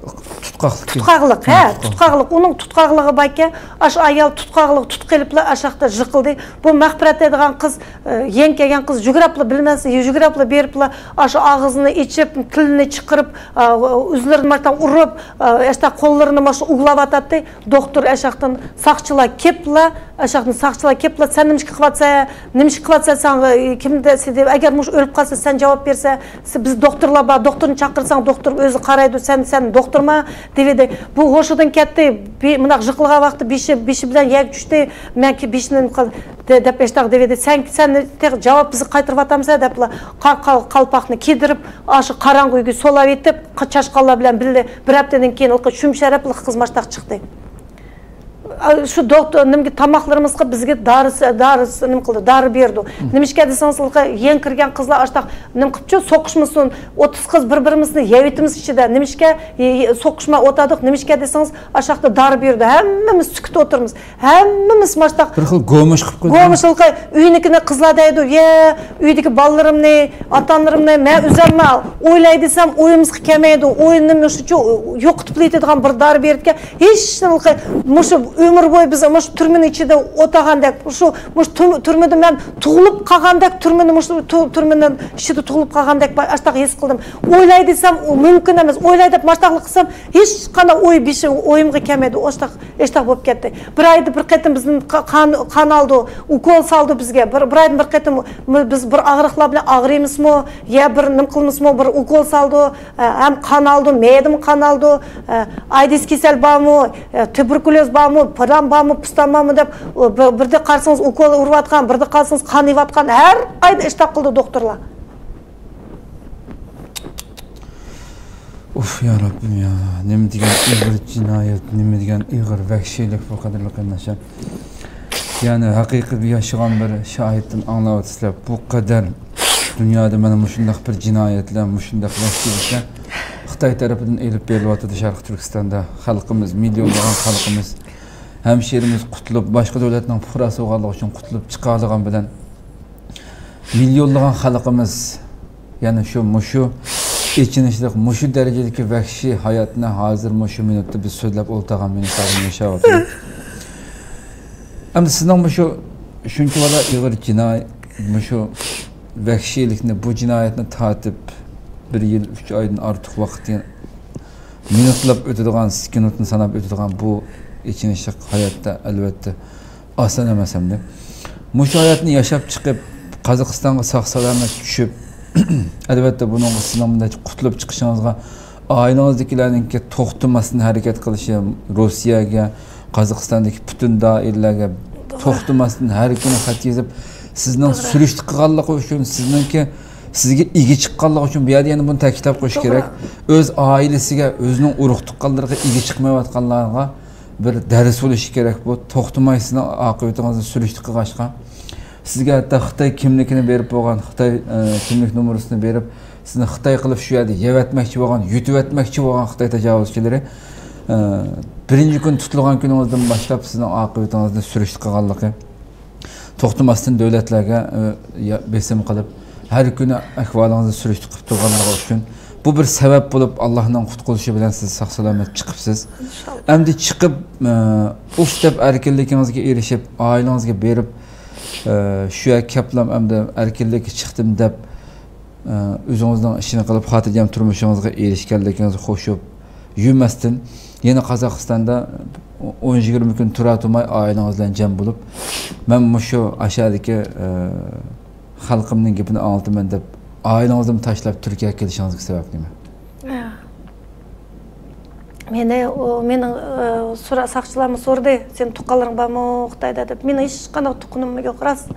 تۇتقاقلىق. تۇتقاقلىق، ھە، تۇتقاقلىق. تۇتقاقلىق. ئۇنىڭ تۇتقاقلىقى باركەن، ئاشۇ ئايال تۇتقاقلىق تۇتۇپ قېلىپلا ئاشاقتا يىقىلدى. بۇ مەغپىرەت دەيدىغان قىز، ئە، يېڭى كەلگەن قىز يۈگۈرۈپلا، بىلمەس، يۈگۈرۈپلا بېرىپلا ئاشۇ ئاغزىنى ئېچىپ، تىلىنى چىقىرىپ، ئە، ئۆزلىرىنى ماشۇنداق ئۇرۇپ، ئە، ئاشۇنداق قوللىرىنى ماشۇنداق ئۇۋىلاۋاتاتتى. دوختۇر ئاشاقتىن ساقچىلار كېپلا، ئاشاقتىن ساقچىلار كېپلا، سەن نېمىشقا قىلىۋاتسەن، نېمىشقا قىلىۋاتسەن، ساڭا كىم دېسە، ئەگەر مۇشۇ ئۆلۈپ قالسا، سەن جاۋاب بېرىسەن، بىز دوختۇرلار بار، دوختۇرنى چاقىرساڭ، دوختۇر ئۆزى قارايدۇ، سەن، سەن دوختۇرما؟ دېۋىدى. بۇ ھوشىدىن كەتتى، بى-، مۇنداق يىقىلغان ۋاقتىدا بېشى، بېشى بىلەن يەرگە چۈشتى، مەن كى-، بېشىنى قىل-، دە-، دەپ ئاشتاق دېۋىدى. سەن، سەن تېخى جاۋاب بىزگە قايتۇرۇۋاتامسەن دەپلا، قا-، قا-، قالپاقنى كىيدۈرۈپ، ئاشۇ قاراڭغۇ ئۆيگە سولاۋېتىپ، قا-، چاشقانلار بىلەن بىللە بىر ھەپتىدىن كېيىن ھېلىقى شۈمشەرەپلا قىز ماشتاق چىقتى. شۇ دوختۇر، نېمىگە تاماقلىرىمىزغا بىزگە دارى، دارى، نېمە قىلدى، دارى بېرىدۇ. نېمىشقا دېسىڭىز، ھېلىقى يېڭى كىرگەن قىزلار ئاشتاق نېمە قىپچۇ، سوقۇشمىسۇن، ئوتتۇز قىز بىر-بىرىمىزنى يەۋېتىمىز ئىچىدە. نېمىشقا، ئى، ئى، سوقۇشماي ئوتادۇق؟ نېمىشقا دېسىڭىز، ئاشتاقتا دارى بېرىدۇ. ھەممىمىز سۈكۈت ئولتۇرىمىز. ھەممىمىز ماشتاق. بىر خىل گومۇش قىلىپ قويدى. گومۇش ھېلىقى ئۆينىكىنى قىزلار دەيدۇ، يە، ئۆيدىكى بالىلىرىمنى، ئاتا-ئانىلىرىمنى مەن ئۆزۈممۇ ئويلاي دېسەم، ئويىمىزغا كەلمەيدۇ. ئويۇمنى مۇشۇنچە يوقىتىپ يېتىدىغان بىر دارى بېرىدىكەن. ھېچ ھېلىقى مۇشۇ ئۆمۈر بويى بىز مۇشۇ تۈرمىنىڭ ئىچىدە ئولتۇرغاندەك، شۇ، مۇشۇ تۈر-، تۈرمىدە مەن تۇغۇلۇپ قالغاندەك، تۈرمىنى مۇشۇ تۈ-، تۈرمىنىڭ ئىچىدە تۇغۇلۇپ قالغاندەك بار، ئاشتاق ھېس قىلدىم. ئويلاي دېسەم، ئۇ مۇمكىن ئەمەس. ئويلاي دەپ ماشتاقلىق قىلسام، ھېچقانداق ئوي بېشى، ئويۇمغا كەلمەيدۇ. ئاشتاق ئاشتاق بولۇپ كەتتى. بىر ئايدا بىر قېتىم بىزدىن قا-، قان، قان ئالدى، ئوكول سالدى بىزگە. بىر، بىر ئايدىن بىر قېتىم م-، بىز بىر ئاغرىقلار بىلەن ئاغرىيمىزمۇ، يا بىر نېمە قىلمىزمۇ، بىر ئوكول سالدى، ئە، ھەم قان ئالدى، مەيدىمۇ قان ئالدى، ئە، ئايدىس كېسەل بارمۇ، ئە، تۇبېركۇليوز بارمۇ، پىلان بارمۇ، پۇستان بارمۇ دەپ، ئۇ بىر، بىردە قارىسىڭىز ئوكول ئۇرۇۋاتقان، بىردە قارىسىڭىز قان يەۋاتقان، ھەر ئايدا ئاشتاق قىلدى دوختۇرلار. ئۇف، يا رەببىم يا، نېمە دېگەن ئېغىر جىنايەت، نېمە دېگەن ئېغىر ۋەھشىيلىك بۇ، قەدىرلىك قېرىنداشلار. يەنى ھەقىقىي بىر ياشىغان بىر شاھىتتىن ئاڭلاۋاتىسىلەر، بۇ قەدەر دۇنيادا مانا مۇشۇنداق بىر جىنايەتلەر، مۇشۇنداق ۋەھشىيلىكلەر خىتاي تەرىپىدىن ئېلىپ بېرىلىۋاتىدۇ شەرقىي تۈركىستاندا. خەلقىمىز، مىليونلىغان خەلقىمىز، ھەمشىرىمىز قۇتۇلۇپ، باشقا دۆلەتنىڭ پۇقراسى بولغانلىقى ئۈچۈن قۇتۇلۇپ چىقالىغان بىلەن، مىليونلىغان خەلقىمىز يەنە شۇ، مۇشۇ ئېچىنىشلىق، مۇشۇ دەرىجىدىكى ۋەھشىي ھاياتنى ھازىر مۇشۇ مىنۇتتا بىز سۆزلەپ ئولتۇرغان مىنۇتلاردا ياشاۋاتىدۇ. ئەمدى سىزنىڭ مۇشۇ شۇنچىۋالا ئېغىر جىنايى، مۇشۇ ۋەھشىيلىكنى، بۇ جىنايەتنى تارتىپ بىر يىل، ئۈچ ئايدىن ئارتۇق ۋاقىت مىنۇتلاپ ئۆتىدىغان، سېكۇنتنى ساناپ ئۆتىدىغان بۇ ئېچىنىشلىق ھاياتتا، ئەلۋەتتە، ئاسان ئەمەس ئەمدى. مۇشۇ ھاياتنى ياشاپ چىقىپ، قازاقىستانغا ساق-سالامەت چۈشۈپ، ئەلۋەتتە، بۇنىڭغا سىزنىڭ مۇنداق قۇتۇلۇپ چىقىشىڭىزغا ئائىلىڭىزدىكىلەرنىڭكى توختىماستىن ھەرىكەت قىلىشى، روسىيەگە، قازاقىستاندىكى پۈتۈن دائىرىلەرگە توختىماستىن ھەر كۈنى خەت يېزىپ، سىزنىڭ سۈرۈشتە قىلغانلىقى ئۈچۈن، سىزنىڭكى سىزگە ئىگە چىققانلىقى ئۈچۈن بۇ يەردە يەنە بۇنى تەكىتلەپ قويۇش كېرەك. ئۆز ئائىلىسىگە، ئۆزىنىڭ ئۇرۇق-تۇغقانلىرىغا ئىگە چىقمايۋاتقانلارغا بىر دەرس بولۇشى كېرەك. بۇ توختىماي سىزنىڭ ئاقىۋىتىڭىزنى سۈرۈشتە قىلغاچقا، سىزگە ھەتتا خىتاي كىملىكىنى بېرىپ بولغان، خىتاي، ئە، كىملىك نومۇرىسىنى بېرىپ، سىزنى خىتاي قىلىپ شۇ يەردە يەۋەتمەكچى بولغان، يۇتۇۋەتمەكچى بولغان خىتاي تاجاۋۇزچىلىرى، ئە، بىرىنچى كۈن تۇتۇلغان كۈنىڭىزدىن باشلاپ سىزنىڭ ئاقىۋىتىڭىزنى سۈرۈشتە قىلغانلىقى، توختىماستىن دۆلەتلەرگە، ئە، يا-، بېسىم قىلىپ، ھەر كۈنى ئەھۋالىڭىزنى سۈرۈشتە قىلىپ تۇرغانلىقى ئۈچۈن، بۇ بىر سەۋەب بولۇپ، ئاللاھنىڭ قۇتقۇزۇشى بىلەن سىز ساق-سالامەت چىقىپسىز. ئىنشاللا. ئەمدى چىقىپ، ئە، ئۇف دەپ ئەركىنلىكىڭىزگە ئېرىشىپ، ئائىلىڭىزگە بېرىپ، ئە، شۇ يەرگە كەپلام ئەمدى ئەركىنلىككە چىقتىم دەپ، ئە، ئۆزىڭىزنىڭ ئىشىنى قىلىپ، خاتىرجەم تۇرمۇشىڭىزغا ئېرىشكەنلىكىڭىزگە خوشۇپ يۈرمەستىن، يەنە قازاقىستاندا ئون يىگىرمە كۈن تۇرا تۇرماي ئائىلىڭىز بىلەن جەم بولۇپ، مەن مۇشۇ ئاشادىكى، ئە، خەلقىمنىڭ گېپىنى ئاڭلىتىمەن دەپ، ئائىلىڭىزنىمۇ تاشلاپ تۈركىيەگە كېلىشىڭىزگە سەۋەب نېمە؟ ھە. مېنى، ئۇ، مېنىڭ، ئى، سورا-، ساقچىلارمۇ سورىدى، «سېنىڭ تۇغقانلىرىڭ بارمۇ خىتايدا؟» دەپ. مېنىڭ ھېچقانداق تۇغقىنىم يوق، راست.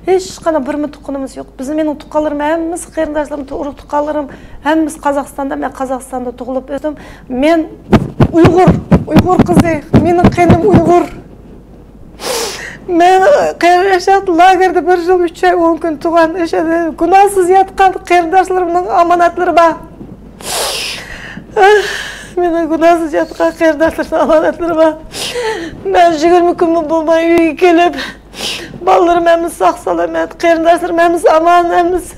ھېچقانداق بىرمۇ تۇغقىنىمىز يوق. بىز، مېنىڭ تۇغقانلىرىم ھەممىسى، قېرىنداشلىرىم، ئۇرۇق تۇغقانلىرىم ھەممىسى قازاقىستاندا. مەن قازاقىستاندا تۇغۇلۇپ ئۆستۈم. مەن ئۇيغۇر، ئۇيغۇر قىزى. مېنىڭ قېنىم ئۇيغۇر. مەن قېرىنداش لاگېردا بىر يىل ئۈچ ئاي ئون كۈن تۇرغان، ئىچىدە گۇناھسىز ياتقان قېرىنداشلىرىمنىڭ ئامانەتلىرى بار. مېنىڭ گۇناھسىز ياتقان قېرىنداشلىرىمنىڭ ئامانەتلىرى بار. مەن يىگىرمە كۈنمۇ بولماي ئۆيگە كېلىپ، بالىلىرىم ھەممىسى ساق سالامەت، قېرىنداشلىرىم ھەممىسى ئامان، ھەممىسى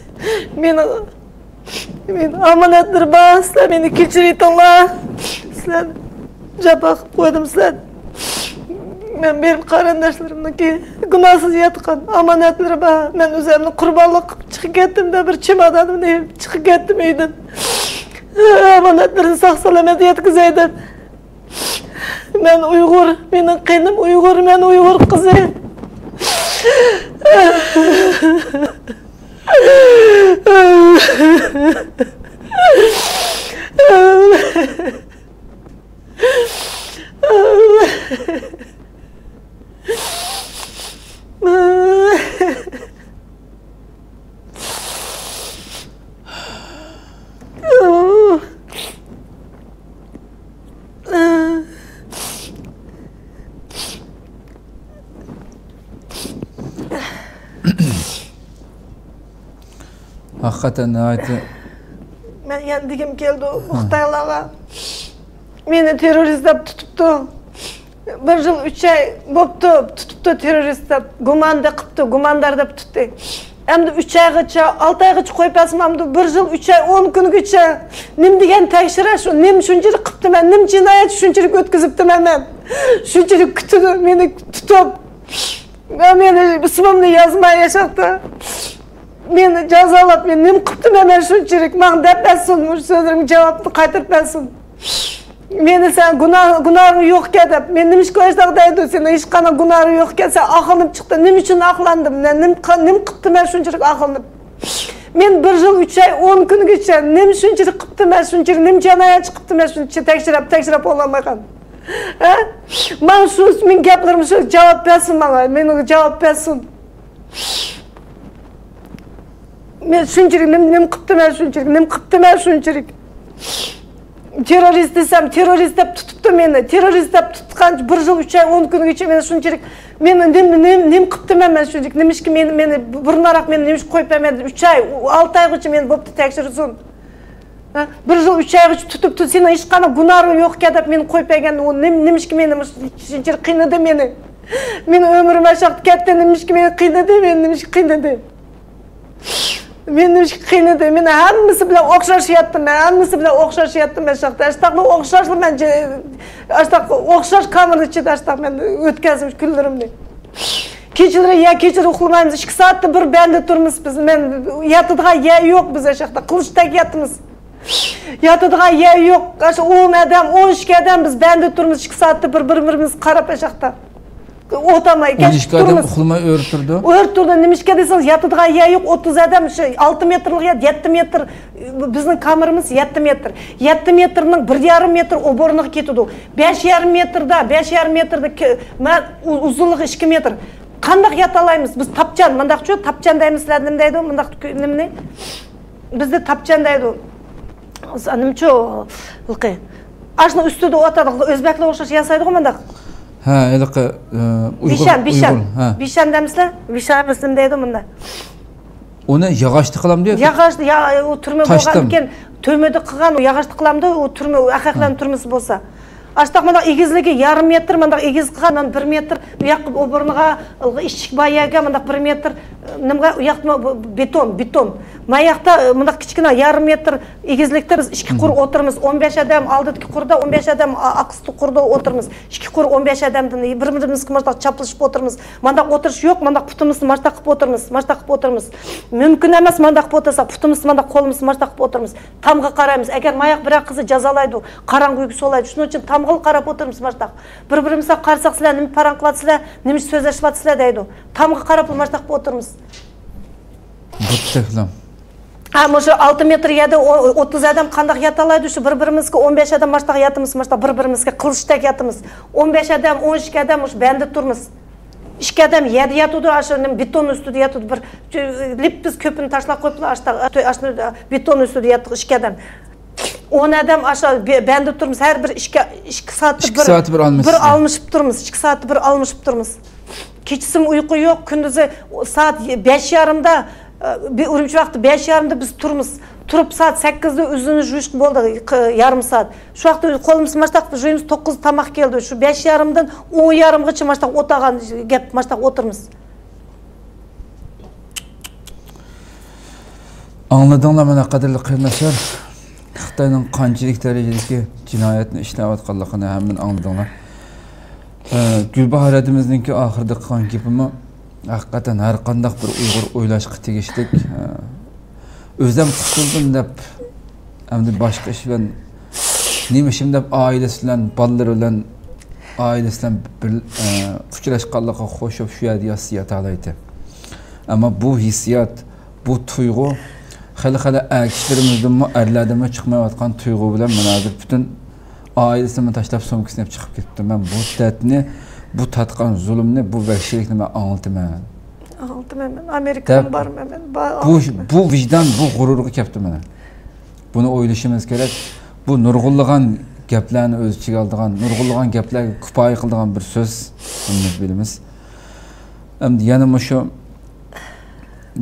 مېنىڭ مېنىڭ ئامانەتلىرىم بار، سىلەر مېنى كەچۈرۈۋېتىڭلار. سىلەر جاپا قىلىپ قويدۇم سىلەر. مەن بېرىپ قېرىنداشلىرىمنىڭكى گۇناھسىز ياتقان ئامانەتلىرى بار. مەن ئۆزۈمنى قۇربانلىق قىلىپ چىقىپ كەتتىم دە، بىر چېمادانىمنى ئېلىپ چىقىپ كەتتىم ئۆيدىن. ئامانەتلىرىنى ساق سالامەت يەتكۈزەي دەپ. مەن ئۇيغۇر، مېنىڭ قېنىم ئۇيغۇر، مەن ئۇيغۇر قىزى. ھەقىقەتەن ناھايىتى. مەن يەنە دېگۈم كەلدى بۇ خىتايلارغا. مېنى تېررورىست دەپ تۇتۇپتۇ. بىر يىل ئۈچ ئاي بوپتۇ، تۇتۇپتۇ تېررورىست دەپ. گۇماندار قىپتۇ، گۇماندار دەپ تۇتتى. ئەمدى ئۈچ ئايغىچە، ئالتە ئايغىچە قويۇپ بەرسىمۇ، ئەمدى بىر يىل ئۈچ ئاي ئون كۈنگىچە نېمە دېگەن تەكشۈرۈش ئۇ؟ نېمە شۇنچىلىك قىپتىمەن؟ نېمە جىنايەت شۇنچىلىك ئۆتكۈزۈپتىمەن مەن؟ شۇنچىلىك كۈتىدۇ مېنى تۇتۇپ. مەن مېنى ئىسمىمنى يازماي ياشاقتا. مېنى جازالاپ، مەن نېمە قىپتىمەن مەن شۇنچىلىك؟ ماڭا دەپ بەرسۇن، مۇشۇ سۆزلىرىمگە جاۋابنى قايتۇرۇپ بەرسۇن. مېنى سەن گۇناھ، گۇناھىڭ يوقكەن دەپ، مېنى نېمىشقا ئاشتاق دەيدۇ؟ سېنىڭ ھېچقانداق گۇناھىڭ يوقكەن، سەن ئاقلىنىپ چىقتىڭ. نېمە ئۈچۈن ئاقلاندىم؟ مەن نېمە قا-، نېمە قىپتىمەن شۇنچىلىك ئاقلىنىپ؟ مېنى بىر يىل ئۈچ ئاي ئون كۈنگىچە نېمە شۇنچىلىك قىپتىمەن شۇنچىلىك؟ نېمە جىنايەت چىقىپتىمەن شۇنچە تەكشۈرۈپ، تەكشۈرۈپ بولالمايقان؟ ھە؟ ماڭا شۇ مېنىڭ گەپلىرىمگە شۇ جاۋاب بەرسۇن ماڭا، مېنىڭ جاۋاب بەرسۇن. مەن شۇنچىلىك نېمە، نېمە قىپتىمەن شۇنچىلىك، نېمە قىپتىمەن شۇنچىلىك؟ تېررورىست دېسەم، تېررورىست دەپ تۇتۇپتۇ مېنى. تېررورىست دەپ تۇتقان بىر يىل ئۈچ ئاي ئون كۈنگىچە مېنى شۇنچىلىك، مېنى نېمە، نېمە، نېمە قىپتىمەن مەن شۇنچىلىك؟ نېمىشقا مېنى، مېنى بۇرۇنراق مېنى نېمىشقا قويۇپ بەرمەيدۇ؟ ئۈچ ئاي، ئالتە ئايغىچە مېنى بوپتۇ تەكشۈرسۇن. ھە؟ بىر يىل ئۈچ ئايغىچە تۇتۇپتۇ، سېنىڭ ھېچقانداق گۇناھىڭ يوقكەن دەپ مېنى قويۇپ بەرگەن، ئۇ نېمە، نېمىشقا مېنى مۇشۇنچىلىك قىينىدى مېنى؟ مېنىڭ ئۆمرۈم ئاشاقتا كەتتى، نېمىشقا مېنى قىينىدى، مېنى نېمىشقا قىينىدى؟ مېنى نېمىشقا قىينىدى؟ مېنى ھەممىسى بىلەن ئوخشاش ياتتىم مەن، ھەممىسى بىلەن ئوخشاش ياتتىم مەن شۇ ھەقتە. ئاشتاقلا ئوخشاشلا مەن جە-، ئاشتاق ئوخشاش كامېرا ئىچىدە ئاشتاق مەن ئۆتكەزدىم شۇ كۈنلىرىمنى. كېچىلىرى يا كېچىلىرى ئۇخلىمايمىز، ئىككى سائەتتە بىر بەندە تۇرىمىز بىز. مەن ياتىدىغان يەر يوق، بىز ئاشاقتا قىلىچتەك ياتىمىز. ياتىدىغان يەر يوق. ئاشۇ ئون ئادەم، ئون ئىككى ئادەم بىز بەندە تۇرىمىز، ئىككى سائەتتە بىر، بىر-بىرىمىزگە قاراپ ئاشاقتا. ئوت ئالماي ئون ئىككى ئادەم تۇرىمىز. ئۇخلىماي ئۆرە تۇرىدۇ. ئۆرە تۇرىدۇ. نېمىشقا دېسىڭىز، ياتىدىغان يەر يوق. ئوتتۇز ئادەم شۇ ئالتە مېتىرلىق يەر، يەتتە مېتىر، بىزنىڭ كامېرىمىز يەتتە مېتىر. يەتتە مېتىرنىڭ بىر يېرىم مېتىر ئوبورنىغا كېتىدۇ. بەش يېرىم مېتىردا، بەش يېرىم مېتىردا كە-، مە-، ئۇ-، ئۇزۇنلۇقى ئىككى مېتىر. قانداق ياتالايمىز؟ بىز تاپچان، مۇنداقچۇ، تاپچان دەيمىز، سىلەر نېمە دەيدۇ؟ مۇنداق نېمىنى؟ بىزدە تاپچان دەيدۇ. نېمىچۇ، ھېلىقى. ئاشۇنىڭ ئۈستىدە ئولتۇرىدىغان ئۆزبەكلەر ئوخشاش ياسايدىغۇ مۇنداق. ھە، ھېلىقى، ئە، ئۇيغۇر، بىشان، بىشان. ئۇيغۇر، ھە. بىشان دەمسىلەر؟ بىشان ئەمەسمۇ دەيدۇ مۇندا. ئۇنى ياغاچتا قىلامدۇ ياكى؟ ياغاچتا، يا، ئۇ تۈرمە تاشتىن بولغاندىكىن تۈرمىدە قىلغان، ئۇ ياغاچتا قىلامدۇ، ئۇ تۈرمە، ئۇ ئەخەقلەرنىڭ ھە. تۈرمىسى بولسا. ئاشتاق مانا ئېگىزلىكى يېرىم مېتىر، مانا ئېگىز قىلغان، مانا بىر مېتىر، ئۇ ياققا ئوبورنىغا ئىشىك بار يەرگە مانا بىر مېتىر، نېمىگە ئۇ ياقتا بۇ بېتون، بېتون. ما ياقتا مۇنداق كىچىككىنە يېرىم مېتىر ئېگىزلىكتە بىز ئىككى قۇر مم. ئولتۇرىمىز. ئون بەش ئادەم ئالدىدىكى قۇردا، ئون بەش ئادەم ئا-، ئاقسىدىكى قۇردا ئولتۇرىمىز. ئىككى قۇر ئون بەش ئادەمدىن بىر-بىرىمىزگە مۇنداق چاپلىشىپ ئولتۇرىمىز. مانداق ئولتۇرۇش يوق، مانداق پۇتىمىزنى ماشتاق قىلىپ ئولتۇرىمىز، ماشتاق قىلىپ ئولتۇرىمىز. مۇمكىن ئەمەس مانداق قىلىپ ئولتۇرساق، پۇتىمىزنى مانداق، قولىمىزنى ماشتاق قىلىپ ئولتۇرىمىز. تامغا قارايمىز. ئەگەر ماياق بىرەر قىزنى جازالايدۇ، قاراڭغۇ ئۆيگە سولايدۇ. شۇنىڭ ئۈچۈن تامغىلا قاراپ ئولتۇرىمىز ماشتاق. بىر-بىرىمىزگە قارىساق، سىلەر نېمە پاراڭ قىلىۋاتىسىلەر دەيدۇ. تامغا قاراپلا ماشتاق قىلىپ ئولتۇرىمىز. بوپتۇ، تەكلىم. ئە، مۇشۇ ئالتە مېتىر يەردە ئو-، ئوتتۇز ئادەم قانداق ياتالايدۇ؟ شۇ بىر-بىرىمىزگە ئون بەش ئادەم ماشتاق ياتىمىز، ماشتاق بىر-بىرىمىزگە قىلىشتەك ياتىمىز. ئون بەش ئادەم، ئون ئىككى ئادەم مۇشۇ بەندە تۇرىمىز. ئىككى ئادەم يەردە ياتىدۇ، ئاشۇ نېمە، بېتون ئۈستىدە ياتىدۇ. بىر چۆ-، لىپپىز كۆپىنى تاشلاپ قويۇپلا، ئاشتا-، ئاشۇ بېتون ئۈستىدە ياتتۇق ئىككى ئادەم. ئون ئادەم ئاشۇ بە-، بەندە تۇرىمىز، ھەر بىر ئىككى، ئىككى سائەتتە ئىككى بىر، سائەتتە بىر ئالمىشىسىز. بىر ئالمىشىپ تۇرىمىز، ئىككى سائەتتە بىر ئالمىشىپ تۇرىمىز. كېچىسىمۇ ئۇيقۇ يوق، كۈندۈزى سائەت بەش يېرىمدا، ئە، بىر ئۈرۈمچى ۋاقتى بەش يېرىمدا بىز تۇرىمىز. تۇرۇپ سائەت سەككىزدە ئۆزىنى جۇيۇشقا بولدى، ق-، يېرىم سائەت. شۇ ۋاقىتتا قولىمىز ماشتاق جۇيىمىز، توققۇزدا تاماق كەلدى. شۇ بەش يېرىمدىن ئون يېرىمغىچە ماشتاق ئولتۇرغان گەپ، ماشتاق ئولتۇرىمىز. ئاڭلىدىڭلار مانا، قەدىرلىك قېرىنداشلار، خىتاينىڭ قانچىلىك دەرىجىدىكى جىنايەتنى ئىشلەۋاتقانلىقىنى ھەممىنى ئاڭلىدىڭلار. ئە، گۈلباھار ھەدىمىزنىڭكى ئاخىرىدىكى قىلغان گېپىمۇ ھەقىقەتەن ھەر قانداق بىر ئۇيغۇر ئويلاشقا تېگىشلىك. ئە، ئۆزۈم قۇتۇلدۇم دەپ، ئەمدى باشقا ئىش بىلەن، نېمە ئىشىم دەپ، ئائىلىسى بىلەن، بالىلىرى بىلەن، ئائىلىسى بىلەن بىر، ئە، ئۇچراشقانلىقىغا قوشۇپ، شۇ يەردە ياتسا ياتالايتتى. ئەمما بۇ ھېسسىيات، بۇ تۇيغۇ خېلى-خېلى ئەر كىشىلىرىمىزدىنمۇ، ئەرلەردىنمۇ چىقمايۋاتقان تۇيغۇ بىلەن مانا ھازىر پۈتۈن ئائىلىسىنى تاشلاپ، سومكىسىنى ئېلىپ چىقىپ كېتىپتۇ. مەن بۇ دەردنى، بۇ تارتقان زۇلۇمنى، بۇ ۋەھشىيلىكنى مەن ئاڭلىتىمەن. ئاڭلىتىمەن مەن. ئامېرىكىغىمۇ بارىمەن مەن. با-، بۇ، ئاڭلىتىمەن. بۇ ۋىجدان، بۇ غۇرۇرغا كەپتۇ مانا. بۇنى ئويلىشىمىز كېرەك. بۇ نۇرغۇنلىغان گەپلەرنى ئۆز ئىچىگە ئالىدىغان، نۇرغۇنلىغان گەپلەرگە كۇپايە قىلىدىغان بىر سۆز. ھەممىمىز بىلىمىز. ئەمدى يەنە مۇشۇ،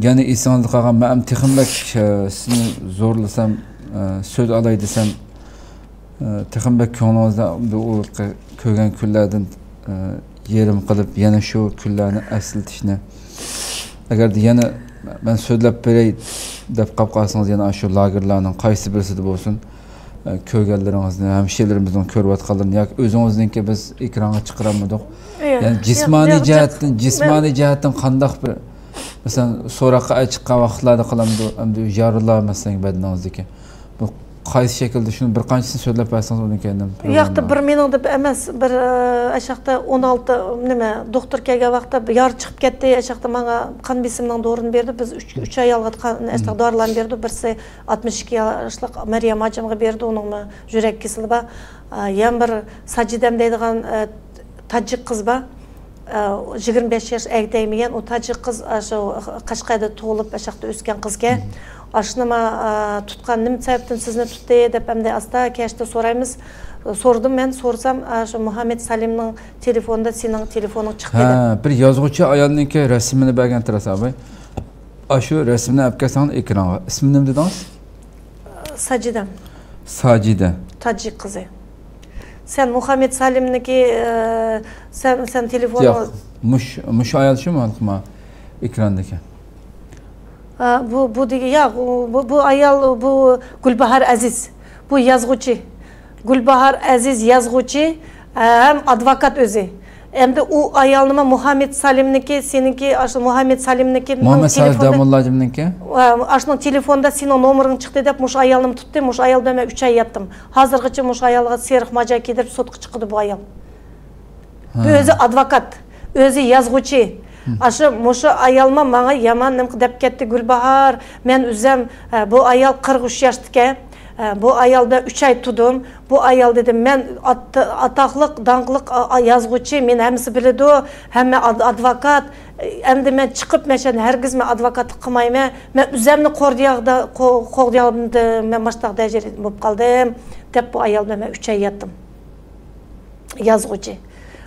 يەنە ئېسىڭىزدە قالغان، مەن تېخىمۇ بەك، ئە، سىزنى زورلىسام، ئە، سۆز ئالاي دېسەم، ئە، تېخىمۇ بەك كۆڭلىڭىزدە ئۇ كۆرگەن كۈنلەردىن، ئە، يېرىم قىلىپ، يەنە شۇ كۈنلەرنى ئەسلىتىشنى. ئەگەردە يەنە مەن سۆزلەپ بېرەي دەپ قاپ قالسىڭىز، يەنە شۇ لاگېرلارنىڭ قايسى بىرسىدە بولسۇن، ئە، كۆرگەنلىرىڭىزنى، ھەمشىرىلىرىمىزنىڭ كۆرۈۋاتقانلىرىنى ياكى ئۆزىڭىزنىڭكى بىز ئېكرانغا چىقىرالمىدۇق. يەنى جىسمانىي جەھەتتىن، جىسمانىي جەھەتتىن قانداق بىر، مەسىلەن، سوراققا ئەر چىققان ۋاقىتلاردا قىلامدۇ، ئەمدى يارىلار، مەسىلەن، بەدىنىڭىزدىكى. بۇ قايسى شەكىلدە، شۇنى بىر قانچىسىنى سۆزلەپ بەرسىڭىز، ئۇنىڭ كەينىدىن ياقتا بىر مېنىڭ دەپ ئەمەس، بىر، ئە، ئەشەقتە ئون ئالتە، نېمە، دوختۇر كەلگەن ۋاقىتتا يارا چىقىپ كەتتى، ئەشەقتە ماڭا قان بېسىمنىڭ دورىنى بەردى، بىز ئۈچ، ئۈچ ئايالغا قان، ئەشەق دورىلارنى بەردى، بىرسى ئاتمىش ئىككى ياشلىق مەريەم ھاجىمغا بەردى، ئۇنىڭمۇ يۈرەك كېسىلى بار. ئە، يەنە بىر ساجىدەم دەيدىغان، ئە، تاجىك قىز بار. ئە، يىگىرمە بەش ياش ئەگدەيمىگەن، ئۇ تاجىك قىز، ئاشۇ قەشقەردە تۇغۇلۇپ، ئاشاقتا ئۆسكەن قىزكەن. ئاشۇنىما، ئە، تۇتقان، نېمە سەۋەبتىن سىزنى تۇتتى دەپ ئەمدى ئاستا كەچتە سورايمىز. سورىدىم مەن، سورىسام، ئاشۇ مۇھەممەد سالىمنىڭ تېلېفونىدا سېنىڭ تېلېفونۇڭ چىقتى دەپ. ھە، بىر يازغۇچى ئايالنىڭكى رەسىمىنى بەرگەنتى راست ئاباي. ئاشۇ رەسىمنى ئەپ كەلسەڭ ئېكرانغا. ئىسمى نېمە دېدىڭىز؟ ساجىدەم. ساجىدە. تاجىك قىزى. سەن مۇھەممەد سالىمنىكى، ئە، سەن، سەن تېلېفونۇڭ. ياق، مۇش-، مۇشۇ ئايال شۇمۇ ھېلىقى ما ئېكراندىكى؟ ئە، بۇ، بۇ دېگەن، ياق، ئۇ، بۇ، بۇ ئايال، بۇ گۈلباھار ئەزىز. بۇ يازغۇچى. گۈلباھار ئەزىز يازغۇچى، ئە، ھەم ئادۋوكات ئۆزى. ئەمدى ئۇ ئايالنىمۇ مۇھەممەد سالىمنىكى، سېنىڭكى، ئاشۇ مۇھەممەد سالىمنىكى مۇھەممەد سالىم داموللاجىمنىڭكى؟ ئاشۇنىڭ تېلېفوندا سېنىڭ نومۇرۇڭ چىقتى دەپ مۇشۇ ئايالنىمۇ تۇتتى، مۇشۇ ئايال بىلەن مەن ئۈچ ئاي ياتتىم. ھازىرغىچە مۇشۇ ئايالغا سېرىق ماجا كىيدۈرۈپ سوتقا چىقىدۇ بۇ ئايال. بۇ ئۆزى ئادۋوكات، ئۆزى يازغۇچى. ئاشۇ، مۇشۇ ئايالمۇ ماڭا يامان نېمە دەپ كەتتى، گۈلباھار، مەن ئۆزۈم، ھە، بۇ ئايال قىرىق ئۈچ ياشتىكەن، ھە، بۇ ئايالدا ئۈچ ئاي تۇردۇم. بۇ ئايال دېدى، مەن ئات-، ئاتاقلىق، داڭلىق ئا-، ئا-، يازغۇچى، مېنى ھەممىسى بىلىدۇ، ھەممە ئاد-، ئادۋوكات. ئەمدى مەن چىقىپ، مەن شۇ ھەرگىزمۇ ئادۋوكاتلىق قىلمايمەن. مەن ئۆزۈمنى قوغدىياغدا-، قو-، قوغدىيالمىدىم، مەن ماشۇنداق دەرىجىدە بولۇپ قالدىم، دەپ بۇ ئايال بىلەن مەن ئۈچ ئاي ياتتىم. يازغۇچى.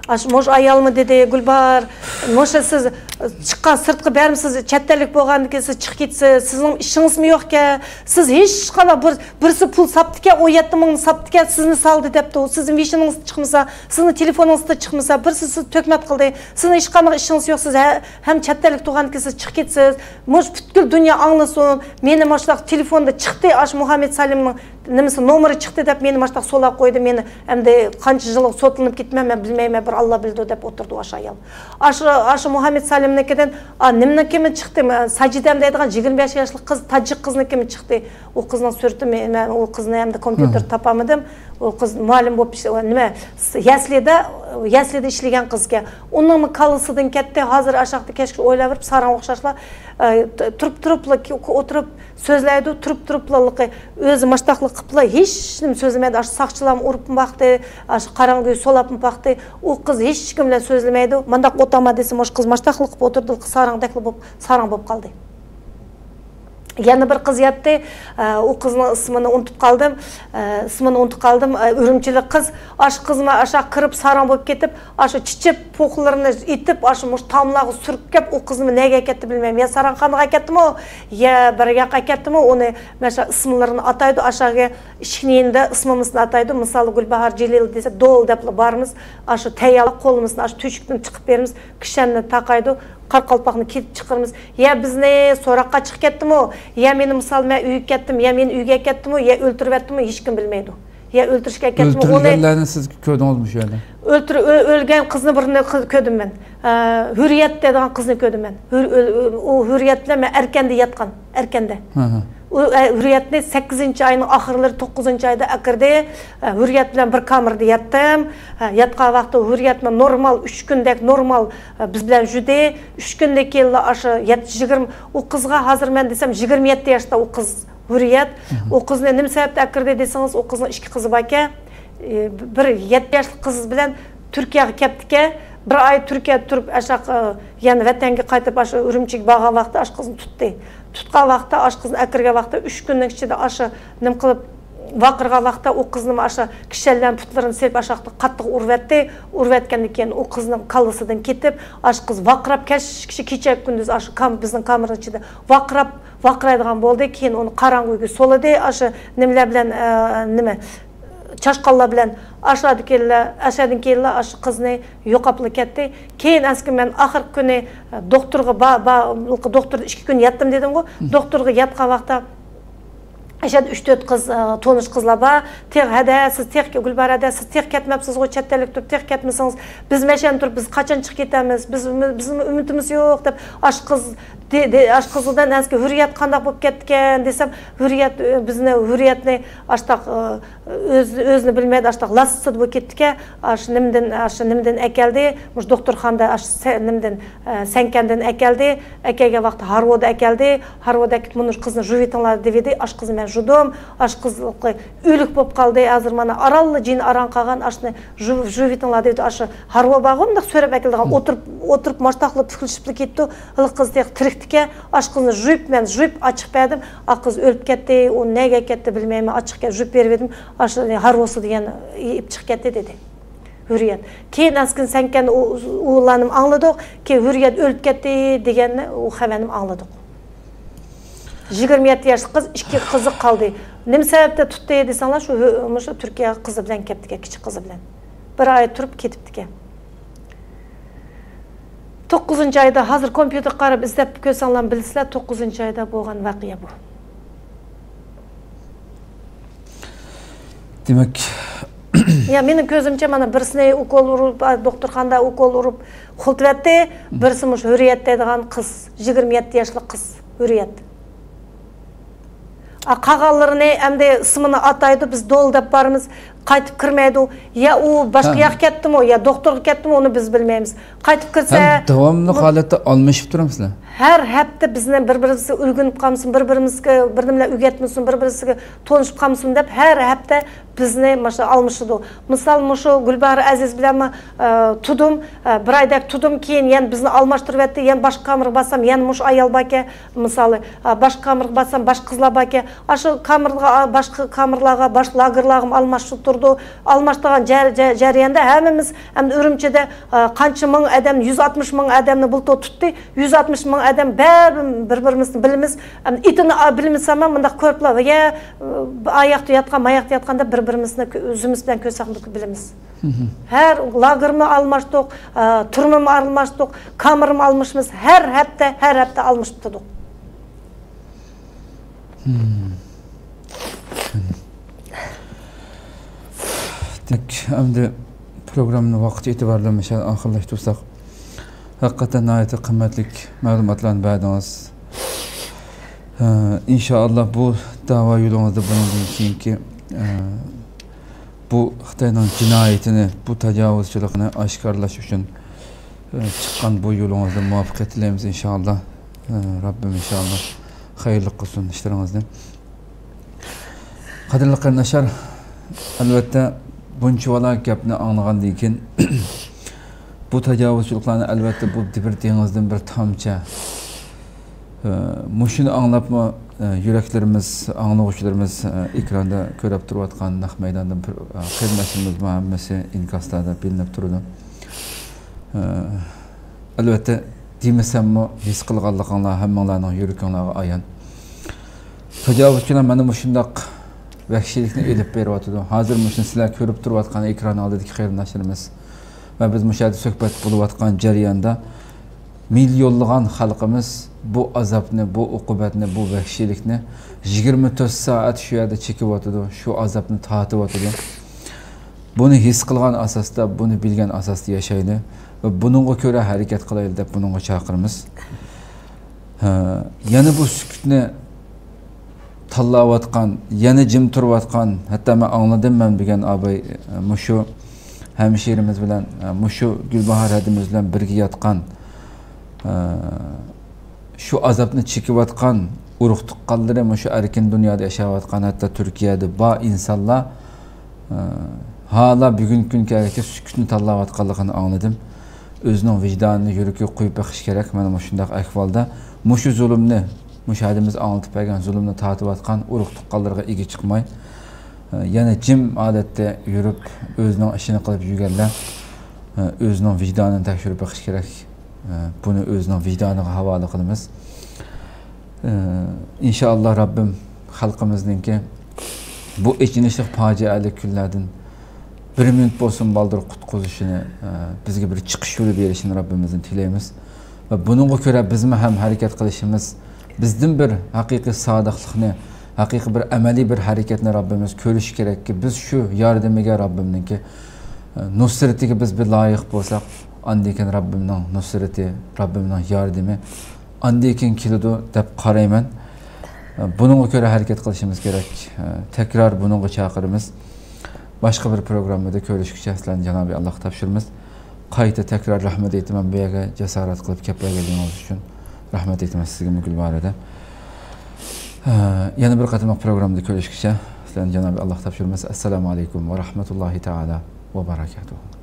ئاش-، مۇشۇ ئايالمۇ دېدى، گۈلباھار، مۇشۇ سىز چىققان سىرتقا بەرمىسىز، چەت ئەللىك بولغاندىن كېيىن سىز چىقىپ كېتىسىز، سىزنىڭ ئىشىڭىزمۇ يوقكەن، سىز ھېچقانداق بىر، بىرسى پۇل ساپتىكەن، ئون يەتتە مىڭنى ساپتىكەن، سىزنى سالدى دەپتۇ، سىزنىڭ مېشىنىڭىزدا چىقمىسا، سىزنىڭ تېلېفونىڭىزدا چىقمىسا، بىرسى سىز تۆھمەت قىلدى، سىزنىڭ ھېچقانداق ئىشىڭىز يوق، سىز ھە-، ھەم چەت ئەللىك تۇرغاندىن كېيىن سىز چىقىپ كېتىسىز، مۇشۇ پۈتكۈل دۇنيا ئاڭلىسۇن، مېنى ماشۇنداق تېلېفوندا چىقتى، ئاشۇ مۇھەممەد سالىمنىڭ نېمىسى، نومۇرى چىقتى دەپ مېنى ماشۇنداق سولاپ قويدى، مېنى ئەمدى قانچە يىلغا سوتلىنىپ كېتىمەن، مەن بىلمەيمەن، بىر ئاللا بىلىدۇ دەپ ئولتۇردى ئاشۇ ئايال. ئاشۇ، ئاشۇ مۇھەممەد سالىمنىڭكىدىن، ئا، نېمىنىڭكىمۇ چىقتى، ساجىدەم دەيدىغان يىگىرمە بەش ياشلىق قىز، تاجىك قىزنىڭكىمۇ چىقتى. ئۇ قىزنىڭ سۈرىتى، مەن ئۇ قىزنى ئەمدى كومپيۇتېردا تاپالمىدىم. ئۇ قىز مۇئەللىم بولۇپ ئىش-، نېمە، يەسلىدە يەسلىدە ئىشلىگەن قىزكەن. ئۇنىڭمۇ كاللىسىدىن كەتتى. ھازىر ئاشاقتا كەچكىچە ئويلاۋېرىپ، ساراڭ ئوخشاشلا، ئە، ت-، تۇرۇپ تۇرۇپلا كى-، ئولتۇرۇپ سۆزلەيدۇ، تۇرۇپ تۇرۇپلا ئۆزى ماشتاقلىق قىپلا ھېچنېمە سۆزلىمەيدۇ. ئاشۇ ساقچىلارمۇ ئۇرۇپمۇ باقتى، ئاشۇ قاراڭغۇ سولاپمۇ باقتى. ئۇ قىز ھېچكىم بىلەن سۆزلىمەيدۇ. مانداق ئولتۇرما دېسە، مۇشۇ قىز ماشتاقلىق قىپ ئولتۇردى، ساراڭدەكلا بولۇپ، ساراڭ بولۇپ قالدى. يەنە بىر قىز ياتتى. ئە، ئۇ قىزنىڭ ئىسمىنى ئۇنتۇپ قالدىم. ئە، ئىسمىنى ئۇنتۇپ قالدىم. ئە، ئۈرۈمچىلىك قىز. ئاشۇ قىزمۇ ئاشۇ كىرىپ ساراڭ بولۇپ كېتىپ، ئاشۇ چىچىپ، پوخلىرىنى ئېتىپ، ئاشۇ مۇشۇ تاملارغا سۈركەپ، ئۇ قىزمۇ نەگە كەتتى بىلمەيمەن. يا ساراڭخانىغا كەتتىمۇ، يا بىر ياققا كەتتىمۇ، ئۇنى مەن شۇ ئىسىملىرىنى ئاتايدۇ. ئاشۇ ئىشىكنىڭ يېنىدا ئىسمىمىزنى ئاتايدۇ. مىسالى، گۈلباھار جېلىل دېسە، دول دەپلا بارىمىز. ئاشۇ تەييارلىق قولىمىزنى ئاشۇ تۆشۈكتىن چىقىپ بېرىمىز. كىشەننى تاقايدۇ. قارا قالپاقنى كىيىپ چىقىرىمىز. يا بىزنى سوراققا چىقىپ كەتتىمۇ، يا مېنى مىسال مەن ئۆيگە كەتتىم، يا مېنى ئۆيگە كەتتىمۇ، يا ئۆلتۈرۈۋەتتىمۇ، ھېچكىم بىلمەيدۇ. يا ئۆلتۈرۈشكە كەتتىمۇ، ئۇنى ئۆلتۈرۈلگەنلەرنى سىز كۆردىڭىزمۇ شۇ يەردە؟ ئۆلتۈر-، ئۆ-، ئۆلگەن قىزنى بىرنى قىز-، كۆردۈم مەن. ئە، ھۈررىيەت دەيدىغان قىزنى كۆردۈم مەن. ھۈر-، ئۆل-، ئۆ-، ئۇ ھۈررىيەت بىلەن مەن ئەركەندە ياتقان، ئەركەندە. ھە، ھە. ئۇ، ئە، ھۈررىيەتنى سەككىزىنچى ئاينىڭ ئاخىرلىرى، توققۇزىنچى ئايدا ئەكىردى. ئە، ھۈررىيەت بىلەن بىر كامېردا ياتتىم. ئە، ياتقان ۋاقتى ھۈررىيەتمۇ نورمال، ئۈچ كۈندەك نورمال، ئە، بىز بىلەن يۈردى. ئۈچ كۈندىن كېيىنلا ئاشۇ يەت-، يىگىرمە، ئۇ قىزغا ھازىر مەن دېسەم يىگىرمە يەتتە ياشتا ئۇ قىز ھۈررىيەت. مم. ئۇ قىزنى نېمە سەۋەبتىن ئەكىردى دېسىڭىز، ئۇ قىزنىڭ ئىككى قىزى باركەن. ئە، بىر يەتتە ياشلىق قىز بىلەن تۈركىيەگە كەپتىكەن. بىر ئاي تۈركىيەدە تۇرۇپ، ئاشاق، ئە، يەنە ۋەتەنگە قايتىپ، ئاشۇ ئۈرۈمچىگە بارغان ۋاقتىدا ئاشۇ قىزنى تۇتتى. تۇتقان ۋاقىتتا ئاشۇ قىزنى ئەكىرگەن ۋاقىتتا ئۈچ كۈننىڭ ئىچىدە ئاشۇ نېمە قىلىپ ۋارقىرىغان ۋاقىتتا ئۇ قىزنىمۇ ئاشۇ كىشەنلەرنىڭ پۇتلىرىنى سېلىپ ئاشاقتا قاتتىق ئۇرۇۋەتتى. ئۇرۇۋەتكەندىن كېيىن ئۇ قىزنىڭ كاللىسىدىن كېتىپ، ئاشۇ قىز ۋارقىراپ كەچكىچە، كېچە كۈندۈز ئاشۇ كام-، بىزنىڭ كامېرنىڭ ئىچىدە ۋارقىراپ، ۋارقىرايدىغان بولدى. كېيىن ئۇنى قاراڭغۇ ئۆيگە سولىدى. ئاشۇ نېمىلەر بىلەن، ئە، نېمە، چاشقانلار بىلەن ئاشۇ يەردىكىلەر، ئاشۇ يەردىن كېيىنلا ئاشۇ قىزنى يوقاپلا كەتتى. كېيىن ئەسكى مەن ئاخىرقى كۈنى، ئە، دوختۇرغا با-، با-، دوختۇردا ئىككى كۈن ياتتىم دېدىمغۇ. مم. دوختۇرغا ياتقان ۋاقىتتا ئاشۇ يەردە ئۈچ تۆت قىز، ئە، تونۇش قىزلار بار. تېخى ھەدە، سىز تېخى، گۈلباھار ھەدە، سىز تېخى كەتمەپسىزغۇ، چەت ئەللىكتە تۇرۇپ تېخى كەتمىسىڭىز، بىز مەشەدە تۇرۇپ، بىز قاچان چىقىپ كېتەمىز؟ بىز، بىزنىڭ ئۈمىدىمىز يوق، دەپ ئاشۇ قىز دې-، دې-، ئاشۇ قىزىلدىن ئەسكى ھۈررىيەت قانداق بولۇپ كەتتىكەن دېسەم، ھۈررىيەت، ئۆ-، بىزنى، ھۈررىيەتنى ئاشتاق، ئۆ-، ئۆز-، ئۆزىنى بىلمەيدۇ، ئاشتاق لاسسىدا بولۇپ كېتىدىكەن. ئاشۇ نېمىدىن، ئاشۇ نېمىدىن ئەكەلدى؟ مۇشۇ دوختۇرخانىدا، ئاشۇ سە-، نېمىدىن، ئە، سەنكەندىن ئەكەلدى. ئەكەلگەن ۋاقتى ھارۋودا ئەكەلدى. ھارۋودا ئەكېلىپ، مۇنۇ قىزنى يۇيۇۋېتىڭلار دېۋىدى. ئاشۇ قىزنى مەن يۇدۇم. ئاشۇ قىز ئۆلۈك بولۇپ قالدى. ھازىر مانا ئارانلا جېنى ئاران قالغان، ئاشۇنى يۇ-، يۇيۇۋېتىڭلار دېۋىدى. ئاشۇ ھارۋا بارغۇ، مۇنداق سۆرەپ ئەكېلىدىغان. مم. ئولتۇرۇپ، ئولتۇرۇپ ماشتاقلا پۇكلىشىپلا كېتىدۇ. ھېلىقى قىز تېخى تىرىكتىكەن. ئاشۇ قىزنى يۇيۇپ، مەن يۇيۇپ ئاچىق بەردىم. ئا قىز ئۆلۈپ كەتتى، ئۇ نەگە كەتتى بىلمەيمەن، ئاچىق كەت-، يۇيۇپ بېرىۋىدىم. ئاشۇ ھارۋىسىدا يەنە ئېلىپ چىقىپ كەتتى دېدى ھۈررىيەت. كېيىن ئەسكىن سەنكەن ئۇ، ئۇلارنى ئاڭلىدۇق. كېيىن ھۈررىيەت ئۆلۈپ كەتتى دېگەننى، ئۇ خەۋەرنى ئاڭلىدۇق. يىگىرمە يەتتە ياشلىق قىز، ئىككى قىزى قالدى. نېمە سەۋەبتىن تۇتتى دېسەڭلار، شۇ ھۆ-، مۇشۇ تۈركىيە قىزى بىلەن كەپتىكەن، كىچىك قىزى بىلەن. بىر ئاي تۇرۇپ كېتىپتىكەن. توققۇزىنچى ئايدا، ھازىر كومپيۇتېرغا قاراپ ئىزدەپ كۆرسەڭلار بىلىسىلەر، توققۇزىنچى ئايدا بولغان ۋەقە بۇ. دېمەك، يا، مېنىڭ كۆزۈمچە، مانا، بىرسىنى ئوكول ئۇرۇپ، ئا، دوختۇرخانىدا ئوكول ئۇرۇپ خۇلتىۋەتتى، بىرسى مۇشۇ ھۈررىيەت دەيدىغان قىز، يىگىرمە يەتتە ياشلىق قىز، ھۈررىيەت. ئا، قالغانلىرىنى ئەمدى ئىسمىنى ئاتايدۇ، بىز دول دەپ بارىمىز، قايتىپ كىرمەيدۇ. يا ئۇ باشقا ياققا كەتتىمۇ، يا دوختۇرغا كەتتىمۇ، ئۇنى بىز بىلمەيمىز. قايتىپ كىرسە، ھەم داۋاملىق ھالەتتە ئالمىشىپ تۇرامسىلەر؟ ھەر ھەپتە بىزنى بىر-بىرىمىزگە ئۆگىنىپ قالمىسۇن، بىر-بىرىمىزگە بىر نېمىلەر ئۆگەتمىسۇن، بىر-بىرىمىزگە تونۇشۇپ قالمىسۇن دەپ ھەر ھەپتە بىزنى مۇشۇ ئالمىشىدۇ. مىسال، مۇشۇ گۈلباھار ئەزىز بىلەنمۇ، ئە، تۇدۇم، ئە، بىر ئايدەك تۇدۇم، كېيىن يەنە بىزنى ئالماشتۇرۇۋەتتى، يەنە باشقا كامېرغا بارسام، يەنە مۇشۇ ئايال باركەن، مىسالى، ئە، باشقا كامېرغا بارسام، باشقا قىزلار باركەن، ئاشۇ كامېرغا، ئا، باشقا كامېرلارغا، باشقا لاگېرلارغىمۇ ئالماشتۇرۇپ تۇردى. ئالماشتۇرغان جەر-، جەر-، جەرياندا ھەممىمىز ئەمدى ئۈرۈمچىدە، ئە، قانچە مىڭ ئادەم، يۈز ئاتمىش مىڭ ئادەمنى بۇلتۇر تۇتتى. يۈز ئاتمىش مىڭ ئادەم بەرىبىر بىر-بىرىمىزنى بىلىمىز. ئەمدى ئېتىنى، ئا، بىلمىسەممۇ مۇنداق كۆرۈپلا، يا، ئا ياقتا ياتقان، ما ياقتا ياتقان دەپ بىر-بىرىمىزنى كۆ-، يۈزىمىز بىلەن كۆرسەكمۇ بىلىمىز. ھەر لاگېرمۇ ئالماشتۇق، ئا، تۈرمىمۇ ئالماشتۇق، كامېرمۇ ئالماشمىز. ھەر ھەپتە، ھەر ھەپتە ئالمىشىپ تۇردۇق. دېمەك، ئەمدى پروگراممىنىڭ ۋاقتى ئېتىبارى بىلەن مۇشۇ يەردە ئاخىرلاشتۇرساق. ھەقىقەتەن ناھايىتى قىممەتلىك مەلۇماتلارنى بەردىڭىز. ئە، ئىنشائاللا بۇ داۋا يولىڭىزدا بۇنىڭدىن كېيىنكى، ئە، بۇ خىتاينىڭ جىنايىتىنى، بۇ تاجاۋۇزچىلىقىنى ئاشكارىلاش ئۈچۈن، ئە، چىققان بۇ يولىڭىزدا مۇۋەپپەقىيەت تىلەيمىز، ئىنشائاللا. ئە، رەببىم ئىنشائاللا خەيرلىك قىلسۇن ئىشلىرىڭىزنى. قەدىرلىك قېرىنداشلار، ئەلۋەتتە، بۇنچىۋالا گەپنى ئاڭلىغاندىن كېيىن، بۇ تاجاۋۇزچىلىقلارنى، ئەلۋەتتە، بۇ بىر دېڭىزدىن بىر تامچە. ئە، مۇشۇنى ئاڭلاپمۇ، ئە، يۈرەكلىرىمىز، ئاڭلىغۇچىلىرىمىز، ئە، ئېكراندا كۆرۈپ تۇرۇۋاتقان نەق مەيداندىن بىر، ئە، قېرىنداشلىرىمىزمۇ ھەممىسى ئىنكاسلاردا بىلىنىپ تۇرىدۇ. ئە، ئەلۋەتتە، دېمىسەممۇ ھېس قىلغانلىقىڭلار ھەممىڭلارنىڭ يۈرىكىڭلارغا ئايان. تاجاۋۇزچىلار مانا مۇشۇنداق ۋەھشىيلىكنى ئېلىپ بېرىۋاتىدۇ. ھازىر مۇشۇنى سىلەر كۆرۈپ تۇرۇۋاتقان ئېكران ئالدىدىكى قېرىنداشلىرىمىز ۋە بىز مۇشۇ يەردە سۆھبەت بولۇۋاتقان جەرياندا مىليونلىغان خەلقىمىز بۇ ئازابنى، بۇ ئوقۇبەتنى، بۇ ۋەھشىيلىكنى يىگىرمە تۆت سائەت شۇ يەردە چېكىۋاتىدۇ، شۇ ئازابنى تارتىۋاتىدۇ. بۇنى ھېس قىلغان ئاساستا، بۇنى بىلگەن ئاساستا ياشايلى ۋە بۇنىڭغا كۆرە ھەرىكەت قىلايلى دەپ بۇنىڭغا چاقىرىمىز. ھە، يەنە بۇ سۈكۈتنى تاللاۋاتقان، يەنە جىم تۇرۇۋاتقان، ھەتتا مەن ئاڭلىدىم، مەن بۈگۈن ئاباي، مۇشۇ ھەمشىرىمىز بىلەن، مۇشۇ گۈلباھار ھەدىمىز بىلەن بىرگە ياتقان، شۇ ئازابنى چېكىۋاتقان ئۇرۇق تۇغقانلىرى، مۇشۇ ئەركىن دۇنيادا ياشاۋاتقان، ھەتتا تۈركىيەدە بار ئىنسانلار، ھالا بۈگۈنكى كۈنگە كەلگەچكە سۈكۈتنى تاللاۋاتقانلىقىنى ئاڭلىدىم. ئۆزىنىڭ ۋىجدانىنى يۈرىكىگە قويۇپ بېقىش كېرەك. مانا مۇشۇنداق ئەھۋالدا مۇشۇ زۇلۇمنى، مۇشۇ ھەدىمىز ئاڭلىتىپ بەرگەن زۇلۇمنى تارتىۋاتقان ئۇرۇق تۇغقانلىرىغا ئىگە چىقماي، يەنە جىم ھالەتتە يۈرۈپ، ئۆزىنىڭ ئىشىنى قىلىپ يۈرگەنلەر، ئۆزىنىڭ ۋىجدانىنى تەكشۈرۈپ بېقىش كېرەك. بۇنى ئۆزىنىڭ ۋىجدانىغا ھاۋالە قىلىمىز. ئىنشائاللا، رەببىم خەلقىمىزنىڭكى بۇ ئېچىنىشلىق پاجىئەلىك كۈنلەردىن بىر مىنۇت بولسىمۇ بالدۇر قۇتقۇزۇشىنى، بىزگە بىر چىقىش يولى بېرىشىنى رەببىمىزدىن تىلەيمىز. ۋە بۇنىڭغا كۆرە بىزمۇ ھەم ھەرىكەت قىلىشىمىز، بىزدىن بىر ھەقىقىي سادىقلىقنى، ھەقىقىي بىر ئەمەلىي بىر ھەرىكەتنى رەببىمىز كۆرۈشى كېرەككى، بىز شۇ ياردىمىگە، رەببىمنىڭكى نۇسرىتىگە بىز بىر لايىق بولساق، ئاندىن كېيىن رەببىمنىڭ نۇسرىتى، رەببىمنىڭ ياردىمى ئاندىن كېيىن كېلىدۇ دەپ قارايمەن. بۇنىڭغا كۆرە ھەرىكەت قىلىشىمىز كېرەك. تەكرار بۇنىڭغا چاقىرىمىز. باشقا بىر پروگراممىدا كۆرۈشكىچە سىلەرنى جانابى ئاللاھقا تاپشۇرىمىز. قايتا تەكرار رەھمەت ئېيتىمەن، بۇ يەرگە جاسارەت قىلىپ كەپ بەرگەنلىكىڭىز ئۈچۈن رەھمەت ئېيتىمەن سىزگىمۇ، گۈلبارەدە. ھە، يەنە بىر قېتىملىق پروگراممىدا كۆرۈشكىچە سىلەرنى جانابى ئاللاھقا تاپشۇرىمىز. ئەسسالامۇ ئەلەيكۇم ۋە رەھمەتۇللاھى تائالا ۋە بەرەكاتۇھۇ.